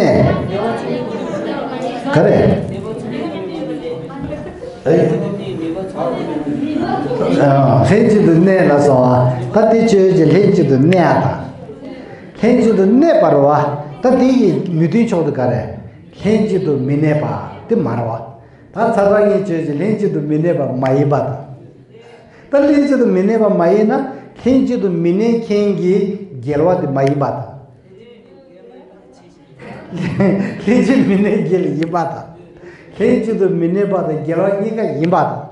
ག་རེ། ཨེ། ཨ། ལྷན་ཅིག་ཏུ་གནས་ལ་སོགས་པ། ད་དེ་ཆོས་ཅན་ལྷན་ཅིག་ཏུ་གནས་པ་དང་། ལྷན་ཅིག་ཏུ་གནས་པ་རེད་བ། ད་དེ་ཡི་མི་མཐུན་ཕྱོགས་དེ་ག་རེ། ལྷན་ཅིག་ཏུ་མི་གནས་པ་དེ་མ་རེད་བ། ད་ཚ་གྲང་གཉིས་ཆོས་ཅན་ལྷན་ཅིག་ཏུ་མི་གནས་པ་མ་ཡིན་པ་དང་། ད་ལྷན་ཅིག་ཏུ་མི་གནས་པ་མ་ཡིན་ན་ལྷན་ཅིག་ཏུ་མི་གནས་མཁན་གྱི་རྒྱལ་བ་དེ་མ་ཡིན་པ་དང་། ལྷན་ཅིག་མི་གནས་རྒྱལ་ཡིན་པ་དང་། ལྷན་ཅིག་ཏུ་མི་གནས་པ་དང་རྒྱལ་བ་གཉིས་ཀ་ཡིན་པ་དང་།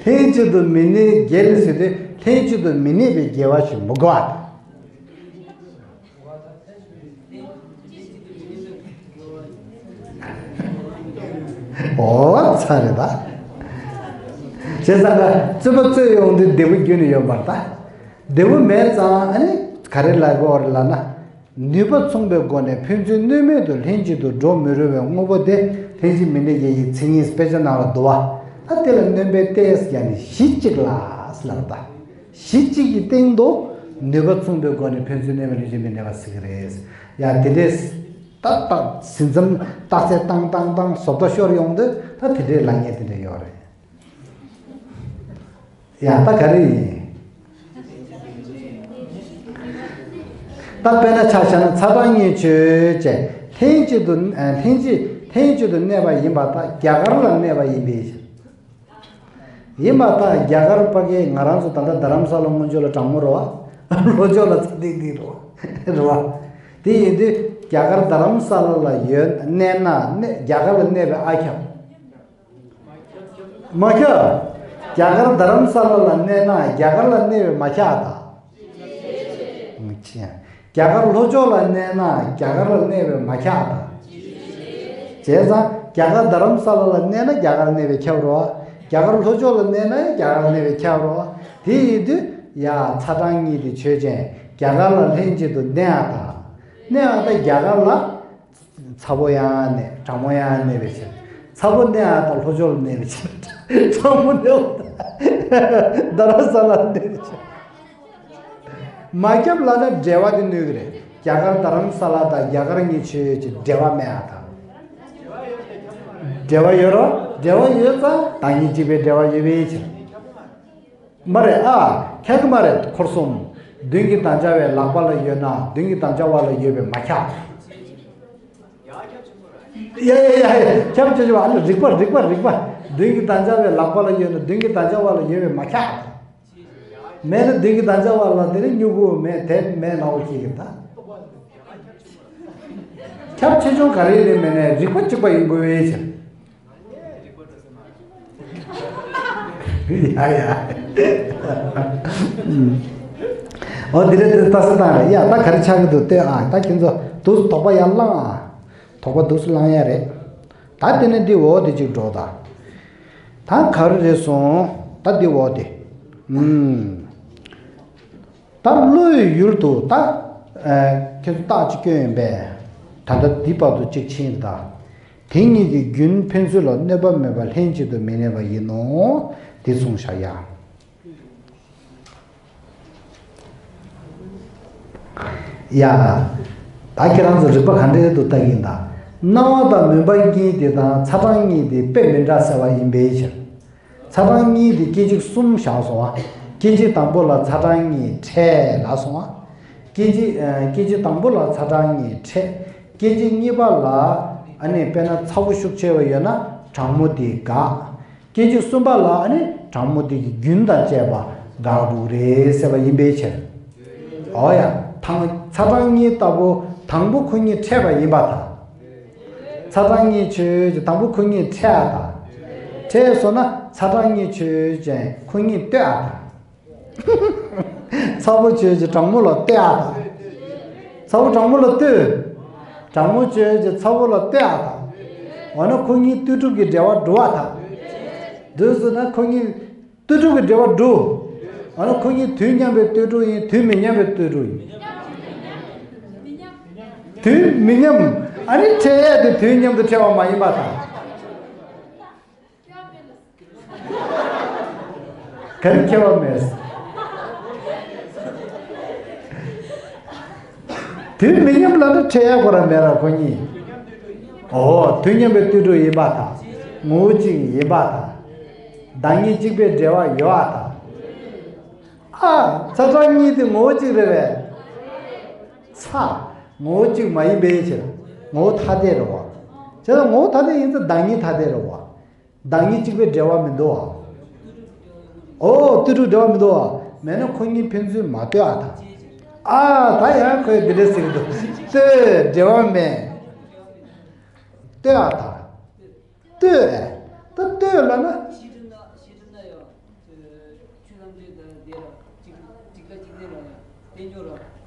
ལྷན་ཅིག་ཏུ་མི་གནས་རྒྱལ་ཟེར་དུས་ལྷན་ཅིག་ཏུ་མི་གནས་པའི་རྒྱལ་བ་ཞིག་མི་དགོས་པ་དང་། ཨོ་ཚ་རེད་ད། བྱས་ཙང་ཀ་རྩོད་པ་རྩོད་ཡོང་དུས་བདེ་པོ་རྒྱུན་ནས་ཡོད་པར་ད། བདེ་པོ་མེད་ཙང་ཨ་ནི་ག་རེ་ལབ་དགོས་རེད་ལབ་ན། ནུས་པ་མཚུངས་པའི་སྒོ་ནས་ཕན་ཚུན་གནོད་མེད་དུ་ལྷན་ཅིག་ཏུ་འགྲོ་མི་རུང་བའི་དངོས་པོ་དེ་ལྷན་ཅིག་མི་གནས་རྒྱལ་གྱི་མཚན་ཉིད་དཔེ་ཆ་ནང་ལ་འདུག་བ། ད་དེ་ལ་སྣོན་པའི་ལྟས་ཀྱང་ནི་གཞི་གཅིག་ལ་ལབ་ད། གཞི་གཅིག་གི་སྟེང་དུ་ནུས་པ་མཚུངས་པའི་སྒོ་ནས་ཕན་ཚུན་གནོད་མེད་ལྷན་ཅིག་མི་གནས་པ་ཟེར་གྱི་རེད། ཡ་དེ་འདྲས་ཏག་ཏག་ཟིན་མཚམས་རྟགས་གསལ་བཏང་བཏང་བཏང་བཟོ་ལྟ་ཤོར་ཡོང་དུས་ད་དེ་འདྲའི་ལབ་མཁན་དེ་འདྲ་ཡོད་རེད། ཡ་ད་ག་རེ་ཡིན། ད་དཔེར་ན་ཆ་བཞག་ན་ཚ་གྲང་གཉིས་ཆོས་ཅན་ལྷན་ཅིག་ཏུ་ལྷན་ཅིག་ལྷན་ཅིག་ཏུ་གནས་པ་ཡིན་པ་དང་རྒྱ་གར་ལ་གནས་པ་ཡིན་པའི་ཕྱིར། ཡིན་པ་དང་རྒྱ་གར་ཕ་གི་ང་རང་ཚོ་ད་ལྟ་རྡ་རམ་ས་ལ་སྔོན་ཕྱོགས་ལ་གྲང་མོ་རེད་བ། ལྷོ་ཕྱོགས་ལ་ཚ་ཏིག་ཏིག་རེད་བ། རེད་བ། དེ་ཡིན་དུས་རྒྱ་གར་རྡ་རམ་ས་ལ་ལ་ཡོད་གནས་ན་གནས་རྒྱ་གར་ལ་གནས་པའི་ཨ་ཁྱབ། མ་ཁྱབ། རྒྱ་གར་རྡ་རམ་ས་ལ་ལ་གནས་ན་རྒྱ་གར་ལ་གནས་པའི་མ་ཁྱབ་ད། རྒྱ་གར་ལྷོ་ཕྱོགས་ལ་གནས་ན་རྒྱ་གར་ལ་གནས་པའི་མ་ཁྱབ་དང་། བྱས་ཙང་རྒྱ་གར་རྡ་རམ་ས་ལ་ལ་གནས་ན་རྒྱ་གར་གནས་པའི་ཁྱབ་རོ། རྒྱ་གར་ལྷོ་ཕྱོགས་ལ་གནས་ན་རྒྱ་གར་གནས་པའི་ཁྱབ་རོ། དེ་ཡིན་དུས་ཡ་ཚ་གྲང་གཉིས་དེ་ཆོས་ཅན་རྒྱ་གར་ལ་ལྷན་ཅིག་ཏུ་གནས་པ་དང་། གནས་པ་དང་རྒྱ་གར་ལ། ཚ་པོ་ཡང་གནས་གྲང་མོ་ཡང་གནས་པའི་ཕྱིར། ཚ་པོ་གནས་པ་དང་ལྷོ་ཕྱོགས་ལ་གནས་པའི་ཕྱིར། གྲང་མོ་གནས་པ་དང་རྡ་རམ་ས་ལ་གནས་པའི་ཕྱིར། མ་ཁྱབ་ལབ་ན་འགྲེལ་བ་དེ་གནོད་ཀྱི་རེད། རྒྱ་གར་རྡ་རམ་ས་ལ་དང་རྒྱ་གར་གཉིས་ཆོས་ཅན་འབྲེལ་བ་མེད་པ་དང་། འབྲེལ་བ་ཡོད་རོ། འབྲེལ་བ་ཡོད་ཙང་བདག་ཉིད་གཅིག་པའི་འབྲེལ་བ་ཡོད་པའི་ཕྱིར། མ་རེད་ཨ། ཁྱད་ཀྱི་མ་རེད་འཁོར་གསུམ། མདུན་གྱི་དམ་བཅའ་བའི་ལག་པ་ལ་ཡོད་ན་མདུན་གྱི་དམ་བཅའ་བ་ལ་ཡོད་པས་མ་ཁྱབ། ཡ་ཡ་ཡ་ཡ་ཁྱབ་ཆེ་ཆེ་བ་ཨ་ནི་རིགས་པ་རིགས་པ་རིགས་པ། མདུན་གྱི་དམ་བཅའ་བའི་ལག་པ་ལ་ཡོད་ན་མདུན་གྱི་དམ་བཅའ་བ་ལ་ཡོད་པས་མ་ཁྱབ། མེད་ན་མདུན་གྱི་དམ་བཅའ་བ་ལ་དེ་ནི་སྨྱུ་གུ་མེད་དེབ་མེད་ལའོ་ཁྱེད་ཀྱི་ད། ཁྱབ་ཆེ་ཆུང་ག་རེ་ཡིན་ནའི་མེད་ནའི་རིགས་པ་གཅིག་པ་ཡིན་དགོས་པའི་ཕྱིར། ཡ་ཡ། འོ་འདི་རེད་དེ་ལྟ་ས་དང་རེད་ཡ། ད་ག་རེ་ཆགས་ཀྱི་འདུག་ལྟོས་ཨ། ད་ཁྱེད་ཚོ་འདུག་སེ་དོགས་པ་ཡར་བསླངས་ཨ། དོགས་པ་འདུག་སེ་བསླངས་ཡ་རེད། ད་དེ་ནས་འདི་འོ་དེ་གཅིག་འགྲོ་ད། ད་ག་རེ་རེད་སོང་ད་འདི་འོ་དེ། ཨུམ། ད་བློའི་ཡུལ་དུ་ད། ཨ། ཁྱེད་ཚོ་རྟགས་ཅིག་སྐྱོན་ཡིན་པས། ད་ལྟ་འདི་བར་དུ་གཅིག་ཕྱིན་ད། དེ་གཉིས་ཀྱི་རྒྱུན་ཕན་ཚུན་ལ་གནོད་པ་མེད་པར་ལྷན་ཅིག་ཏུ་མི་གནས་པ་ཡིན་ནོ། འདི་གསུངས་བཞག་ཡ། ཡ། ད་ཁྱེད་རང་ཚོ་རིགས་པ་ག་འདྲའི་དུ་ལྟ་གི་ཡིན་ད། སྣང་བ་དང་མུན་པ་གཉིས་དེ་དང་ཚ་གྲང་གཉིས་དེ་དཔེ་མི་འདྲ་ཟེར་བ་ཡིན་པའི་ཕྱིར། ཚ་གྲང་གཉིས་དེ་སྐད་ཅིག་གསུམ་བཞག་སོང་བ། སྐད་ཅིག་དང་པོ་ལ་ཚ་གྲང་གཉིས་འཕྲད་ལབ་སོང་བ། སྐད་ཅིག་ཨ། སྐད་ཅིག་དང་པོ་ལ་ཚ་གྲང་གཉིས་འཕྲད། སྐད་ཅིག་གཉིས་པ་ལ་ཨ་ནི་དཔེར་ན་ཚ་བོ་ཤུགས་ཆེ་བ་ཡོད་ན་གྲང་མོ་དེ་འགག་སྐད་ཅིག་གསུམ་པ་ལ་ཨ་ནི་གྲང་མོ་དེ་གི་རྒྱུན་དང་བཅས་པ་འགག་འགྲོ་གི་རེད་ཟེར་བ་ཡིན་པའི་ཕྱིར། འོ་ཡ། དང་ཚ་གྲང་གཉིས་ལྟ་བུ་དང་པོ་ཁོ་གཉིས་འཕྲད་པ་ཡིན་པར་ཐལ། ཚ་གྲང་གཉིས་ཆོས་ཅན། དང་པོ་ཁོ་གཉིས་འཕྲད་ཨ་ཐལ། འཕྲད་སོང་ན་ཚ་གྲང་གཉིས་ཆོས་ཅན་ཁོ་གཉིས་ལྟོས་ཨ་ཐལ། ཚ་བོ་ཆོས་ཅན་གྲང་མོ་ལ་ལྟོས་ཨ་ཐལ། ཚ་བོ་གྲང་མོ་ལ་ལྟོས། གྲང་མོ་ཆོས་ཅན་ཚ་བོ་ལ་ལྟོས་ཨ་ཐལ། འོ་ན་ཁོ་གཉིས་ལྟོས་གྲུབ་ཀྱི་འབྲེལ་བ་འགྲོ་ཨ་ཐལ། འགྲོ་སོང་ན་ཁོ་གཉིས་ལྟོས་གྲུབ་ཀྱི་འབྲེལ་བ་འགྲོ། འོ་ན་ཁོ་གཉིས་དུས་མཉམ་པའི་ལྟོས་གྲུབ་ཡིན། དུས་མི་མཉམ་པའི་ལྟོས་གྲུབ་ཡིན། དུས་མི་མཉམ། ཨ་ནི་འཕྲད་ཡས་དེ་དུས་མཉམ་དུ་འཕྲད་པ་མ་ཡིན་པར་ཐལ། ག་རེ་ཁྱད་པར་མེད། དུས་མི་མཉམ་ལབ་ན་འཕྲད་ཡ་ཁོ་རང་མེད་ར་ཁོ་གཉིས། འོ། དུས་མཉམ་པའི་ལྟོས་གྲུབ་ཡིན་པར་ཐལ། ངོ་བོ་གཅིག་ཡིན་པར་ཐལ། བདག་ཉིད་གཅིག་པའི་འབྲེལ་བ་ཡོད་པར་ཐལ། ཨ། ཚ་གྲང་གཉིས་དེ་ངོ་བོ་གཅིག་རེད་པས། ཚ། ངོ་བོ་གཅིག་མ་ཡིན་པའི་ཕྱིར། ངོ་བོ་ཐ་དད་རེད་བ། བྱས་ཙང་ངོ་བོ་ཐ་དད་ཡིན་ཙང་བདག་ཉིད་ཐ་དད་རེད་བ། བདག་ཉིད་གཅིག་པའི་འབྲེལ་བ་མི་འདུག་བ། འོ། ལྟོས་གྲུབ་འབྲེལ་བ་མི་འདུག་བ། མེད་ན་ཁོ་གཉིས་ཕན་ཚུན་མ་ལྟོས་ཨ་ཐལ། ཨ། ད་ཡང་ཁོས་འདི་འདྲ་ཟེར་གྱི་འདུག་ལྟོས་འབྲེལ་བ་མེད། ལྟོས་ཨ་ཐལ། ལྟོས། ད་ལྟོས་ལབ་ན།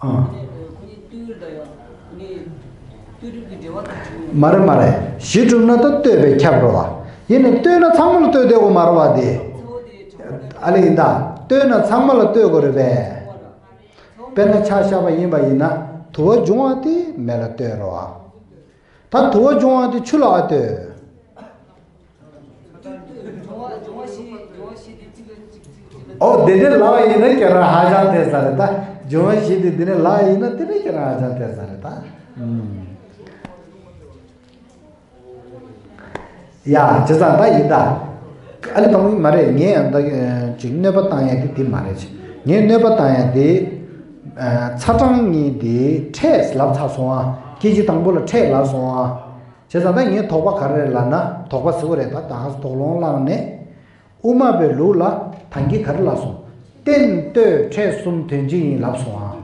ཨ། མ་རེད་མ་རེད། གཞི་གྲུབ་ན་ད་ལྟོས་པས་ཁྱབ་འགྲོ་བ། ཡིན་ནའི་ལྟོས་ན་ཚང་མ་ལ་ལྟོས་བསྡད་དགོས་མ་རེད་བ་དེ། ཨ་ལེ་ཡིན་ད། ལྟོས་ན་ཚང་མ་ལ་ལྟོས་དགོས་རེད་པས། དཔེར་ན་ཆ་བཞག་པ་ཡིན་པ་ཡིན་ན་དུ་བ་འབྱུང་བ་དེ་མེ་ལ་ལྟོས་རེད་བ། ད་དུ་བ་འབྱུང་བ་དེ་ཆུ་ལ་ཨ་ལྟོས། ཨོ། དེ་འདྲའི་ལབ་པ་ཡིན་ན་ཁྱེད་རང་ཧ་ཅང་དེ་ས་རེད་ད། འབྱུང་བ་བཞི་དེ་འདི་ནས་ལབ་པ་ཡིན་ན་དེ་འདྲའི་ཁྱེད་རང་ཧ་ཅང་དེ་ས་རེད་ད། ཨུམ། ཡ། བྱས་ཙང་ད་ཡིན་ད། ཨ་ལེ་དང་པོ་མ་རེད། ངས་ཡང་ད་ཅིག་གནོད་པ་བཏང་ཡ་དེ་དེ་མ་རེད། ངས་གནོད་པ་བཏང་ཡ་དེ། ཚ་གྲང་གཉིས་དེ་འཕྲད་ལབ་ཚར་སོང་ཨ། སྐད་ཅིག་དང་པོ་ལ་འཕྲད་ལབ་སོང་ཨ། བྱས་ཙང་ད་ངས་དོགས་པ་ག་རེ་རེད་ལབ་ན། དོགས་པ་ཟེར་བ་རེད་ད། ད་ག་ས་དོགས་སློང་བླངས་ནས། དབུ་མ་པའི་ལུགས་ལ་ད་གིན་ག་རེ་ལབ་སོང་། རྟེན་ལྟོས་འཕྲད་གསུམ་དོན་གཅིག་ཡིན་ལབ་སོང་ཨ།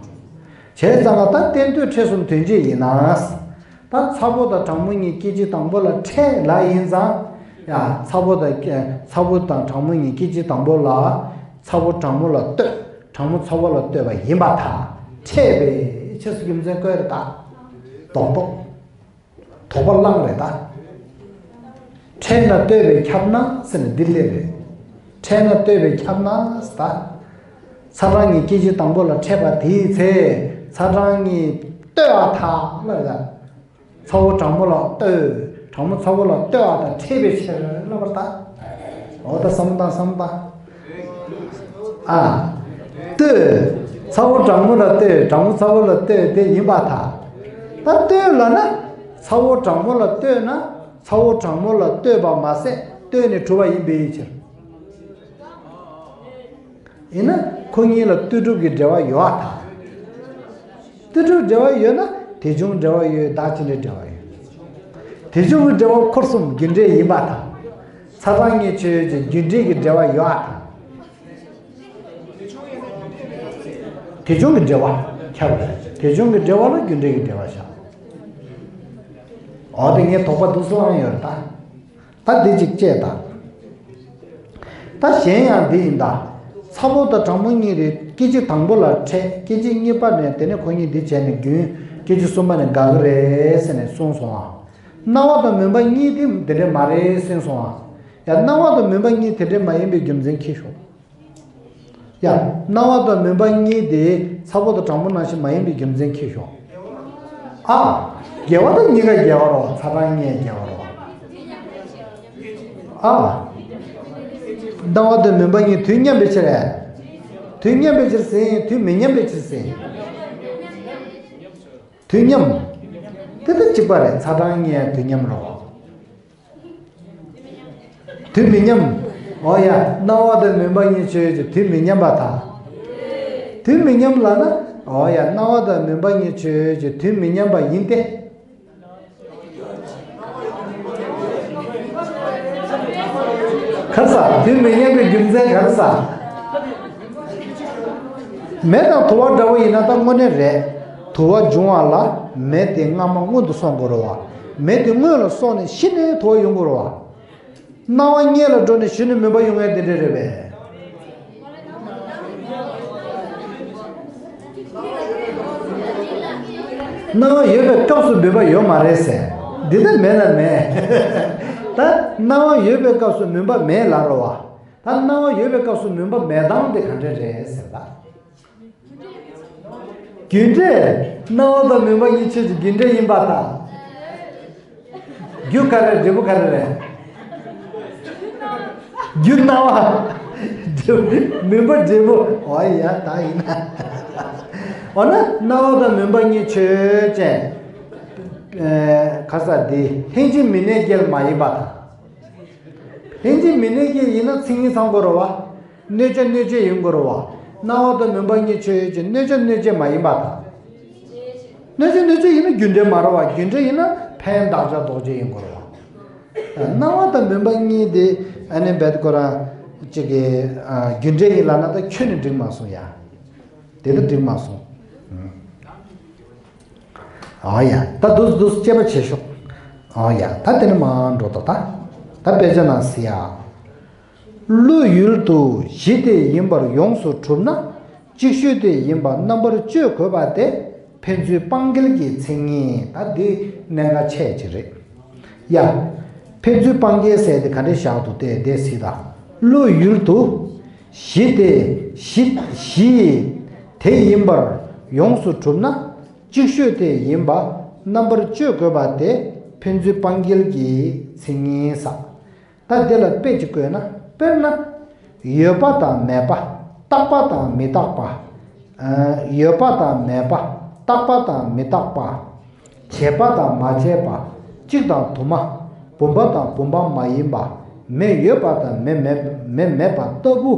བྱས་ཙང་ད་རྟེན་ལྟོས་འཕྲད་གསུམ་དོན་གཅིག་ཡིན་ན། ད་ཚ་བོ་དང་གྲང་མོ་གཉིས་སྐད་ཅིག་དང་པོ་ལ་འཕྲད་ལབ་ཡིན་ཙང་། ཡ། ཚ་བོ་དང་ཚ་བོ་དང་གྲང་མོ་གཉིས་སྐད་ཅིག་དང་པོ་ལ། ཚ་བོ་གྲང་མོ་ལ་ལྟོས། གྲང་མོ་ཚ་བོ་ལ་ལྟོས་པ་ཡིན་པར་ཐལ། འཕྲད་པའི་ཕྱིར་སུ་རྒྱུ་མཚན་བཀོད་རེད་ད། དོགས་པ། དོགས་པ་བླངས་རེད་ད། འཕྲད་ན་ལྟོས་པས་ཁྱབ་ན་ཟེར་ནས་འདི་སླེབས་རེད། འཕྲད་ན་ལྟོས་པས་ཁྱབ་ན་ཟེར་ད། ཚ་གྲང་གཉིས་སྐད་ཅིག་དང་པོ་ལ་འཕྲད་པ་དེའི་ཚེ། ཚ་གྲང་གཉིས་ལྟོས་པར་ཐལ་ལབ་རེད་ད། ཚ་བོ་གྲང་མོ་ལ་ལྟོས། གྲང་མོ་ཚ་བོ་ལ་ལྟོས་པ་དང་འཕྲད་པའི་ཕྱིར་ལབ་པར་ཐལ། འོ་ད་བསམ་བློ་བཏང་། བསམ་བློ་བཏང་། ཨ། ལྟོས། ཚ་བོ་གྲང་མོ་ལ་ལྟོས། གྲང་མོ་ཚ་བོ་ལ་ལྟོས་དེ་ཡིན་པར་ཐལ། ད་ལྟོས་ལབ་ན། ཚ་བོ་གྲང་མོ་ལ་ལྟོས་ན། ཚ་བོ་གྲང་མོ་ལ་ལྟོས་པ་མ་ཟད་ལྟོས་ནས་གྲུབ་པ་ཡིན་པའི་ཕྱིར། ཡིན་ན་ཁོ་གཉིས་ལ་ལྟོས་གྲུབ་ཀྱི་འབྲེལ་བ་ཡོད་པར་ཐལ། ལྟོས་གྲུབ་འབྲེལ་བ་ཡོད་ན་དེ་བྱུང་འབྲེལ་བ་ཡོད། བདག་ཅི་འདྲའི་འབྲེལ་བ་ཡོད། དེ་བྱུང་གི་འབྲེལ་བ་འཁོར་གསུམ་རྒྱུ་འབྲས་ཡིན་པར་ཐལ། ཚ་གྲང་གཉིས་ཆོས་ཅན་རྒྱུ་འབྲས་ཀྱི་འབྲེལ་བ་ཡོད་པར་ཐལ། དེ་བྱུང་གི་འབྲེལ་བ་ཁྱབ་རེད། དེ་བྱུང་གི་འབྲེལ་བ་ལ་རྒྱུ་འབྲས་ཀྱི་འབྲེལ་བ་བཞག་འོ་དེ་ངས་དོགས་པ་འདུག་སེ་བླངས་ཡོད་རེད་ད། ད་འདི་གཅིག་བཅད་དང་། ད་གཞན་ཡང་འདི་ཡིན་ད། ཚ་བོ་དང་གྲང་མོ་གཉིས་དེ་སྐད་ཅིག་དང་པོ་ལ་འཕྲད། སྐད་ཅིག་གཉིས་པ་ནས་དེ་ནས་ཁོ་གཉིས་འདི་བྱས་ནས་རྒྱུན་སྐད་ཅིག་གསུམ་པ་ནས་འགག་གི་རེད་ཟེར་ནས་གསུངས་སོང་ཨ། སྣང་བ་དང་མུན་པ་གཉིས་དེ་དེ་འདྲས་མ་རེད་གསུངས་སོང་ཨ། ཡང་སྣང་བ་དང་མུན་པ་གཉིས་དེ་འདྲས་མ་ཡིན་པའི་རྒྱུ་མཚན་ཁྱེར་ཤོག་ཡ། སྣང་བ་དང་མུན་པ་གཉིས་དེ་ཚ་བོ་དང་གྲང་མོ་ནང་བཞིན་མ་ཡིན་པའི་རྒྱུ་མཚན་ཁྱེར་ཤོག་ཨ། དགེ་བ་དང་གཉིས་ཀ་དགེ་བ་རོ། ཚ་གྲང་གཉིས་དགེ་བ་རོ། ཨ། སྣང་བ་དང་མུན་པ་གཉིས་དུས་མཉམ་པའི་ཕྱིར། དུས་མཉམ་པའི་ཕྱིར་ཟེར། དུས་མི་མཉམ་པའི་ཕྱིར་ཟེར། དུས་མཉམ། དེ་ལྟ་གཅིག་པ་རེད། ཚ་གྲང་གཉིས་དུས་མཉམ་རོ། དུས་མི་མཉམ། འོ་ཡ། སྣང་བ་དང་མུན་པ་གཉིས་ཆོས་ཅན། དུས་མི་མཉམ་པ་དང་། དུས་མི་མཉམ་ལབ་ན། འོ་ཡ། སྣང་བ་དང་མུན་པ་གཉིས་ཆོས་ཅན། དུས་མི་མཉམ་པ་ཡིན་ཏེ། ག་རེ་ཟ། དུས་མི་མཉམ་པའི་རྒྱུ་མཚན་ག་རེ་ཟ། མེ་དང་དུ་བ་འདྲ་བོ་ཡིན་ན་ད་དངོས་གནས་རེད། དུ་བ་འབྱུང་བ་ལ་མེ་དེ་སྔ་མ་སྔོན་དུ་སོང་དགོས་རེད་བ། མེ་དེ་སྔོན་ལ་སོང་ནས་གཞི་ནས་དུ་བ་ཡོང་དགོས་རེད་བ། སྣང་བ་སྔོན་ལ་འགྲོ་ནས་གཞི་ནས་མུན་པ་ཡོང་ཡ་དེ་འདྲ་རེད་པས། སྣང་བ་ཡོད་པའི་སྐབས་སུ་མུན་པ་ཡོད་མ་རེད་ཟེར། འདི་ལྟར་མེད་ན་མེད། ད་སྣང་བ་ཡོད་པའི་སྐབས་སུ་མུན་པ་མེད་ལབ་རོ་བ། ད་སྣང་བ་ཡོད་པའི་སྐབས་སུ་མུན་པ་མེད་སྟངས་དེ་ག་འདྲ་རེད་ཟེར་ད། རྒྱུ་འབྲས། སྣང་བ་དང་མུན་པ་གཉིས་ཆོས་ཅན། རྒྱུ་འབྲས་ཡིན་པ་དང་། རྒྱུ་ག་རེ། འབྲས་བུ་ག་རེ་རེད། རྒྱུ་སྣང་བ། མུན་པ་འབྲས་བུ། འོ་ཡ། ད་ཡིན་ན། འོ་ན་སྣང་བ་དང་མུན་པ་གཉིས་ཆོས་ཅན། ཨེ། ག་རེ་ཟ། དེ་ལྷན་ཅིག་མི་གནས་སྐྱེལ་མ་ཡིན་པ་དང་། ལྷན་ཅིག་མི་གནས་སྐྱེལ་ཡིན་ན་མཚན་ཉིད་ཚང་དགོས་རེད་བ། གནོད་བྱ་གནོད་བྱེད་ཡིན་དགོས་རེད་བ། སྣང་བ་དང་མུན་པ་གཉིས་ཆོས་ཅན། གནོད་བྱ་གནོད་བྱེད་མ་ཡིན་པ་དང་། གནོད་བྱ་གནོད་བྱེད་ཡིན་ན་རྒྱུ་འབྲས་མ་རེད་བ། རྒྱུ་འབྲས་ཡིན་ན་ཕན་བདག་ཅག་བཟློག་བྱེད་ཡིན་དགོས་རེད་བ། སྣང་བ་དང་མུན་པ་གཉིས་དེ་ཨ་ནི་རྦད་ཁོ་རང་གཅིག་གི་ཨ་རྒྱུ་འབྲས་ཡིན་ལབ་ན་ད་ཁྱོན་ནས་འགྲིག་མ་སོང་ཡ། དེ་ད་འགྲིག་མ་སོང་། ཨ་ཡ། ད་འདུག་འདུག་དཔྱད་པ་བྱེད་ཤོག་ཨ་ཡ། ད་དེ་ནས་མར་འགྲོ་ད། ད་ད་དཔེ་ཆ་ནང་གཟིགས་ཡ། བློ་ཡུལ་དུ་གཞི་དེ་ཡིན་པར་ཡོངས་སུ་གྲུབ་ན། ཅིག་ཤོས་དེ་ཡིན་པ་རྣམ་པར་གཅོད་དགོས་པ་དེ་ཕན་ཚུན་སྤང་འགལ་གྱི་མཚན་ཉིད། ད་འདི་གནད་འགག་ཆེ་ཅིག་རེད་ཡ། ཕན་ཚུན་སྤང་འགལ་ཟེར་དེ་ག་འདྲས་བཞག་འདུག་དེ་དེ་གཟིགས་དང་། བློ་ཡུལ་དུ་གཞི་དེ་གཞི་གཞི་དེ་ཡིན་པར་ཡོངས་སུ་གྲུབ་ན། ཅིག་ཤོས་དེ་ཡིན་པ་རྣམ་པར་གཅོད་དགོས་པ་དེ་ཕན་ཚུན་སྤང་འགལ་གྱི་མཚན་ཉིད་ཟེར། ད་འདི་ལ་དཔེ་ཅིག་བཀོད་ན། དཔེར་ན། ཡོད་པ་དང་མེད་པ། རྟག་པ་དང་མི་རྟག་པ། ཨ། ཡོད་པ་དང་མེད་པ། རྟག་པ་དང་མི་རྟག་པ། བྱས་པ་དང་མ་བྱས་པ། གཅིག་དང་དུ་མ། བུམ་པ་དང་བུམ་པ་མ་ཡིན་པ། མེ་ཡོད་པ་དང་མེ་མེད་མེ་མེད་པ་ལྟ་བུ།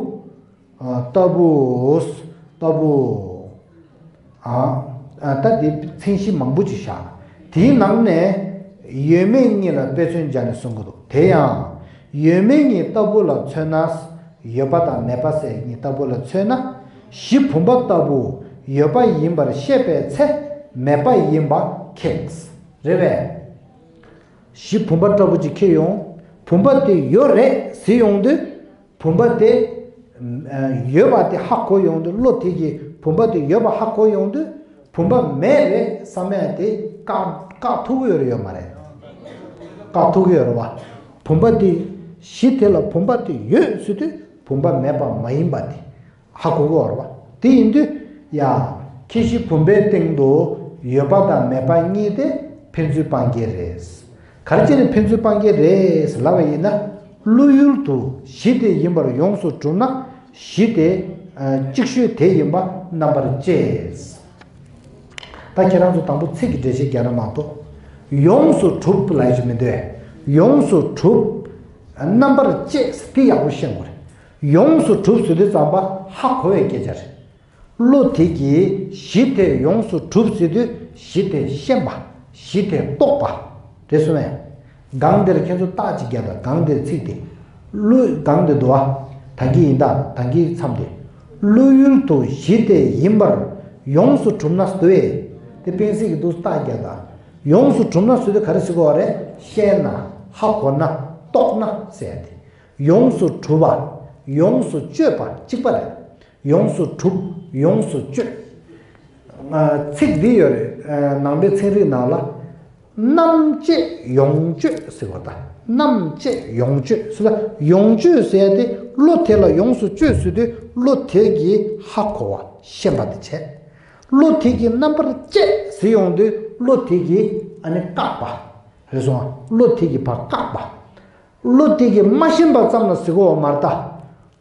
ཨ། ལྟ་བུ། ལྟ་བུ། ཨ། ཨ། ད་འདི་མཚན་གཞི་མང་པོ་ཅིག་བཞག་དེའི་ནང་ནས་ཡོད་མེད་གཉིས་ལ་དཔེ་མཚོན་སྦྱར་ནས་གསུང་གི་འདུག་དེ་ཡང་། ཡོད་མེད་གཉིས་ལྟ་བུ་ལ་མཚོན་ན། ཡོད་པ་དང་མེད་པ་ཟེར་གཉིས་ལྟ་བུ་ལ་མཚོན་ན། གཞི་བུམ་པ་ལྟ་བུ་ཡོད་པ་ཡིན་པར་བཤད་པའི་ཚེ་མེད་པ་ཡིན་པ་ཁེགས། རེད་པས། གཞི་བུམ་པ་ལྟ་བུ་ཅིག་ཁེལ་ཡོང་། བུམ་པ་དེ་ཡོད་རེད་ཟེར་ཡོང་དུས། བུམ་པ་དེ་ཡོད་པ་དེ་ཧ་གོ་ཡོང་དུས། བློ་དེ་གིས་བུམ་པ་དེ་ཡོད་པ་ཧ་གོ་ཡོང་དུས། བུམ་པ་མེད་རེད་བསམ་ཡ་དེ་བཀག་བཀག་ཐུབ་ཀྱི་ཡོད་རེད་ཡོད་མ་རེད། བཀག་ཐུབ་ཀྱི་ཡོད་རེད་བ། བུམ་པ་དེ། གཞི་དེ་ལ་བུམ་པ་དེ་ཡོད་ཟེར་དུས་བུམ་པ་མེད་པ་མ་ཡིན་པ་དེ། ཧ་གོ་གི་ཡོད་རེད་བ། དེ་ཡིན་དུས། ཡ། ཁྱད་གཞི་བུམ་པའི་སྟེང་དུ་ཡོད་པ་དང་མེད་པ་གཉིས་དེ་ཕན་ཚུན་སྤང་འགལ་རེད། ག་རེ་བྱས་ནས་ཕན་ཚུན་སྤང་འགལ་རེད་ལབ་པ་ཡིན་ན། བློ་ཡུལ་དུ་གཞི་དེ་ཡིན་པར་ཡོངས་སུ་གྲུབ་ན། གཞི་དེ་ཨ་གཅིག་ཤོས་དེ་ཡིན་པ་རྣམ་པར་བཅད། ད་ཁྱེད་རང་ཚོ་དང་པོ་ཚིག་གི་འགྲེལ་བཤད་རྒྱག་ན་མ་གཏོགས། ཡོངས་སུ་གྲུབ་ལབ་ཀྱི་མི་འདུག་ཡོངས་སུ་གྲུབ། རྣམ་པར་བཅད་དེ་ཡག་པོ་ཤེས་དགོས་རེད། ཡོངས་སུ་གྲུབ་ཟེར་དུས་ཙམ་པ་ཧ་གོ་བའི་སྐད་ཆ་རེད། བློ་དེ་གིས་གཞི་དེ་ཡོངས་སུ་གྲུབ་ཟེར་དུས་གཞི་དེ་ཤེས་པ། གཞི་དེ་རྟོགས་པ། རེད་སོང་ངས། སྒང་འདིར་ཁྱེད་ཚོ་རྟགས་ཅིག་རྒྱག་དང་། སྒང་འདིར་ཚིག་དེ། བློ་སྒང་འདི་འདུག་བ། ད་གིན་ཡིན་ད། ད་གིན་མཚམས་དེ། བློ་ཡུལ་དུ་གཞི་དེ་ཡིན་པར་ཡོངས་སུ་གྲུབ་ན་ཟེར་དུས། དེ་སྤེན་སྲིད་ཀྱི་འདུག་རྟགས་རྒྱག་དང་། ཡོངས་སུ་གྲུབ་ན་ཟེར་དུས་ག་རེ་ཟེར་དགོས་བ་རེད། ཤེས་ན། ཧ་གོ་ན། རྟོགས་ན་ཟེར་ཡ་དེ། ཡོངས་སུ་གྲུབ་པ། ཡོངས་སུ་གཅོད་པ་གཅིག་པ་རེད། ཡོངས་སུ་གྲུབ། ཡོངས་སུ་གཅོད། ཚིག་འདི་ཡོད་རེད། ནང་པའི་ཚན་རིག་ནང་ལ། རྣམ་བཅད་ཡོངས་གཅོད་ཟེར་བ་དང་། རྣམ་བཅད་ཡོངས་གཅོད་ཟེར་ལ། ཡོངས་གཅོད་ཟེར་ཏེ་བློ་དེ་ལ་ཡོངས་སུ་གཅོད་ཟེར་དུས་བློ་དེ་གིས་ཧ་གོ་བ་ཤེས་པ་དེ་བྱས། བློ་དེ་གིས་རྣམ་པར་བཅད་ཟེར་ཡོང་དུས་བློ་དེ་གིས་ཨ་ནི་བཀག་པ། རེད་སོང་ང་། བློ་དེ་གིས་ཕར་བཀག་པ། བློ་དེ་གིས་མ་ཤེས་པ་ཙམ་ལ་ཟེར་གོ་བ་མ་རེད་ད།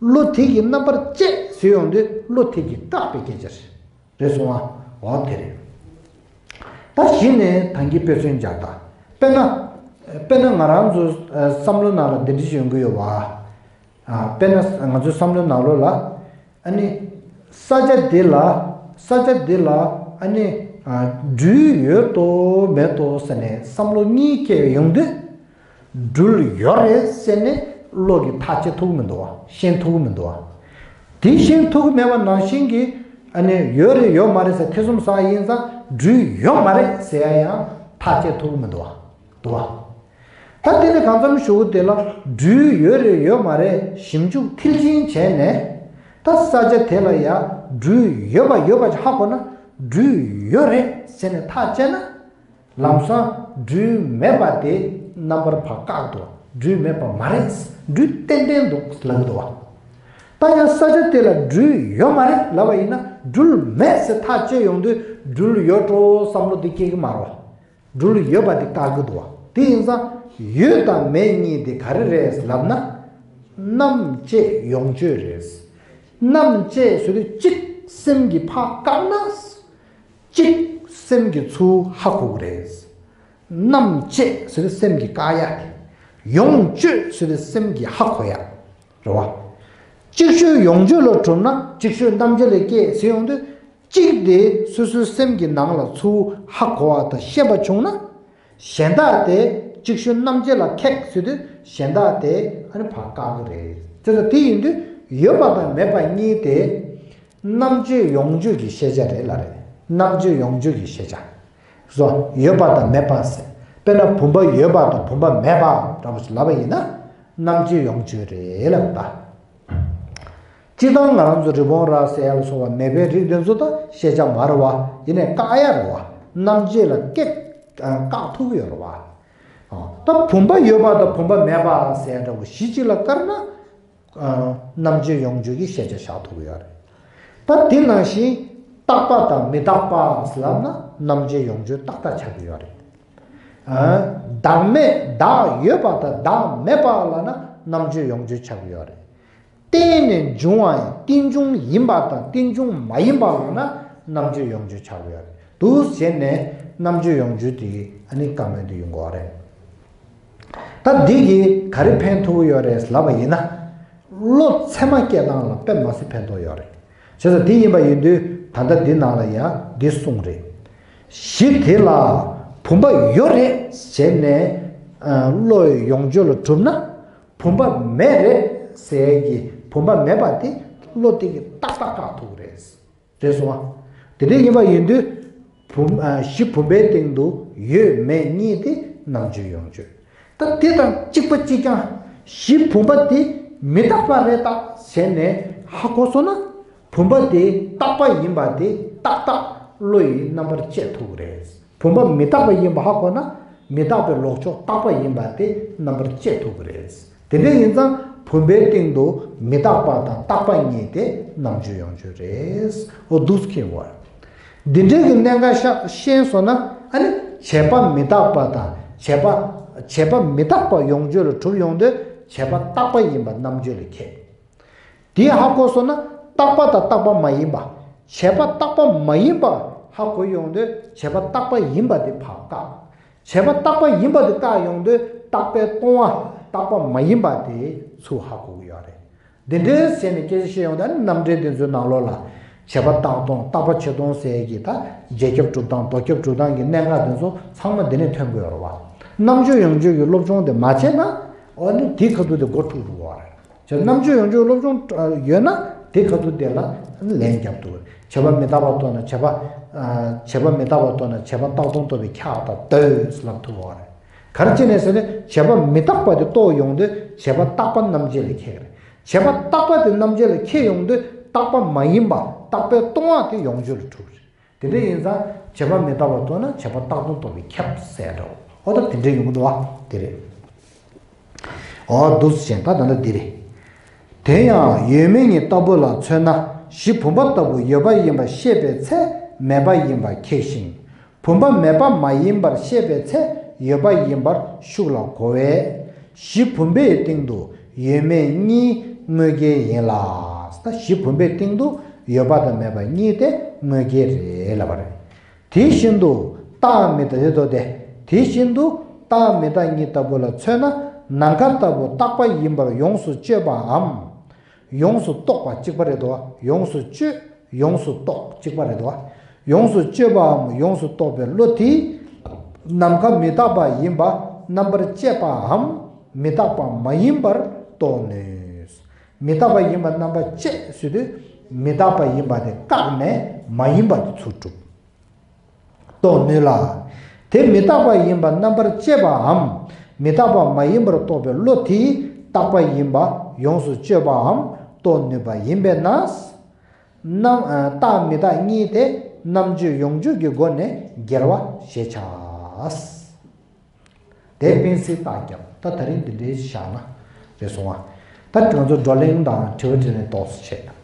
བློ་དེ་གིས་རྣམ་པར་བཅད་ཟེར་ཡོང་དུས་བློ་དེ་གིས་བཀག་པའི་སྐད་ཆ་རེད། རེད་སོང་ང་། འོ་དེ་རེད། ད་གཞི་ནས་ད་གིན་དཔེ་མཚོན་སྦྱར་ད། དཔེར་ན། དཔེར་ན་ང་རང་ཚོ་བསམ་བློ་ནང་ལ་འདི་འདྲ་ཞིག་ཡོང་གི་ཡོད་བ། དཔེར་ན་ང་ཚོའི་བསམ་བློ་ནང་ལོགས་ལ། ཨ་ནི། ས་ཆ་འདི་ལ། ས་ཆ་འདི་ལ། ཨ་ནི། སྦྲུལ་ཡོད་དོ་མེད་དོ་ཟེར་ནས་བསམ་བློ་གཉིས་སྐྱེས་ཡོང་དུས། སྦྲུལ་ཡོད་རེད་ཟེར་ནས་བློ་གིས་ཐག་བཅད་ཐུབ་ཀྱི་མི་འདུག་བ། ཤེས་ཐུབ་ཀྱི་མི་འདུག་བ། དེ་ཤེས་ཐུབ་ཀྱི་མེད་པ་ནང་བཞིན་གྱི། ཨ་ནི་ཡོད་རེད་ཡོད་མ་རེད་ཟེར་ཐེ་ཚོམ་ཟ་ཡིན་ཙང་སྦྲུལ་ཡོད་མ་རེད་ཟེར་ཡ་ཡང་ཐག་བཅད་ཐུབ་ཀྱི་མི་འདུག་བ། འདུག་བ། ད་དེ་ནས་གང་འཚམ་ཞུ་གི་དེ་ལ་སྦྲུལ་ཡོད་རེད་ཡོད་མ་རེད་ཞིབ་འཇུག་མཐིལ་ཕྱིན་བྱས་ནས། ད་ས་ཆ་དེ་ལ་ཡ་སྦྲུལ་ཡོད་པ་ཡོད་པ་ཅིག་ཧ་གོ་ན། སྦྲུལ་ཡོད་རེད་ཟེར་ནས་ཐག་བཅད་ན། ལམ་སང་སྦྲུལ་མེད་པ་དེ་རྣམ་པར་ཕར་བཀག་འདུག་སྦྲུལ་མེད་པ་མ་རེད། སྦྲུལ་ཏན་ཏན་འདུག་ལབ་ཀྱི་འདུག་བ། ད་ཡང་ས་ཆ་དེ་ལ་སྦྲུལ་ཡོད་མ་རེད་ལབ་པ་ཡིན་ན་སྦྲུལ་མེད་ཟེར་ཐག་བཅད་ཡོང་དུས་སྦྲུལ་ཡོད་འགྲོ་བསམ་བློ་དེ་སྐྱེ་གི་མ་རེད་བ། སྦྲུལ་ཡོད་པ་དེ་བཀག་གི་འདུག་བ། དེ་ཡིན་ཙང་ཡོད་དང་མེད་གཉིས་དེ་ག་རེ་རེད་ལབ་ན། རྣམ་བཅད་ཡོངས་གཅོད་རེད། རྣམ་བཅད་ཟེར་དུས་གཅིག་སེམས་ཀྱིས་ཕར་བཀག་ན། གཅིག་སེམས་ཀྱིས་ཚུར་ཧ་གོ་གི་རེད། རྣམ་བཅད་ཟེར་དུས་སེམས་ཀྱིས་བཀག་ཡ་དེ། ཡོངས་གཅོད་ཟེར་དུས་སེམས་ཀྱིས་ཧ་གོ་ཡ། རེད་བ། ཅིག་ཤོས་ཡོངས་གཅོད་ལ་གྲུབ་ན་ཅིག་ཤོས་རྣམ་བཅད་ལ་སྐྱེས་ཟེར་ཡོང་དུས། གཅིག་དེ་སོ་སོའི་སེམས་ཀྱི་ནང་ལ་ཚུར་ཧ་གོ་བ་དང་ཤེས་པ་བྱུང་ན། གཞན་དག་དེ་ཅིག་ཤོས་རྣམ་བཅད་ལ་ཁེགས་ཟེར་དུས་གཞན་དག་དེ་ཨ་ནི་ཕར་བཀག་གི་རེད། དེ་ཚོ་དེ་ཡིན་དུས་ཡོད་པ་དང་མེད་པ་གཉིས་དེ་རྣམ་བཅད་ཡོངས་གཅོད་ཀྱི་ཤེས་བྱ་རེད་ལ་རེད། རྣམ་བཅད་ཡོངས་གཅོད་ཀྱི་ཤེས་བྱ། སོ། ཡོད་པ་དང་མེད་པ་ཟེར། དཔེར་ན་བུམ་པ་ཡོད་པ་དང་བུམ་པ་མེད་པ་འདྲ་པོ་ཞིག་ལབ་པ་ཡིན་ན། རྣམ་བཅད་ཡོངས་གཅོད་རེད་ལབ་ད། སྤྱིར་བཏང་ང་རང་ཚོ་རི་བོང་རྭ་ཟེར་ཡ་ལ་སོགས་པ་མེ་འབར་རིགས་དེ་ཚོ་ད་ཤེས་བྱ་མ་རེད་བ། ཡིན་ནའི་བཀག་ཡ་རེད་བ། རྣམ་བཅད་ལ་སྐད་བཀག་ཐུབ་ཀྱི་ཡོད་རེད་བ། ད་བུམ་པ་ཡོད་པ་དང་བུམ་པ་མེད་པ་ཟེར་ཡ་འདྲ་པོ་གཞི་གཅིག་ལ་བཀར་ན། རྣམ་བཅད་ཡོངས་གཅོད་ཀྱི་ཤེས་བྱ་བཞག་ཐུབ་ཀྱི་ཡོད་རེད། ད་དེ་ནང་བཞིན་རྟག་པ་དང་མི་རྟག་པ་ལབ་ན་རྣམ་བཅད་ཡོངས་གཅོད་ཏག་ཏག་ཆགས་ཀྱི་ཡོད་རེད། བདག་མེད་བདག་ཡོད་པ་དང་བདག་མེད་པ་ལབ་ན་རྣམ་བཅད་ཡོངས་གཅོད་ཆགས་ཀྱི་ཡོད་རེད། རྟེན་ནས་འབྱུང་བ་ཡང་རྟེན་འབྱུང་ཡིན་པ་དང་རྟེན་འབྱུང་མ་ཡིན་པ་ལབ་ན་རྣམ་བཅད་ཡོངས་གཅོད་ཆགས་ཀྱི་ཡོད་རེད། འདུག་བྱས་ནས་རྣམ་བཅད་ཡོངས་གཅོད་དེ་ཨ་ནི་བཀའ་མོལ་དུ་ཡོང་གི་ཡོད་རེད། ད་འདི་གིས་ག་རེ་ཕན་ཐོགས་ཀྱི་ཡོད་རེད་ལབ་པ་ཡིན་ན། བློ་ཚད་མ་སྐྱེ་སྟངས་ལ་དཔེ་མ་སྲིད་ཕན་ཐོགས་ཡོད་རེད། བྱས་ཙང་དེ་ཡིན་པ་ཡིན་དུས་ད་ལྟ་འདི་ནང་ལ་ཡང་འདི་གསུངས་རེད། གཞི་དེ་ལ་བུམ་པ་ཡོད་རེད་ཟེར་ནས་བློ་ཡོངས་གཅོད་ལ་གྲུབ་ན། བུམ་པ་མེད་རེད་ཟེར་གྱི་བུམ་པ་མེད་པ་དེ་བློ་དེ་གིས་ཏག་ཏག་བཀག་ཐུབ་ཀྱི་རེད། རེད་སོང་བ། དེ་འདྲ་ཡིན་པ་ཡིན་དུས། བུམ། ཨ། གཞི་བུམ་པའི་སྟེང་དུ་ཡོད་མེད་གཉིས་དེ་རྣམ་བཅད་ཡོངས་གཅོད། ད་དེ་དང་གཅིག་པ་གཅིག་རྐྱང་། གཞི་བུམ་པ་དེ་མི་རྟག་པ་རེད་ད་ཟེར་ནས་ཧ་གོ་སོང་ན། བུམ་པ་དེ་རྟག་པ་ཡིན་པ་དེ་ཏག་ཏག་བློ་ཡིས་རྣམ་པར་དཔྱད་ཐུབ་ཀྱི་རེད། བུམ་པ་མི་རྟག་པ་ཡིན་པ་ཧ་གོ་ན། མི་རྟག་པའི་ལོག་ཕྱོགས་རྟག་པ་ཡིན་པ་དེ་རྣམ་པར་དཔྱད་ཐུབ་ཀྱི་རེད། དེ་འདྲ་ཡིན་ཙང་བུམ་པའི་སྟེང་དུ་མི་རྟག་པ་དང་རྟག་པ་གཉིས་དེ་རྣམ་བཅད་ཡོངས་གཅོད་རེད། འོ་འདུག་སེ་མཁྱེན་དགོས། འདི་འདྲའི་གི་གནད་འགག་ཤ་ཤེས་སོང་ན། ཨ་ནི་བྱས་པ་མི་རྟག་པ་དང་བྱས་པ། བྱས་པ་མི་རྟག་པ་ཡོངས་གཅོད་ལ་གྲུབ་ཡོང་དུས་བྱས་པ་རྟག་པ་ཡིན་པ་རྣམ་བཅད་ལ་ཁེགས། དེ་ཧ་གོ་སོང་ན་རྟག་པ་དང་རྟག་པ་མ་ཡིན་པ། བྱས་པ་རྟག་པ་མ་ཡིན་པ་ཧ་གོ་ཡོང་དུས་བྱས་པ་རྟག་པ་ཡིན་པ་དེ་ཕར་བཀག་བྱས་པ་རྟག་པ་ཡིན་པ་དེ་བཀག་ཡོང་དུས་རྟག་པས་སྟོང་པ་རྟག་པ་མ་ཡིན་པ་དེ་ཚུར་ཧ་གོ་གི་ཡོད་རེད། འདི་འདྲའི་ཟེར་ནས་སྐད་ཆ་བཤད་ཡོང་དུས་རྣམ་འགྲེལ་འདི་ཚོའི་ནང་ལོགས་ལ་བྱས་པ་རྟག་སྟོང་རྟག་པ་ཆོས་སྟོང་ཟེར་གྱི་ད་རྗེས་ཁྱབ་གྲུབ་སྟངས་ལྡོག་ཁྱབ་གྲུབ་སྟངས་ཀྱི་གནད་འགག་འདི་ཚོ་ཚང་མ་འདི་ནས་ཐོན་གི་ཡོད་རེད་བ། རྣམ་དཔྱོད་ཡོངས་གཅོད་ཀྱི་སློབ་སྦྱོང་དེ་མ་བྱས་ན་འོ་ནི་དེའི་ཁ་ཐུག་དེ་མགོ་འཁྲུག་འགྲོ་གི་རེད། བྱས་རྣམ་དཔྱོད་ཡོངས་གཅོད་སློབ་སྦྱོང་ཡོད་ན་དེ་ཁ་ཐུག་དེ་ལ་ལན་རྒྱབ་ཐུབ། བྱས་པ་མི་རྟག་པ་རྟོགས་ན་བྱས་པ། ཨ། བྱས་པ་མི་རྟག་པ་རྟོགས་ན་བྱས་པ་རྟག་སྟོང་རྟོགས་པའི་ཁྱབ་པ་དང་ལྡོག་ལབ་ཐུབ་པ་རེད། ག་རེ་བྱས་ནས་ཟེར་ན་བྱས་པ་མི་རྟག་པ་དེ་རྟོགས་ཡོང་དུས་བྱས་པ་རྟག་པ་རྣམ་འབྱེད་ལ་ཁེགས་རེད། བྱས་པ་རྟག་པ་དེ་རྣམ་འབྱེད་ལ་ཁེགས་ཡོང་དུས་རྟག་པ་མ་ཡིན་པ་རྟག་པས་སྟོང་པ་དེ་ཡོངས་གཅོད་ལ་གྲུབ་རེད། དེ་འདྲ་ཡིན་ཙང་བྱས་པ་མི་རྟག་པ་རྟོགས་ན་བྱས་པ་རྟག་སྟོང་རྟོགས་པའི་ཁྱབ་ཟེར་འདྲ་བོ། འོ་ད་དེ་འདྲ་ཡོང་གི་འདུག་བ། དེ་རེད། འོ་འདུག་སེ་བྱས་ད་ད་ལྟ་འདི་རེད། དེ་ཡང་ཡོད་མེད་གཉིས་ལྟ་བུ་ལ་མཚོན་ན་གཞི་བུམ་པ་ལྟ་བུ་ཡོད་པ་ཡིན་པར་ཤེས་པའི་ཚེ་མེད་པ་ཡིན་པ་ཁེགས་ཤིང་། བུམ་པ་མེད་པ་མ་ཡིན་པར་ཤེས་པའི་ཚེ་ཡོད་པ་ཡིན་པར་ཤུགས་ལ་གོ་བས། གཞི་བུམ་པའི་སྟེང་དུ་ཡོད་མེད་གཉིས་དངོས་འགལ་ཡིན་ལ། ད་གཞི་བུམ་པའི་སྟེང་དུ་ཡོད་པ་དང་མེད་པ་གཉིས་དེ་དངོས་འགལ་རེད་ལབ་པ་རེད། དེ་བཞིན་དུ་ རྟགས་མི་རྟག་དེ་དོ་སྟེ། དེ་བཞིན་དུ་རྟགས་མི་རྟག་གཉིས་ལྟ་བུ་ལ་མཚོན་ན། ནམ་མཁའ་ལྟ་བུ་རྟག་པ་ཡིན་པར་ཡོངས་སུ་དཔྱོད་པའམ། ཡོངས་སུ་རྟོག་པ་གཅིག་པ་རེད་དོ། ཡོངས་སུ་དཔྱོད། ཡོངས་སུ་རྟོག་གཅིག་པ་རེད་དོ། ཡོངས་སུ་དཔྱོད་པའམ་ཡོངས་སུ་རྟོག་པའི་བློ་དེས། ནམ་མཁའ་མི་རྟག་པ་ཡིན་པ་རྣམ་པར་དཔྱད་པའམ། མི་རྟག་པ་མ་ཡིན་པར་རྟོགས་ནུས། མི་རྟག་པ་ཡིན་པ་རྣམ་པར་དཔྱད་ཟེར་དུས། མི་རྟག་པ་ཡིན་པ་དེ་བཀག་ནས་མ་ཡིན་པ་དེ་ཚུར་སྒྲུབ། རྟོགས་ནུས་ལ། དེ་མི་རྟག་པ་ཡིན་པ་རྣམ་པར་དཔྱད་པའམ། མི་རྟག་པ་མ་ཡིན་པར་རྟོགས་པའི་བློ་དེས་རྟག་པ་ཡིན་པ་ཡོངས་སུ་དཔྱོད་པའམ་རྟོགས་ནུས་པ་ཡིན་པས་ན། རྣམ། རྟགས་མི་རྟག་གཉིས་དེ་རྣམ་དཔྱོད་ཡོངས་དཔྱོད་ཀྱི་སྒོ་ནས་འགལ་བ་ཞེས་བྱ། དེ་སྤེན་ཚེ་རྟགས་བརྒྱབ། ད་དེ་རིང་འདི་འདྲའི་བཞག་ན་རེད་སོང་ང་། ད་ང་ཚོ་བགྲོ་གླེང་དང་དྲི་བ་དྲིས་ལན་ཏོག་ཙམ་བྱེད།